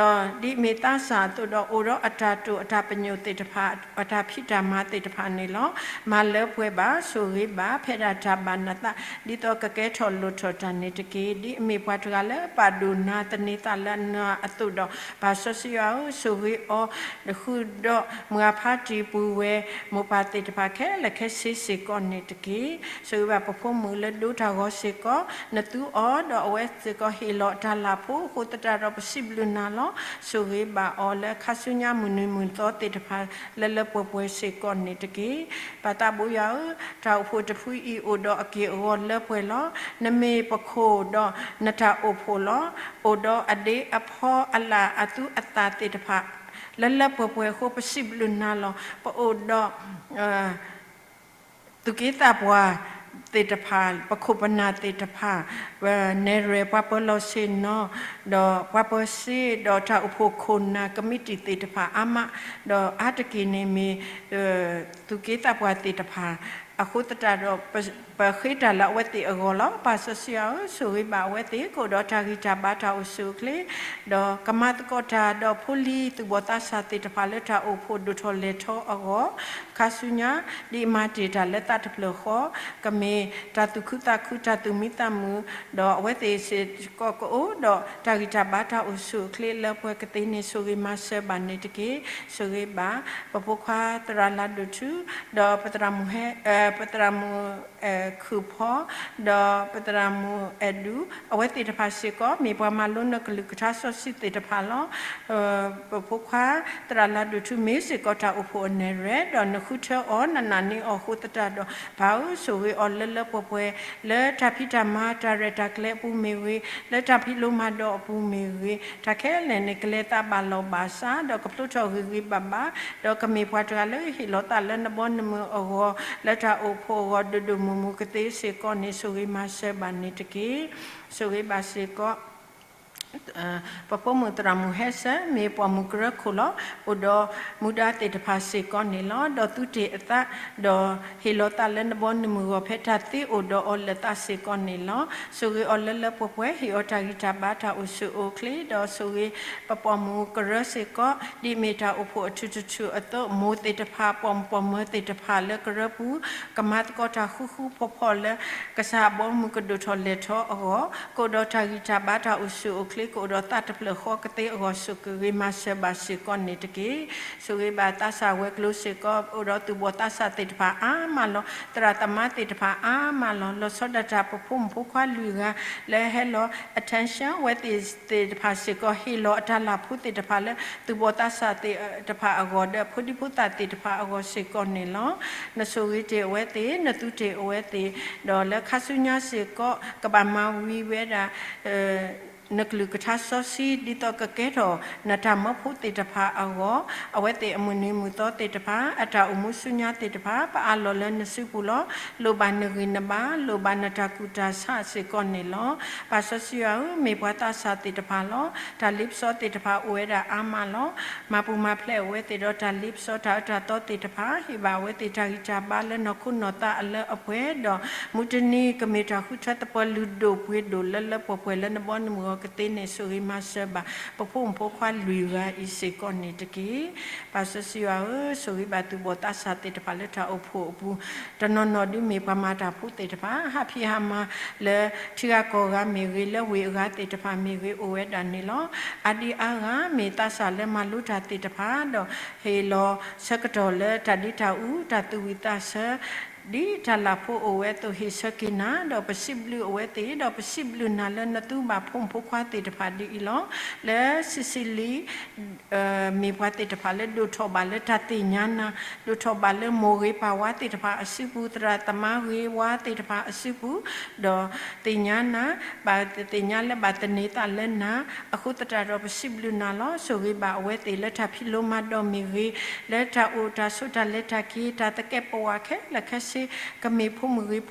ဒီးဒ်မ့ၢ်သးစၢ်အသိးဒီး အိၣ်ဒီးအတၢ်တိာ်အတၢ်ပညိၣ်သ့ၣ်တဖၣ် အတၢ်ဖံးတၢ်မၤသ့ၣ်တဖၣ်န့ၣ်လီၤ. မၤလၢပှဲၤဘၣ်, ဆိၣ်ဂ့ၤဘၣ်ဖဲဒၣ်တၢ်ဘၣ်နသး, ဒ်သိးကကဲထီၣ်လိၣ်ထီၣ်တၢ်န့ၣ်တက့ၢ်. ဒ်အမ့ၢ်ပှၤတဂၤလၢပာ်ဒိၣ်နၤသန့ၤသးလၢနၤအသိးဒီး, ပၢ်စီဆှံယွၤဧၢ, ဆိၣ်ဂ့ၤအီၤဃုာ်ဒီးမုၢ်ဂၤ ဖါတံၢ်ပုၢ်ဝဲၢ်မိၢ်ပၢ်သ့ၣ်တဖၣ်ခဲလၢာ်ခဲဆ့စ့ၢ်ကီးန့ၣ်တက့ၢ်. ဆိၣ်ဂ့ၤဘၣ်ပဖိမုၣ်လၢဒိတၢ်ဂီၤစ့ၢ်ကီး နသူအီၤ ဒီးအဝဲစ့ၢ်ကီးဟ့ၣ်လီၤတၢ်လၢ်ဖိ အဃိသတးဒီးပစံးဘျုးနၤလီၤ. ဆိၣ်ဂ့ၤဘၣ်အီၤလၢခါဆူညါမုၢ်နံၤမုၢ်သီသ့ၣ်တဖၣ် လၢလၢပှဲၤပှဲၤစ့ၢ်ကီးန့ၣ်တက့ၢ်. ပၢ်သးဘိယွၤဧၢ, တၢ်အိၣ်ဖှိၣ်တဖုအံၤအိၣ်ဒီးအက့ၢ်အဂီၤလၢပှဲၤလီၤ. နမ့ၢ်ပခိၣ်ဒီးနတၢ်အိၣ်ဖှိၣ်လီၤ. အိၣ်ဒီးအဒ့အဖီအလၢ်အသူအသၣ်သ့ၣ်တဖၣ် လၢလၢပှဲၤပှဲၤအဃိ ပစံးဘျုးနၤလီၤ. ပအိၣ်ဒီး သူၣ်က့သးပှၢ်သ့ၣ်တဖၣ်, ပခိၣ်ပနၢ်သ့ၣ်တဖၣ်, နဲၣ်ရွဲၣ်ပှၤပၢၤလီၢ်ဆ့ၣ်နီၤ, ဒီးပှၤပၢၤစ့, ဒီးတၢ်အိၣ်ဖှိၣ်ခိၣ်နၢ်ကမံးတံာ်သ့ၣ်တဖၣ်အါမး, ဒီးအါတက့ၢ်န့ၣ်မ့ၢ် သူၣ်က့သးပှၢ်သ့ၣ်တဖၣ်, အဃိသတးဒီး ပဃ့တၢ်လၢအဝဲသ့ၣ်အဂီၢ်လီၤ. ပၢ်စီဆှံယွၤဧၢ, ဆိၣ်ဂ့ၤဘၣ်အဝဲသ့ၣ် ကအိၣ်ဒီးတၢ်ဂံၢ်တၢ်ဘါတၢ်အိၣ်ဆူၣ်အိၣ်ချ့ ဒီးကမၤသကိးတၢ်ဒီးဖိလံၤသူၣ်ဘီၣ်သးစၢ်သ့ၣ်တဖၣ်လၢ တၢ်အိၣ်ဖှိၣ်ဒိၣ်ထီၣ်လဲၢ်ထီၣ်အဂီၢ်, ခါဆူညါ ဒ်အမၤတ့ၢ်တၢ်လၢသးတဖျၢၣ်ဃီ, ကမ့ၢ်တၢ်သူၣ်ခုသးခု တၢ်သူၣ်မံသးမုာ်, ဒီးအဝဲသ့ၣ်စ့ၢ်ကီးကအိၣ်ဒီးတၢ်ဂံၢ်တၢ်ဘါတၢ်အိၣ်ဆူၣ်အိၣ်ချ့လၢပှဲၤကသ့န့ၣ် ဆိၣ်ဂ့ၤမၤစၢၤဘၣ်န့ၣ်တက့ၢ်. ဆိၣ်ဂ့ၤဘၣ် ပဖိခွါသရၣ်လၤဒိၣ်ထူ ဒီးပသရၣ်မုၣ်ဟဲ, ပသရၣ်မုၣ် ခုၣ်ဖီ, ဒီးပသရၣ်မုၣ်အဲၣ်ဒူ, အဝဲသ့ၣ်တဖၣ်စ့ၢ်ကီး မ့ၢ်ပှၤမၤလိနကလုၢ်ကထါစီဆှံသ့ၣ်တဖၣ်လီၤ. ပဖိခွါ သရၣ်လၤဒိၣ်ထူမ့ၢ်စ့ၢ်ကီးတၢ်အိၣ်ဖှိၣ်အနဲၣ်ရွဲၣ်, ဒီးနဃုထၢအီၤ နနာ်န့ၢ်အီၤအဃိသတးဒီး ပၢ်ဧၢ ဆိၣ်ဂ့ၤအီၤလၢလၢပှဲၤပှဲၤ လၢတၢ်ဖံးတၢ်မၤ တၢ်ရဲၣ်တၢ်ကျဲၤအပူၤမ့ၢ်ဂ့ၤ, လၢတၢ်ဖံးလိမၤဒိးအပူၤမ့ၢ်ဂ့ၤ, တၢ်ခဲလၢာ်န့ၣ် ကလဲၤသးဘၣ်လီၢ်ဘၣ်စး ဒီးကဖျိထီၣ်ဂ့ၤဂ့ၤဘၣ်ဘၣ်, ဒီးကမ့ၢ်ပှၤတဂၤလၢဟ့ၣ်လီၤသးလၢနဘီနမုၢ်အဂီၢ် လၢတၢ်အိၣ်ဖှိၣ်အဂီၢ် ဒိၣ်ဒိၣ်မုၢ်မုၢ်ကသ့စ့ၢ်ကီးန့ၣ် ဆိၣ်ဂ့ၤမၤစၢၤဘၣ်န့ၣ်တက့ၢ်. ဆိၣ်ဂ့ၤဘၣ်စ့ၢ်ကီး ပဖိမုၣ်သရၣ်မုၣ်ဟဲစၢၤ မ့ၢ်ပိာ်မုၣ်ကရၢခိၣ်လီၤ. အိၣ်ဒီးမူဒါသ့ၣ်တဖၣ်စ့ၢ်ကီးန့ၣ်လီၤ. ဒီးသူတ့ၢ်အသး, ဒီးဟ့ၣ်လီၤသးလၢနဘီနမုၢ်အဂီၢ် ဖဲတၢ်သ့အိၣ်ဒီးအီၤလၢာ်သးစ့ၢ်ကီးန့ၣ်လီၤ. ဆိၣ်ဂ့ၤအီၤလၢလၢပှဲၤပှဲၤ, ဟ့ၣ်အီၤတၢ်ဂံၢ်တၢ်ဘါတၢ်အိၣ်ဆူၣ်အိၣ်ချ့, ဒီးဆိၣ်ဂ့ၤပပိာ်မုၣ်ကရၢစ့ၢ်ကီး ဒ်မ့ၢ်တၢ်အိၣ်ဖှိၣ်အထူးတထူးအသိး, မိၢ်သ့ၣ်တဖၣ် ပိာ်မုၣ်ပိာ်မၢၤသ့ၣ်တဖၣ်လၢကရၢပူၤ ကမၤသကိးတၢ်ဃူဃူဖိးဖိးလၢ ကစၢ်အဘီအမုၢ်ကဒိၣ်ထီၣ်လဲၢ်ထီၣ်အဂီၢ်, ကအိၣ်ဒီးတၢ်ဂံၢ်တၢ်ဘါတၢ်အိၣ်ဆူၣ်အိၣ်ချ့, ကအိၣ်ဒီးသးတဖျၢၣ်ဃီကသ့အဂီၢ် ဆိၣ်ဂ့ၤမၤစၢၤဘၣ်စ့ၢ်ကီးန့ၣ်တက့ၢ်. ဆိၣ်ဂ့ၤဘၣ်သးစၢ်ဝဲၤကျိၤစ့ၢ်ကီး အိၣ်ဒီးသူၣ်ဘီၣ်သးစၢ်သ့ၣ်တဖၣ်အါမးလီၤ. သရၣ်သမါသ့ၣ်တဖၣ်အါမးလီၤ. လီၤဆီဒၣ်တၢ်ပဖိမုၣ်ဖိခွါလွံၢ်ဂၤ လၢဟဲလီၤ attention အဝဲသ့ၣ်သ့ၣ်တဖၣ်စ့ၢ်ကီး ဟ့ၣ်လီၤအတၢ်လၢ်ဖိသ့ၣ်တဖၣ်လၢ သူၣ်ဘီၣ်သးစၢ်သ့ၣ်တဖၣ်အဂီၢ် ဒီးဖိဒံဖိသၣ်သ့ၣ်တဖၣ်အဂီၢ်စ့ၢ်ကီးန့ၣ်လီၤ. နဆိၣ်ဂ့ၤတ့ၢ်အဝဲသ့ၣ်, နသူတ့ၢ်အဝဲသ့ၣ်, ဒီးလၢခါဆူညါစ့ၢ်ကီး ကဘၣ်မၤဝံၤဝဲဒၣ် နကလုၢ်ကထါစီဆှံ ဒ်သိးကကဲထီၣ်နတၢ်မၢဖိသ့ၣ်တဖၣ်အဂီၢ်, အဝဲသ့ၣ်အမုၢ်နံၤမုၢ်သီသ့ၣ်တဖၣ် အတၢ်အိၣ်မူဆူညါသ့ၣ်တဖၣ် ပအးလီၤလၢနစုပူၤလီၤ. လိၣ်ဘၣ်နဂံၢ်နဘါ, လိၣ်ဘၣ်နတၢ်ကူၣ်တၢ်ဆးစ့ၢ်ကီးန့ၣ်လီၤ. ပၢ်စီဆှံယွၤဧၢ, မ့ၢ်ပှၤသးစၢ်သ့ၣ်တဖၣ်လီၤ. တၢ်လ့ပစီသ့ၣ်တဖၣ်အိၣ်ဝဲဒၣ်အါမးလီၤ. မၤပူၤမၤဖျဲးအဝဲသ့ၣ်ဒီးတၢ်လ့ပစီတၢ်အၢတၢ်သီသ့ၣ်တဖၣ်, ဟ့ၣ်ဘၣ်အဝဲသ့ၣ်တၢ်ဂံၢ်တၢ်ဘါလၢနီၢ်ခိနီၢ်သးအလၢအပှဲၤ, ဒီးမုၢ်တနံၤကမ့ၢ်တၢ်ဃုထၢသပှၢ်လုၢ်ဒိၣ်ပှ့ၤဒိၣ်လၢလၢပှဲၤပှဲၤလၢနဘီနမုၢ်ဂီၤကသ့န့ၣ် ဆိၣ်ဂ့ၤမၤစၢၤဘၣ် ပဖိမုၣ်ဖိခွါလွံၢ်ဂၤအံၤစ့ၢ်ကီးန့ၣ်တက့ၢ်. ပၢ်စီဆှံယွၤဧၢ, ဆိၣ်ဂ့ၤဘၣ်သူၣ်ဘီၣ်သးစၢ်သ့ၣ်တဖၣ်လၢတၢ်အိၣ်ဖှိၣ်အပူၤ, တနီၤနီၤဒုးမ့ၢ်ပှၤမၤတၢ်ဖိသ့ၣ်တဖၣ်, ဟးဖံးဟးမၤလၢထံဂၤကီၢ်ဂၤမ့ၢ်ဂ့ၤ, လၢဝ့ၢ်အဂၤသ့ၣ်တဖၣ်မ့ၢ်ဂ့ၤအိၣ်ဝဲဒၣ်န့ၣ်လီၤ. အါဒံအါဂၤမ့ၢ်သးစၢ်လၢမၤလိတၢ်သ့ၣ်တဖၣ်, ဒီးဟ့ၣ်လီၤဆၢကတီၢ်လၢတၢ်ဒ့တၢ်အူ, တၢ်သူၣ်ဝံၣ်သးဆၢ ဒ်တၢ်လၢ်ဖိအိၣ်ဝဲအသိး ဟ့ၣ်ဆၢက့ၤနၤ, ဒီးပစံးဘျုးအဝဲသ့ၣ်, ဒီးပစံးဘျုးနၤလၢနသူဘၣ်ဖိမုၣ်ဖိခွါသ့ၣ်တဖၣ်ဒ်အံၤလီၤ. လၢစံးစံးလံ မ့ၢ်ပှၤသ့ၣ်တဖၣ်လၢဒိၣ်ထီၣ်ဘၣ်လၢတၢ်သ့ၣ်ညါနၤ, ဒိၣ်ထီၣ်ဘၣ်လၢမိၢ်ဂ့ၤပၢ်ဝါသ့ၣ်တဖၣ်အစုပူၤ, သရၣ်သမါဂ့ၤဝါသ့ၣ်တဖၣ်အစုပူၤ, ဒီးသ့ၣ်ညါနၤ, ဘၣ်သ့ၣ်ညါလၢဘၣ်သန့ၤသးလၢနၤ, အဃိသတးဒီးပစံးဘျုးနၤလီၤ. ဆိၣ်ဂ့ၤဘၣ်အဝဲသ့ၣ်လၢတၢ်ဖံးလိမၤဒိးမ့ၢ်ဂ့ၤ, လၢတၢ်အိၣ်တၢ်ဆိးတၢ်လဲၤတၢ်က့ၤ တၢ်သကဲးပဝးခဲလၢာ်ခဲဆ့, ကမ့ၢ်ဖိမုၣ်ဂ့ၤ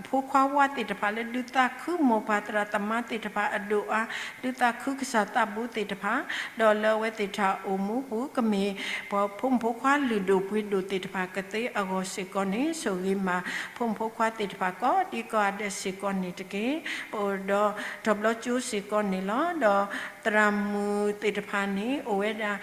ဖိခွါဝါသ့ၣ်တဖၣ်လၢဒုးသးခုမိၢ်ပၢ်သရၣ်သမါသ့ၣ်တဖၣ်အဒိၣ်အါ, ဒုးသးခုကစၢ်သးဘိသ့ၣ်တဖၣ်, ဒီးလၢအဝဲသ့ၣ်တၢ်အိၣ်မူပူၤ ကမ့ၢ်ပှၤဖိမုၣ်ဖိခွါလုၢ်ဒိၣ်ပှ့ၤဒိၣ်သ့ၣ်တဖၣ်ကသ့အဂီၢ်စ့ၢ်ကီးန့ၣ် ဆိၣ်ဂ့ၤမးဖိမုၣ်ဖိခွါသ့ၣ်တဖၣ်ကိးဒံကိးဂၤဒဲးစ့ၢ်ကီးန့ၣ်တက့ၢ်. ပအိၣ်ဒီးတဘျီကၠိစ့ၢ်ကီးန့ၣ်လီၤ. ဒီးသရၣ်မုၣ်သ့ၣ်တဖၣ်န့ၣ် အိၣ်ဝဲဒၣ်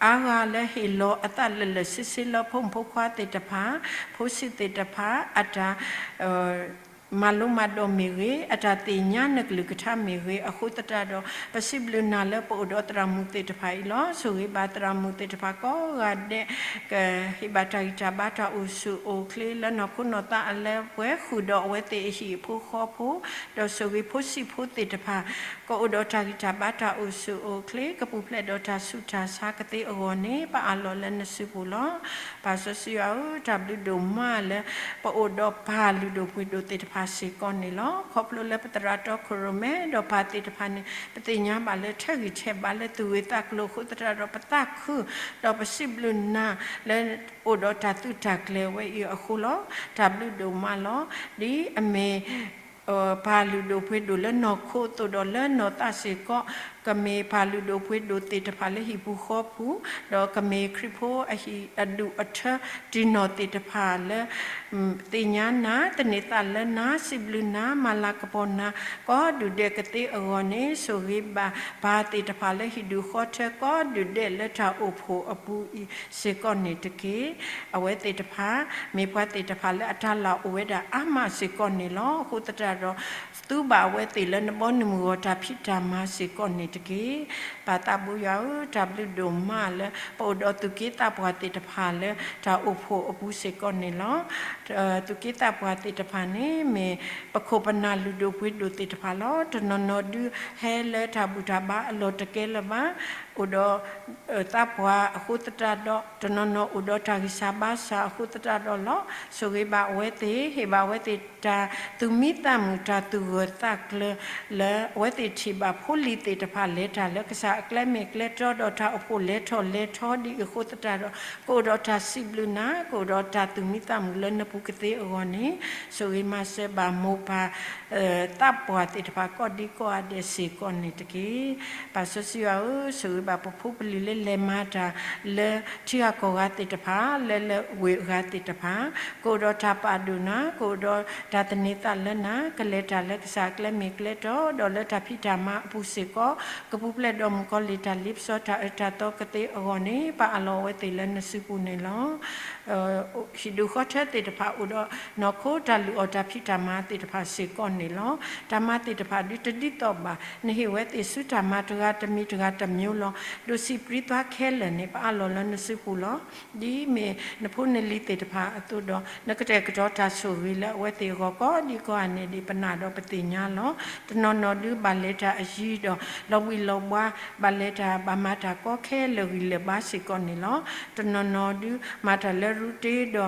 အါဂၤလၢဟ့ၣ်လီၤအသးလၢာ်လၢာ်ဆ့ဆ့လၢဖိမုၣ်ဖိခွါသ့ၣ်တဖၣ်, ဖိဆံးသ့ၣ်တဖၣ် အတၢ် အ မၤလိမၤဒိးမ့ၢ်ဂ့ၤ, အတၢ်သ့ၣ်ညါနကလုၢ်ကထါမ့ၢ်ဂ့ၤ, အဃိသတးဒီး ပစံးဘျုးနၤလၢပအိၣ်ဒီးသရၣ်မုၣ်သ့ၣ်တဖၣ်အံၤလီၤ. ဆိၣ်ဂ့ၤဘၣ်သရၣ်မုၣ်သ့ၣ်တဖၣ်ကိးဂၤဒဲး, ကဟ့ၣ်ဘၣ်တၢ်ဂံၢ်တၢ်ဘါတၢ်အိၣ်ဆူၣ်အိၣ်ချ့လၢနီၢ်ခိနီၢ်သးအလၢပှဲၤဃုာ်ဒီးအဝဲသ့ၣ်အဟံၣ်အဖိဃီဖိ, ဒီးဆိၣ်ဂ့ၤဖိဆံးဖိသ့ၣ်တဖၣ် ကအိၣ်ဒီးတၢ်ဂံၢ်တၢ်ဘါတၢ်အိၣ်ဆူၣ်အိၣ်ချ့ ကပူၤဖျဲးဒီးတၢ်ဆူးတၢ်ဆါကသ့အဂီၢ်န့ၣ် ပအးလီၤလၢနစုပူၤလီၤ. ပၢ်စီဆှံယွၤဧၢ, တၢ်ဘျုးဒိၣ်မးလၢ ပအိၣ်ဒီးပၢ်လုၢ်ဒိၣ်ပှ့ၤဒိၣ်သ့ၣ်တဖၣ်စ့ၢ်ကီးန့ၣ်လီၤ. ခီဖျိလၢပသရၣ်တီခိၣ်ရိၣ်မဲဒီးပၢ်သ့ၣ်တဖၣ်န့ၣ် ပသ့ၣ်ညါဘၣ်လၢထဲးဂံၢ်ထဲးဘါလၢသူၣ်ဂ့ၢ်သးကျိၤအဃိသတးဒီး ပသးခု ဒီးပစံးဘျုးနၤလၢ အိၣ်ဒီးတၢ်သုးတၢ်ကျဲၤဝဲအံၤအဃိလီၤ. တၢ်ဘျုးဒိၣ်မးလီၤ. ဒ်အမ့ၢ် ပၢ်လုၢ်ဒိၣ်ပှ့ၤဒိၣ်လၢနီၢ်ခိအသိးဒီးလၢနီၢ်သးစ့ၢ်ကီး, ကမ့ၢ်ပၢ်လုၢ်ဒိၣ်ပှ့ၤဒိၣ်သ့ၣ်တဖၣ်လၢဟံၣ်ပူၤဃီပူၤ, ဒီးကမ့ၢ်ခရံာ်ဖိအဟံၣ်အဒူၣ်အထၢတံၢ်နီၢ်သ့ၣ်တဖၣ်လၢ သ့ၣ်ညါနၤ, သန့ၤသးလၢနၤ, စံးဘျုးနၤ, မၤလၤကပီၤနၤ ကိးဒူၣ်ဒဲးကသ့အဂီၢ်န့ၣ် ဆိၣ်ဂ့ၤဘၣ်ပၢ်သ့ၣ်တဖၣ်လၢဟံၣ်ဒူၣ်ဃီထၢ ကိးဒူၣ်ဒဲးလၢတၢ်အိၣ်ဖှိၣ်အပူၤအံၤစ့ၢ်ကီးန့ၣ်တက့ၢ်. အဝဲသ့ၣ်တဖၣ် မ့ၢ်ပှၤသ့ၣ်တဖၣ်လၢအတၢ်လၢ်အိၣ်ဝဲဒၣ်အါမးစ့ၢ်ကီးန့ၣ်လီၤ. အဃိသတးဒီး သူဘၣ်အဝဲသ့ၣ်လၢနဘီနမုၢ်ဂီၤတၢ်ဖံးတၢ်မၤစ့ၢ်ကီးန့ၣ်တက့ၢ်. ပၢ်သးဘိယွၤဧၢ, တၢ်ဘျုးဒိၣ်မးလၢ ပအိၣ်ဒီးသူၣ်က့သးပှၢ်သ့ၣ်တဖၣ်လၢတၢ်အိၣ်ဖှိၣ်အပူၤစ့ၢ်ကီးန့ၣ်လီၤ. သူၣ်က့သးပှၢ်သ့ၣ်တဖၣ်န့ၣ် မ့ၢ်ပခိၣ်ပနၢ်လုၢ်ဒိၣ်ပှ့ၤဒိၣ်သ့ၣ်တဖၣ်လီၤ. တနီၤနီၤဒုးဟဲလၢတၢ်ဘူၣ်တၢ်ဘါအလီၢ်တကဲလၢၤဘၣ်. အိၣ်ဒီး သးပှၢ်အဃိသတးဒီး တနီၤနီၤအိၣ်ဒီးတၢ်ဂံၢ်စၢ်ဘါစၢ်အဃိသတးဒီးလီၤ. ဆိၣ်ဂ့ၤဘၣ်အဝဲသ့ၣ်, ဟ့ၣ်ဘၣ်အဝဲသ့ၣ်တၢ်သူၣ်မံသးမုာ် တၢ်သူၣ်ဂၢၢ်သးကျၢၤ လၢအဝဲသ့ၣ်ထံၣ်ဘၣ်ဖိလံၤသ့ၣ်တဖၣ်လဲၤတၢ်လၢကစၢ်အကျဲမ့ၢ်ကျဲတီဒီးတၢ်အိၣ်ဖှိၣ်လဲၤထီၣ်လဲၤထီဒ်အံၤအဃိသတးဒီး ကအိၣ်ဒီးတၢ်စံးဘျုးနၤ, ကအိၣ်ဒီးတၢ်သူၣ်မံသးမုာ်လၢနပူၤကသ့အဂီၢ်န့ၣ် ဆိၣ်ဂ့ၤမၤစၢၤဘၣ်မိၢ်ပၢ် သးပှၢ်သ့ၣ်တဖၣ်ကိးဒံကိးဂၤဒဲးစ့ၢ်ကီးန့ၣ်တက့ၢ်. ပၢ်စီဆှံယွၤဧၢ, ဆိၣ်ဂ့ၤဘၣ်ပဖိပလံၤလၢလဲၤမၤတၢ်လၢထံဂၤကီၢ်ဂၤသ့ၣ်တဖၣ်, ကအိၣ်ဒီးတၢ်ပာ်ဒိၣ်နၤ, ကအိၣ်ဒီးတၢ်သန့ၤသးလၢနၤ, ကလဲၤတၢ်လၢကစၢ်အကျဲမ့ၢ်ကျဲတီဒီးလၢတၢ်ဖံးတၢ်မၤအပူၤစ့ၢ်ကီး, ကပူၤဖျဲးဒီးမုၣ်ကီၤလံၢ်တၢ်လ့ပစီတၢ်အၢတၢ်သီကသ့အဂီၢ်န့ၣ် ပအးလီၤအဝဲသ့ၣ်လၢနစုပူၤန့ၣ်လီၤ. ဟံၣ်ဒူၣ်ဃီထၢသ့ၣ်တဖၣ်အိၣ်ဒီးနီၢ်ခိတၢ်လုၢ်အီၣ်တၢ်ဖံးတၢ်မၤသ့ၣ်တဖၣ်စ့ၢ်ကီးန့ၣ်လီၤ. တၢ်မၤသ့ၣ်တဖၣ်ဒုးတဒ်သိးဘၣ်, နဟ့ၣ်ဝဲသ့ၣ်ဆူတၢ်မၤတဂၤတမံၤတဂၤတမျိုးလီၤ. ဒိးစံးပြံသွါခဲလၢာ်န့ၣ် ပအးလီၤလၢနစုပူၤလီၤ. ဒ်မ့ၢ်နဖိနလံၤသ့ၣ်တဖၣ်အသိးဒီး နကတဲာ်ကတီၤတၢ်ဆိၣ်ဂ့ၤလၢအဝဲသ့ၣ်အဂီၢ်ကိးဒံကိးဂၤန့ၣ်ဒ်ပနာ်ဒီးပသ့ၣ်ညါလီၤ. တနီၤနီၤဒုးဘၣ်လဲၤတၢ်အယံၤဒီး လီၤဘှံးလီၤဘှါ ဘၣ်လဲၤတၢ်ဘၣ်မၤတၢ်ကီခဲလၢာ်ဂံၢ်လၢာ်ဘါစ့ၢ်ကီးန့ၣ်လီၤ. တနီၤနီၤဒုးမၤတၢ်လၢရူတ့ဒီး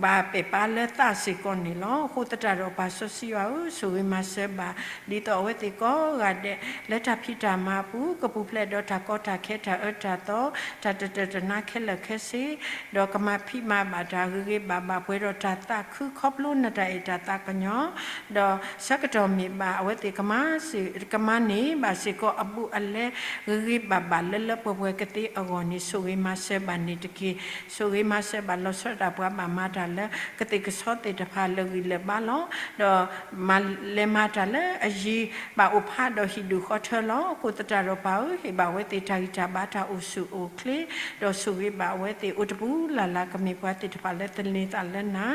ဘၣ်ပဲာ်ပာ်လၢသးစ့ၢ်ကီးန့ၣ်လီၤ. အဃိသတးဒီးပၢ်စီဆှံယွၤဧၢ, ဆိၣ်ဂ့ၤမၤစၢၤဘၣ် ဒ်သိးအဝဲသ့ၣ်ကိးဂၤဒဲး လၢတၢ်ဖံးတၢ်မၤအပူၤ ကပူၤဖျဲးဒီးတၢ်ကီတၢ်ခဲတၢ်အၢတၢ်သီ တၢ်တတၢၢ်တနါခဲလၢာ်ခဲဆ့ ဒီးကမၤဖံးမၤဘၣ်တၢ်ဂ့ၤဂ့ၤဘၣ်ဘၣ်ပှဲၤဒီးတၢ်သးခုခီဖျိနတၢ်အဲၣ်တၢ်သးကညီၤ ဒီးဆၢကတီၢ်မ့ၢ်ဘၣ်အဝဲသ့ၣ် ကမၤန့ၢ်ဘၣ်စ့ၢ်ကီးအဘူးအလဲ ဂ့ၤဂ့ၤဘၣ်ဘၣ်လၢလၢပှဲၤပှဲၤကသ့အဂီၢ်န့ၣ် ဆိၣ်ဂ့ၤမၤစၢၤဘၣ်န့ၣ်တက့ၢ်. ဆိၣ်ဂ့ၤမၤစၢၤဘၣ်လီၤဆီဒၣ်တၢ်ပှၤဘၣ်မၤတၢ်လၢ ကသ့ၣ်ကဆီသ့ၣ်တဖၣ်လၢဂံၢ်လၢာ်ဘါလီၤ. ဒီးမၤလဲၤမၤတၢ်လၢအယံၤ ဘၣ်အိၣ်ဖးဒီးဟံၣ်ဒူၣ်ဃီထၢလီၤ. အဃိသတးဒီးပၢ်ဧၢ, ဟ့ၣ်ဘၣ်အဝဲသ့ၣ်တၢ်ဂံၢ်တၢ်ဘါတၢ်အိၣ်ဆူၣ်အိၣ်ချ့ ဒီးဆိၣ်ဂ့ၤဘၣ်အဝဲသ့ၣ်အိၣ်တပူၤလၢ်လၢ် ကမ့ၢ်ပှၤသ့ၣ်တဖၣ်လၢသန့ၤသးလၢနၤ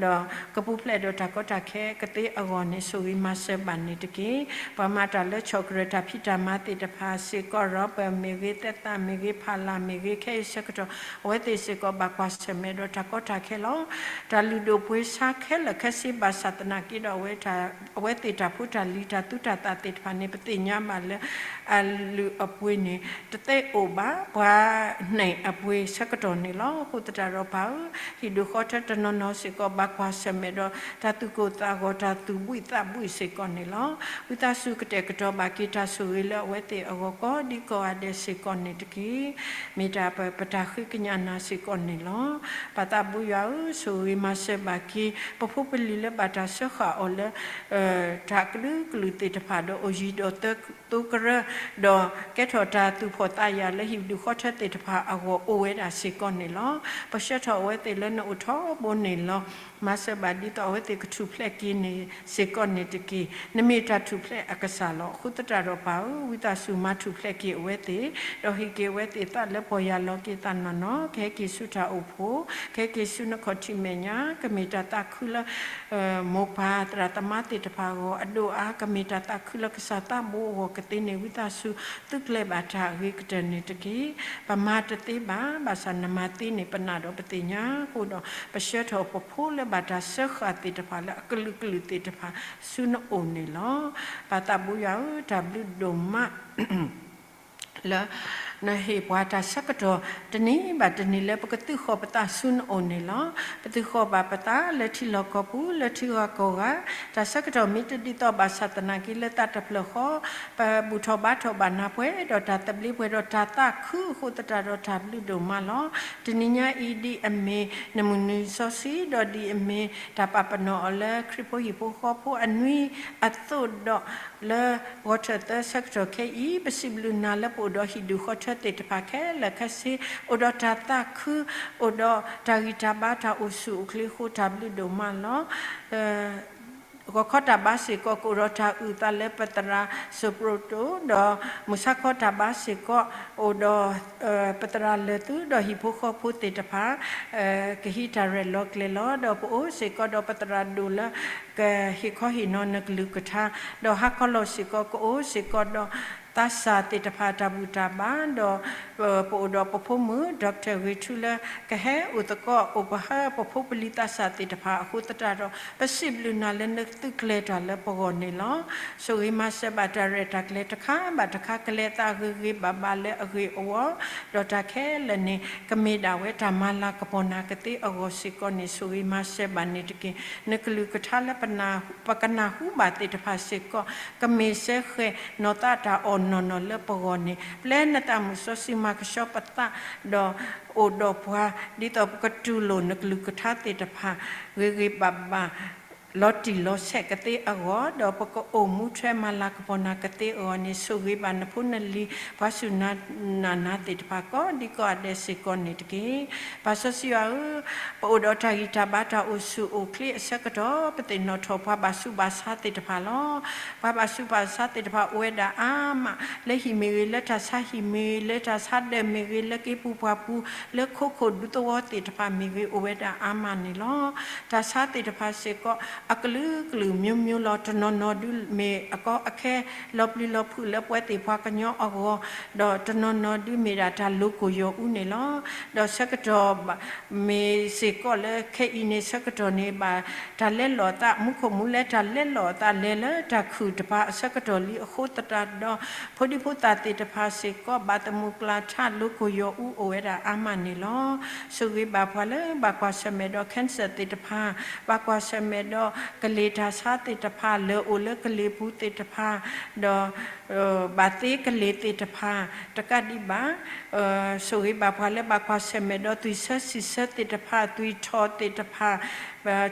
ဒီးကပူၤဖျဲးဒီးတၢ်ကီတၢ်ခဲကသ့အဂီၢ်န့ၣ် ဆိၣ်ဂ့ၤမၤစၢၤဘၣ်န့ၣ်တက့ၢ်. ပှၤမၤတၢ်လၢဆီၣ်ကရၢၢ်တၢ်ဖံးတၢ်မၤသ့ၣ်တဖၣ်စ့ၢ်ကီး ရီဘၢၣ်မ့ၢ်ဂ့ၤ, သဲသးမ့ၢ်ဂ့ၤ, ဖးလၢ်မ့ၢ်ဂ့ၤ, ခဲအံၤဆၢကတီၢ် အဝဲသ့ၣ်စ့ၢ်ကီးဘၣ်ကွၢ်ဆၢၣ်မဲာ်ဒီးတၢ်ကီတၢ်ခဲလီၤ. တၢ်လုၢ်ဒိၣ်ပှ့ၤဆါခဲလၢာ်ခဲဆ့ဘၣ်ဆၣ်သနာ်က့ဒီး အဝဲသ့ၣ်တၢ်ဖိတၢ်လံၤတၢ်သူတၢ်သၣ်သ့ၣ်တဖၣ်န့ၣ် ပသ့ၣ်ညါဘၣ်လၢ အလုၢ်အပှ့ၤန့ၣ် တသ့အိၣ်ဘၣ် ပှၤန့ၢ်အပှ့ၤဆၢကတီၢ်န့ၣ်လီၤ. အဃိသတးဒီးပၢ်ဧၢ, ဟံၣ်ဒူၣ်ဃီထၢတနီၤနီၤစ့ၢ်ကီး ဘၣ်ကွၢ်ဆၢၣ်မဲာ်ဒီး တၢ်သူၣ်ကိၢ်သးဂီၤ တၢ်သူၣ်ဘှံးသးဘှံးစ့ၢ်ကီးန့ၣ်လီၤ. ဝံသးစူၤကတဲာ်ကတီၤဘၣ်က့ၤတၢ်ဆိၣ်ဂ့ၤလၢအဝဲသ့ၣ်အဂီၢ်ကိးဒံကိးဂၤဒဲးစ့ၢ်ကီးန့ၣ်တက့ၢ်. မ့ၢ်တၢ်ပတၢ်ဃ့ကညးနၤစ့ၢ်ကီးန့ၣ်လီၤ. ပၢ်သးဘိယွၤဧၢ, ဆိၣ်ဂ့ၤမၤစၢၤဘၣ်က့ၤ ပဖိပလံၤလၢဘၣ်တၢ်စၢဃာ်အီၤလၢ တၢ်ကလုာ်ကလုာ်သ့ၣ်တဖၣ်ဒီး အိၣ်ယံၤဒီးသၢသိကရၢ, ဒီးကဲထီၣ် ဒီးတၢ်သူၣ်ဖှီၣ်သးယာ်လၢဟံၣ်ဒူၣ်ဃီထၢသ့ၣ်တဖၣ်အဂီၢ်အိၣ်ဝဲဒၣ်စ့ၢ်ကီးန့ၣ်လီၤ. ပဆှၢထီၣ်အဝဲသ့ၣ်လၢနအိၣ်ထီဘိန့ၣ်လီၤ. မၤစၢၤဘၣ်ဒ်သိးအဝဲသ့ၣ်ကထူၣ်ဖျဲးက့ၤန့ၣ်စ့ၢ်ကီးန့ၣ်တက့ၢ်. နမ့ၢ်တၢ်ထူၣ်ဖျဲးအကစၢ်လီၤ. အဃိသတးဒီးပၢ်ဧၢ, ဝံသးစူၤမၤထူၣ်ဖျဲးက့ၤအဝဲသ့ၣ်, ဒီးဟ့ၣ်က့ၤအဝဲသ့ၣ်သးလၢပီၢ်ယၢ်လီၤက့ၤသးနီၢ်နီၢ်, ကဟဲက့ၤဆူတၢ်အိၣ်ဖှိၣ်, ကဟဲက့ၤဆူနခီၣ်ထံးမဲာ်ညါ, ကမ့ၢ်တၢ်သးခုလၢ မိၢ်ပၢ်သရၣ်သမါသ့ၣ်တဖၣ်အဂီၢ်, အဒိၣ်အါကမ့ၢ်တၢ်သးခုလၢကစၢ်သးဘိအဂီၢ်ကသ့န့ၣ် ဝံသးစူၤသုကျဲၤဘၣ်တၢ်အဂ့ၤကတၢၢ်န့ၣ်တက့ၢ်. ပမၤတသ့ဘၣ်, ဘၣ်ဆၣ်နမၤသ့န့ၣ် ပနာ်ဒီးပသ့ၣ်ညါအဃိဒီး ပဆှၢထီၣ်ပဖိလၢဘၣ်တၢ်စၢဃာ်သ့ၣ်တဖၣ်လၢအကလုာ်ကလုာ်သ့ၣ်တဖၣ်ဆူနအိၣ်န့ၣ်လီၤ. ပၢ်သးဘိယွၤဧၢ, တၢ်ဘျုးဒိၣ်မး လၢ နဟ့ၣ်ပှၤတၢ်ဆၢကတီၢ် တနံၤဘၣ်တနံၤလၢ ပကသုးဃီၤပသးဆူနအိၣ်န့ၣ်လီၤ. ပသုးဃီၤဘၣ်ပသးလၢထံလီၢ်ကီၢ်ပူၤ လၢထံဂၤကီၢ်ဂၤ, တၢ်ဆၢကတီၢ်မ့ၢ်တဒ်သိးဘၣ်ဆၣ်သနာ်က့ လၢသးတဖျၢၣ်ဃီ ပဘူၣ်ထီၣ်ဘါထီၣ်ဘၣ်နၤပှဲၤဒီးတၢ်သဘျ့ပှဲၤဒီးတၢ်သးခုအဃိသတးဒီး တၢ်ဘျုးဒိၣ်မးလီၤ. တနံၤညါအံၤ ဒ်အမ့ၢ်နမုၢ်နံၤစီဆှံ ဒီးဒ်အမ့ၢ်တၢ်ပာ်ပနီၣ်အီၤလၢခရံာ်ဖိဟံၣ်ဖိဃီဖိအနွံအသိးဒီး လၢဂီၤထၢၣ်သၢဆၢကတီၢ်ခဲအံၤ ပစံးဘျုးနၤလၢပအိၣ်ဒီးဟံၣ်ဒူၣ်ဃီထၢသ့ၣ်တဖၣ်ခဲလၢာ်ခဲဆ့, အိၣ်ဒီးတၢ်သးခု, အိၣ်ဒီးတၢ်ဂံၢ်တၢ်ဘါ တၢ်အိၣ်ဆူၣ်အိၣ်ချ့အဃိ တၢ်ဘျုးဒိၣ်မးလီၤ. ဂီၤခီတၢ်ဘါစ့ၢ်ကီး ကအိၣ်ဒီးတၢ်အုၣ်သးလၢပသရၣ်စိၤပရိတိၣ်, ဒီးမုၢ်ဆါခီတၢ်ဘါစ့ၢ်ကီး အိၣ်ဒီး ပသရၣ်လၢာ်သု ဒီးဟံၣ်ဖိဃီဖိသ့ၣ်တဖၣ် ကဟံးတၢ်ရဲၣ်လီၤကျဲၤလီၤ. ဒီးပအိၣ်စ့ၢ်ကီးဒီးပသရၣ်ဒိၣ်လၢ ကဟ့ၣ်ခီဟ့ၣ်နီၤနကလုၢ်ကထါ, ဒီးဟါခီလီၤစ့ၢ်ကီး ကအိၣ်စ့ၢ်ကီးဒီးသးစၢ်သ့ၣ်တဖၣ်တၢ်ဘူၣ်တၢ်ဘါ, ဒီး ပအိၣ်ဒီးပဖိမုၣ် doctor ဂ့ၤထူလၢ ကဟဲအိၣ်သကိးအိၣ်ပဟၢ ပဖိပလံၤသးစၢ်သ့ၣ်တဖၣ်အဃိသတးဒီး ပစံးဘျုးနၤလၢနသုကျဲၤတၢ်လၢပဂီၢ်န့ၣ်လီၤ. ဆိၣ်ဂ့ၤမၤစၢၤဘၣ်တၢ်ရဲၣ်တၢ်ကျဲၤတခါဘၣ်တခါ ကလဲၤသးဂ့ၤဂ့ၤဘၣ်ဘၣ်လၢအဂ့ၢ်အဝီ, ဒီးတၢ်ခဲလၢာ်န့ၣ် ကမ့ၢ်ဒၣ်ဝဲတၢ်မၤလၤကပီၤနၤကသ့အဂီၢ်စ့ၢ်ကီးန့ၣ် ဆိၣ်ဂ့ၤမၤစၢၤဘၣ်န့ၣ်တက့ၢ်. နကလုၢ်ကထါလၢ ပကနၢ်ဟူဘၣ်သ့ၣ်တဖၣ်စ့ၢ်ကီး ကမ့ၢ်စဲဃဲၤနီၢ်သးတၢ်အီၣ်နီၢ်နီၢ်လၢပဂီၢ်န့ၣ် ပျဲနသးမုၢ်စီဆှံမၤကဆှီပသး ဒီးအိၣ်ဒီးပှၤ ဒ်သိးပကတူၢ်လိာ်နကလုၢ်ကထါသ့ၣ်တဖၣ် ဂ့ၤဂ့ၤဘၣ်ဘၣ် လီၤတံၢ်လီၤဆဲးကသ့အဂီၢ်, ဒီးပကအိၣ်မူထွဲမၤလၤကပီၤနၤကသ့အဂီၢ်န့ၣ် ဆိၣ်ဂ့ၤဘၣ်နဖိနလံၤ ပှၤစူၢ်နၤနာ်နၤသ့ၣ်တဖၣ်ကိးဒံကိးဂၤဒဲးစ့ၢ်ကီးန့ၣ်တက့ၢ်. ပၢ်စီဆှံယွၤဧၢ, ပအိၣ်ဒီးတၢ်ဂံၢ်တၢ်ဘါတၢ်အိၣ်ဆူၣ်အိၣ်ချ့အဆၢကတီၢ် ပသ့ၣ်နီၣ်ထီၣ်ပှၤဘၣ်ဆူးဘၣ်ဆါသ့ၣ်တဖၣ်လီၤ. ပှၤဘၣ်ဆူးဘၣ်ဆါသ့ၣ်တဖၣ်အိၣ်ဝဲဒၣ်အါမး, လၢဟံၣ်မ့ၢ်ဂ့ၤ, လၢတၢ်ဆါဟံၣ်မ့ၢ်ဂ့ၤ, လၢတၢ်ဆါဒၢးမ့ၢ်ဂ့ၤ, လၢက့ၤပူၤပှၢ်ပူၤ, လၢခိခိၣ်ဒူသဝီသ့ၣ်တဖၣ်မ့ၢ်ဂ့ၤ အိၣ်ဝဲဒၣ်အါမးန့ၣ်လီၤ. တၢ်ဆါသ့ၣ်တဖၣ်စ့ၢ်ကီး အကလုာ်ကလုာ်မျိုးမျိုးလီၤ. တနီၤနီၤဒုးမ့ၢ်အကီအခဲ လီၤပျံၤလီၤဖုးလၢပဝဲသ့ၣ်ပှၤကညီအဂီၢ်, ဒီးတနီၤနီၤဒုးမ့ၢ်ဒၣ်တၢ်လိၤကိၢ်ယီၤအူန့ၣ်လီၤ. ဒီးဆၢကတီၢ် မ့ၢ်စ့ၢ်ကီးလၢခဲအံၤန့ၣ် ဆၢကတီၢ်န့ၣ် ဘၣ်တၢ်လဲလိာ်အသး မူခိၣ်မူလဲၤတၢ်လဲလိာ်အသးလဲၤလၢတၢ်ခုၣ်တဖၣ်အဆၢကတီၢ်လံအဃိသတးဒီး ဖိဒံဖိသၣ်သ့ၣ်တဖၣ်စ့ၢ်ကီး ဘၣ်သမူကျါထးလိၤကိၢ်ယီၤအူအိၣ်ဝဲဒၣ်အါမးန့ၣ်လီၤ. ဆိၣ်ဂ့ၤဘၣ်ပှၤလၢဘၣ်ကွၢ်ဆၢၣ်မဲာ်ဒီး cancer သ့ၣ်တဖၣ်, ဘၣ်ကွၢ်ဆၢၣ်မဲာ်ဒီးကလ့ၢ်တၢ်ဆါသ့ၣ်တဖၣ်, လၢအိၣ်လၢကလ့ၢ်ပူၤသ့ၣ်တဖၣ်, ဒီး ဘၣ်သ့ကလ့ၢ်သ့ၣ်တဖၣ် တကးဒံးဘၣ် ဆိၣ်ဂ့ၤဘၣ်ပှၤလၢဘၣ်ကွၢ်ဆၢၣ်မဲာ်ဒီး သွံၣ်ဆၢစံၣ်ဆၢသ့ၣ်တဖၣ်, သွံၣ်ထီၣ်သ့ၣ်တဖၣ်,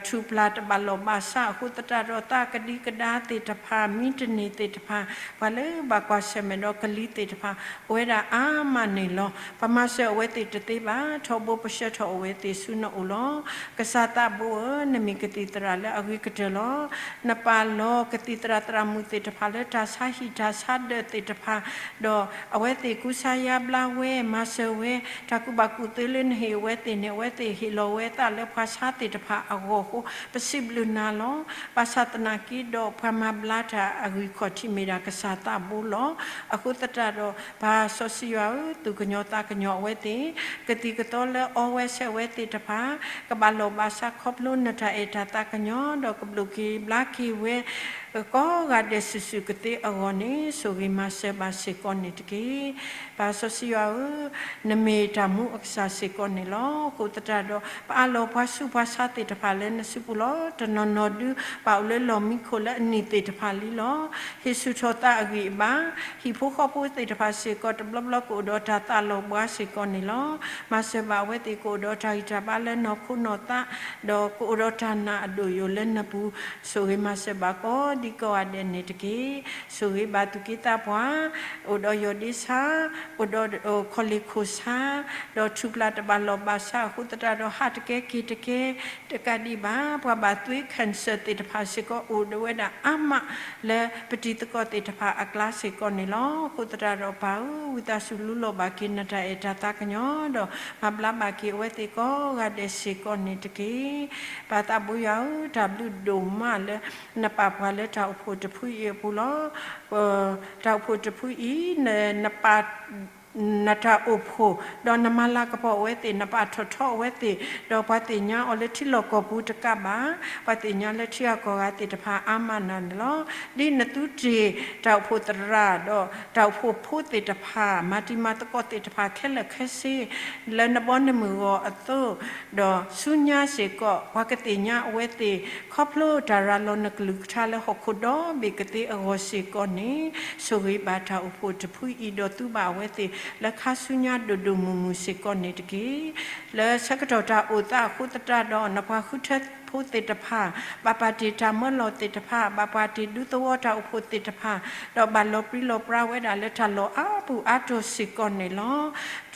ထူၣ်ပျၢ်တဘၣ်လီၢ်ဘၣ်စးအဃိသတးဒီး သးကဒံကဒါသ့ၣ်တဖၣ်, မံတန့ၢ်သ့ၣ်တဖၣ်, ပှၤလၢဘၣ်ကွၢ်ဆၢၣ်မဲာ်ဒီးကလံၤသ့ၣ်တဖၣ် အိၣ်ဝဲဒၣ်အါမးန့ၣ်လီၤ. ပမၤစၢၤအဝဲသ့ၣ်တသ့ဘၣ်, ထီဘိပဆှၢထီၣ်အဝဲသ့ၣ်ဆူနအိၣ်လီၤ. ကစၢ်သးဘိဧၢ, နမ့ၢ်ကသံၣ်သရၣ်လၢအဂ့ၤကတၢၢ်လီၤ. နပာ်လီၤကသံၣ်သရၣ်သရၣ်မုၣ်သ့ၣ်တဖၣ်လၢတၢ်ဆါဟံၣ်တၢ်ဆါဒၢးသ့ၣ်တဖၣ်, ဒီးအဝဲသ့ၣ်ကူစါယါဘျါဝဲ မၤစၢၤဝဲ, တၢ်ကူၣ်ဘၣ်ကူၣ်သ့လၢနဟ့ၣ်အဝဲသ့ၣ်န့ၣ် အဝဲသ့ၣ်ဟ့ၣ်လီၤဝဲသးလၢပှၤဆါသ့ၣ်တဖၣ်အဂီၢ်အဃိ ပစံးဘျုးနၤလီၤ. ဘၣ်ဆၣ်သနာ်က့ဒီး ပှၤမၤဘျါတၢ်အဂံၢ်ခီၣ်ထံးမ့ၢ်ဒၣ်ကစၢ်သးဘိလီၤ. အဃိသတးဒီး ပၢ်စီဆှံယွၤဧၢ, သူၣ်ကညီၤသးကညီၤအဝဲသ့ၣ်, ကသံၣ်ကသီလၢအီဝဲဆဲးဝဲသ့ၣ်တဖၣ် ကဘၣ်လီၢ်ဘၣ်စးခီဖျိနတၢ်အဲၣ်တၢ်သးကညီၤ, ဒီးကဘျိးက့ၤဘျါက့ၤဝဲ ကိးဂၤဒဲးစုာ်စုာ်ကသ့အဂီၢ်န့ၣ် ဆိၣ်ဂ့ၤမၤစၢၤဘၣ်စ့ၢ်ကီးန့ၣ်တက့ၢ်. ပၢ်စီဆှံယွၤဧၢ, နမ့ၢ်တၢ်မူအကစၢ်စ့ၢ်ကီးန့ၣ်လီၤ. အဃိသတးဒီး ပအးလီၤပှၤဆူးပှၤဆါသ့ၣ်တဖၣ်လၢနစုပူၤလီၤ. တနီၤနီၤဒုး ပာ်အိၣ်လၢလီၢ်မံခိၣ်လၢအနံၣ်သ့ၣ်တဖၣ်လံလီၤ. ဟ့ၣ်ဆူၣ်ထီၣ်သးအဂံၢ်အဘါ, ဟံၣ်ဖိဃီဖိသ့ၣ်တဖၣ်စ့ၢ်ကီး တဘျီဘျီကအိၣ်ဒီးတၢ်သးလီၤဘှါစ့ၢ်ကီးန့ၣ်လီၤ. မၤစၢၤဘၣ်အဝဲသ့ၣ်ကအိၣ်ဒီးတၢ်ဂံၢ်တၢ်ဘါလၢနီၢ်ခိနီၢ်သး, ဒီးကအိၣ်ဒီးတၢ်နာ်အဒိၣ်ယိာ်လၢနပူၤ, ဆိၣ်ဂ့ၤမၤစၢၤဘၣ်ကိးဒံကိးဂၤဒဲးန့ၣ်တက့ၢ်. ဆိၣ်ဂ့ၤဘၣ် က့သးပှၢ်, အိၣ်ဒီးယီၢ်ဒ့ဆါ, အိၣ်ဒီးခီၣ်လ့ၢ်ခိၣ်ဆါ, ဒီးထူၣ်ပျၢ်တဘၣ်လီၢ်ဘၣ်ဆါအဃိသတးဒီး ဟးတကဲက့ၤတကဲ တကးဒံးဘၣ် ပှၤဘၣ်သွေး cancer သ့ၣ်တဖၣ်စ့ၢ်ကီး အိၣ်ဒီးဝဲဒၣ်အါမးလၢပတံၤသကိးသ့ၣ်တဖၣ်အကျါစ့ၢ်ကီးန့ၣ်လီၤ. အဃိသတးဒီးပၢ်ဧၢ, ဝံသးစူၤလူလီၤဘၣ်က့ၤနတၢ်အဲၣ်တၢ်သးကညီၤဒီး မၤဘျါဘၣ်က့ၤအဝဲသ့ၣ်ကိးဂၤဒဲးစ့ၢ်ကီးန့ၣ်တက့ၢ်. ပၢ်သးဘိယွၤဧၢ, တၢ်ဘျုးဒိၣ်မးလၢ နပာ်ပှၤလၢတၢ်အိၣ်ဖှိၣ်တဖုအံၤအပူၤလီၤ. တၢ်အိၣ်ဖှိၣ်တဖုအံၤ နပာ် နတၢ်အိၣ်ဖှိၣ် ဒီးနမၤလၤကပီၤအဝဲသ့ၣ်, နပာ်ထီၣ်ထီအဝဲသ့ၣ်, ဒီးပှၤသ့ၣ်ညါအီၤလၢထံလီၢ်ကီၢ်ပူၤတကးဘၣ်, ပှၤသ့ၣ်ညါလၢထံဂၤကီၢ်ဂၤသ့ၣ်တဖၣ်အါမးနၤန့ၣ်လီၤ. ဒ်နသုတ့ၢ်တၢ်အိၣ်ဖှိၣ်သရၣ် ဒီးတၢ်အိၣ်ဖှိၣ်ဖိသ့ၣ်တဖၣ်, မၤတံၤမၤသကိးသ့ၣ်တဖၣ်ခဲလၢာ်ခဲဆ့ လၢနဘီနမုၢ်ဂီၤအသိး, ဒီးဆူညါစ့ၢ်ကီး ပှၤကသ့ၣ်ညါအဝဲသ့ၣ် ခီဖျိတၢ်ရၤလီၤနကလုၢ်ကထါလၢဟီၣ်ခိၣ်ဒီဘ့ၣ်ကသ့အဂီၢ်စ့ၢ်ကီးန့ၣ်, ဆိၣ်ဂ့ၤဘၣ်တၢ်အိၣ်ဖှိၣ်တဖုအံၤ ဒီးသူဘၣ်အဝဲသ့ၣ် လၢခါဆူညါဒိၣ်ဒိၣ်မုၢ်မုၢ်စ့ၢ်ကီးန့ၣ်တက့ၢ်. လၢဆၢကတီၢ်တၢ်အိၣ်သးအဃိသတးဒီး နပှၤဃုထၢဖိသ့ၣ်တဖၣ်, ဘၣ်ပာ်တ့ၢ်တၢ်မၢလီၤသ့ၣ်တဖၣ်, ဘၣ်ပာ်တ့ၢ်ဒူသဝီတၢ်အိၣ်ဖှိၣ်သ့ၣ်တဖၣ်, ဒီးဘၣ်လီၤပြံလီၤပြါဝဲဒၣ်လၢတၢ်လီၢ်အါပူၤအါတီၤစ့ၢ်ကီးန့ၣ်လီ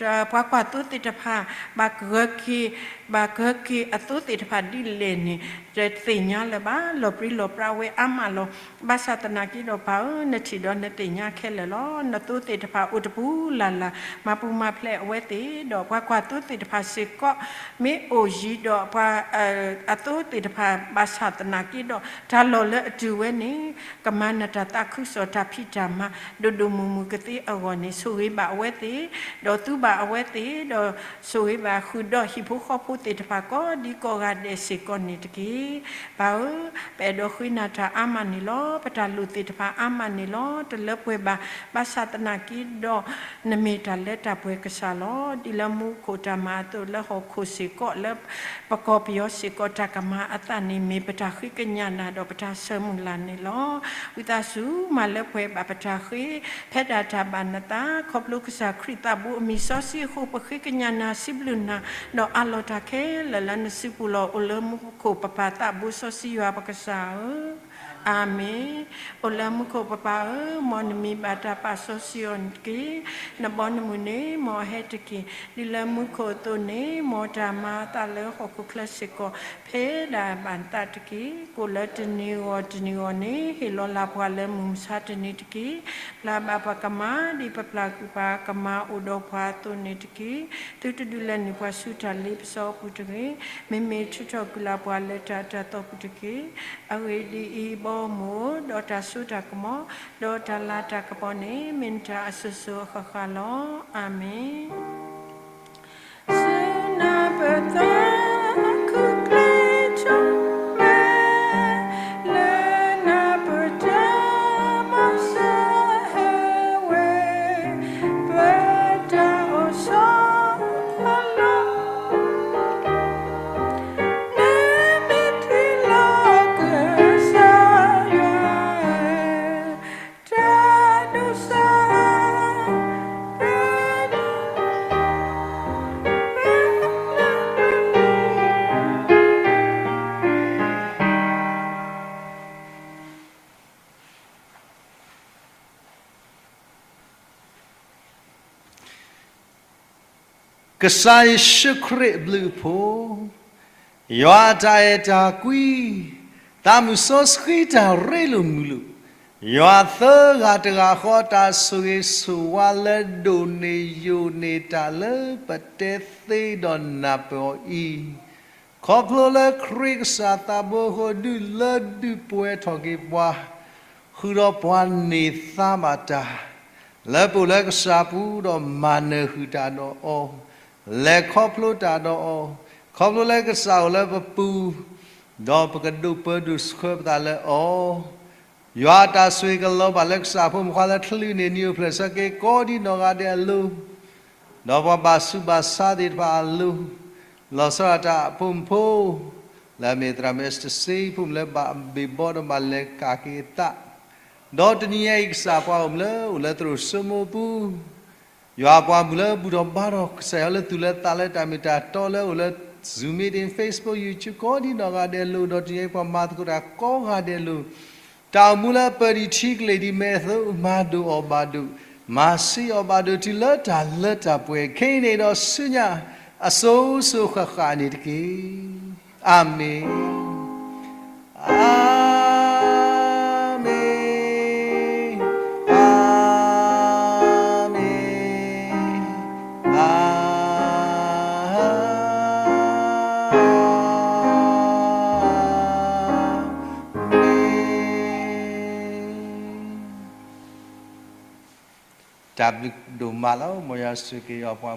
ၤ. ပှၤကွၢ်သိသ့ၣ်တဖၣ် ဘၣ်က, ဘၣ်ကက့ၤအသိသ့ၣ်တဖၣ်ဒ်လဲၣ်န့ၣ် တသ့ၣ်ညါလၢၤဘၣ်, လီၤပြံလီၤပြါဝဲအါမးလီၤ. ဘၣ်ဆၣ်သနာ်က့ဒီးပၢ်ဧၢ, နထံၣ်ဒီးနသ့ၣ်ညါခဲလၢာ်လီၤ. နသိသ့ၣ်တဖၣ်အိၣ်တပူၤလၢ်လၢ်, မၤပူၤမၤဖျဲးအဝဲသ့ၣ်, ဒီးပှၤကွၢ်သိသ့ၣ်တဖၣ်စ့ၢ်ကီး မ့ၢ်အိၣ်ယံၤဒီးပှၤ အသိသ့ၣ်တဖၣ် ဘၣ်ဆၣ်သနာ်က့ဒီး တၢ်လီၢ်လၢအတုၤဝဲန့ၣ် ကမၤနတၢ်သးခုကစီၣ်တၢ်ဖံးတၢ်မၤ ဒိၣ်ဒိၣ်မုၢ်မုၢ်ကသ့အဂီၢ်န့ၣ် ဆိၣ်ဂ့ၤဘၣ်အဝဲသ့ၣ်, ဒီးသူဘၣ်အဝဲသ့ၣ်, ဒီးဆိၣ်ဂ့ၤဘၣ်ဃုာ်ဒီးဟံၣ်ဖိဃီဖိသ့ၣ်တဖၣ်ကိးဒံကိးဂၤဒဲးစ့ၢ်ကီးန့ၣ်တက့ၢ်. ပၢ်ဧၢ, ပအဲၣ်ဒိးဃ့နၤတၢ်အါမးန့ၣ်လီၤ. ပတၢ်လိၣ်သ့ၣ်တဖၣ်အါမးန့ၣ်လီၤ. တလၢပှဲၤဘၣ်, ဘၣ်ဆၣ်သနာ်က့ဒီး နမ့ၢ်တၢ်လၢတၢ်ပှဲၤကစၢ်လီၤ. ဒ်လၢမူခိၣ်တၢ်မၤအသိးလၢဟီၣ်ခိၣ်စ့ၢ်ကီး လၢပကီၢ်ပယီၤစ့ၢ်ကီးတၢ်ကမၤအသးန့ၣ် မ့ၢ်ပတၢ်ဃ့ကညးနၤဒီးပတၢ်ဆၢမုၢ်လၢ်န့ၣ်လီၤ. ဝံသးစူၤမၤလၢပှဲၤဘၣ်ပတၢ်ဃ့ ဖဲဒၣ်တၢ်ဘၣ်နသး ခီဖျိကစၢ်ခရံာ်သးဘိအမံၤစီဆှံအဃိ ပဃ့ကညးနၤစံးဘျုးနၤ ဒီးအးလီၤတၢ်ခဲလၢာ်လၢနစုပူၤလီၤ. အိၣ်လၢမူခိၣ်ပပၢ်သးဘိစီဆှံယွၤပကစၢ်ဧၢ, အၤမ့ၣ်. အိၣ်လၢမူခိၣ်ပပၢ်ဧၢ, မ်နမံၤဘၣ်တၢ်ပာ်စီဆှံအီၤတက့ၢ်. နဘီနမုၢ်န့ၣ် မ်အဟဲတက့ၢ်. ဒ်လၢမူခိၣ်အသိးန့ၣ် မ်တၢ်မၤအသးလၢဟီၣ်ခိၣ်ချၢစ့ၢ်ကီး ဖဲဒၣ်ဘၣ်နသးတက့ၢ်. ကိၣ်လၢတနံၤဂီၢ်တနံၤဂီၢ်န့ၣ် ဟ့ၣ်လီၤလၢ်ပှၤလၢမုၢ်မဆါတနံၤတက့ၢ်. ပျၢ်ဘၣ်ပှၤကမၤ ဒ်ပပျၢ်ကွံာ်ပှၤကမၤအိၣ်ဒီးပှၤအသိးန့ၣ်တက့ၢ်. သုတဒုးလဲၤနုာ်ပှၤဆူတၢ်လ့ပစီအပူၤတဂ့ၤ. မ့မ့ၢ်ထုးထီၣ်ကွံာ်လၢ်ပှၤလၢတၢ်အၢတၢ်သီပူၤတက့ၢ်. အဂ့ၢ်ဒ်အံၤ, ဘီမုၢ်ဒီးတၢ်စိတၢ်ကမီၤ ဒီးတၢ်လၤတၢ်ကပီၤန့ၣ် မ့ၢ်နတၢ်အစိၤစိၤအဃၣ်ဃၣ်လီၤ. အၤမ့ၣ်. ဆူနပတၢ်ခုၣ်ကျဲထီၣ်မဲ လၢနပတၢ်မၤစၢၤဝဲ ပတၢ်အိၣ်ဆီအလီၢ် နမ့ၢ်ထံလီၤကစၢ်ယွၤဧၢ, တၢ်ဒိၣ်စၢ် ကစၢ်ယ့ၣ်ၡူးခရံာ်အဘျုးအဖှိၣ်, ယွၤအတၢ်အဲၣ်တၢ်ကွံ, သးမုၢ်စီဆှံတၢ်ရ့လိာ်မုာ်လိာ်, ယွၤသၢဂၤတဂၤဃီတၢ်ဆိၣ်ဂ့ၤဆိၣ်ဝါလၢဒိၣ်န့ၢ်ယိာ်န့ၢ်တၢ်လၢပတဲသ့ဒီးနၢ်ပၢၢ်အီၤအံၤ, ခီဖျိလၢခရံာ်ကစၢ်သးဘိအဃိ ဒုးလၢဒုးပှဲၤထီၣ်က့ၤပှၤ, ဃုာ်ဒီးပှၤန့ၢ်သါဘၣ်တၢ် လၢပအိၣ်လၢကစၢ်ပူၤဒီးမၤနၢၤဃုာ်တၢ်ဒီးအီၤ, လဲၤခီဖျိတၢ်ဒီးအီၤ, ခီဖျိလၢကစၢ်အိၣ်လၢပပူၤ, ဒီးပကဒိးပၢဒိးဆှၢပသးလၢအီၤ, ယွၤအတၢ်ဆိၣ်ဂ့ၤကလီၤဘၣ်လၢကစၢ်ဖိမုၣ်ဖိခွါလၢချုးန့ၢ်နံၣ်အိၣ်ဖျဲၣ်ဆၢက့ၤကိးဒံနီၢ်ဂၤဒဲးအလိၤ, ဒီးပှၤဘၣ်ဆူးဘၣ်ဆါသ့ၣ်တဖၣ်အလိၤ, လီၤဆီဒၣ်တၢ်အဖိမုၣ်ဖိ, လၢအမ့ၢ်သရၣ်မုၣ် Esther စ့ ဖိမုၣ်လၢဘၣ်ဘ့ၣ်ဘီဒီးဘၣ်လဲၤကးက့ၤအသး, ဒီးတနံၤညါအံၤကစၢ်ပှၤအိၣ်မုာ်လၢအိၣ်လၢသရိာ်စိမိၢ်ပူၤ, ယွၤပှၤမုၣ်လၢဘူၣ်ထီၣ်ဘါထီၣ်ကစၢ်ယွၤလၢသူၣ်လၢသးလၢတၢ်မ့ၢ်တၢ်တီလၢအိၣ်လၢ Zoom meeting, Facebook, YouTube ကိးဒံနီၢ်ဂၤဒဲးအလိၤ, ဒီးတနံၤညါအံၤပှၤမၤသကိးတၢ်ကိးဂၤဒဲးအလိၤ, တၢ်အိၣ်မူလၢပၢၤဒံးထံကလ့ၤဒံးမဲအသိး မၤဒိၣ်အီၣ်ဘၣ်ဒိး, မၤဆံးအီၣ်ဘၣ်ဒိးတုၤလၢတၢ်လၢတၢ်ပှဲၤ ခဲအံၤန့ၣ်ဒီးဆူညါ အစိၤစိၤဃၣ်ဃၣ်န့ၣ်တက့ၢ်. အၤမ့ၣ်, အၤမ့ၣ်, အၤမ့ၣ်, အၤမ့ၣ်. တၢ်ဘျုးဒိၣ်မးလီၤ. မ်ယွၤဆိၣ်ဂ့ၤအီၤပှၤ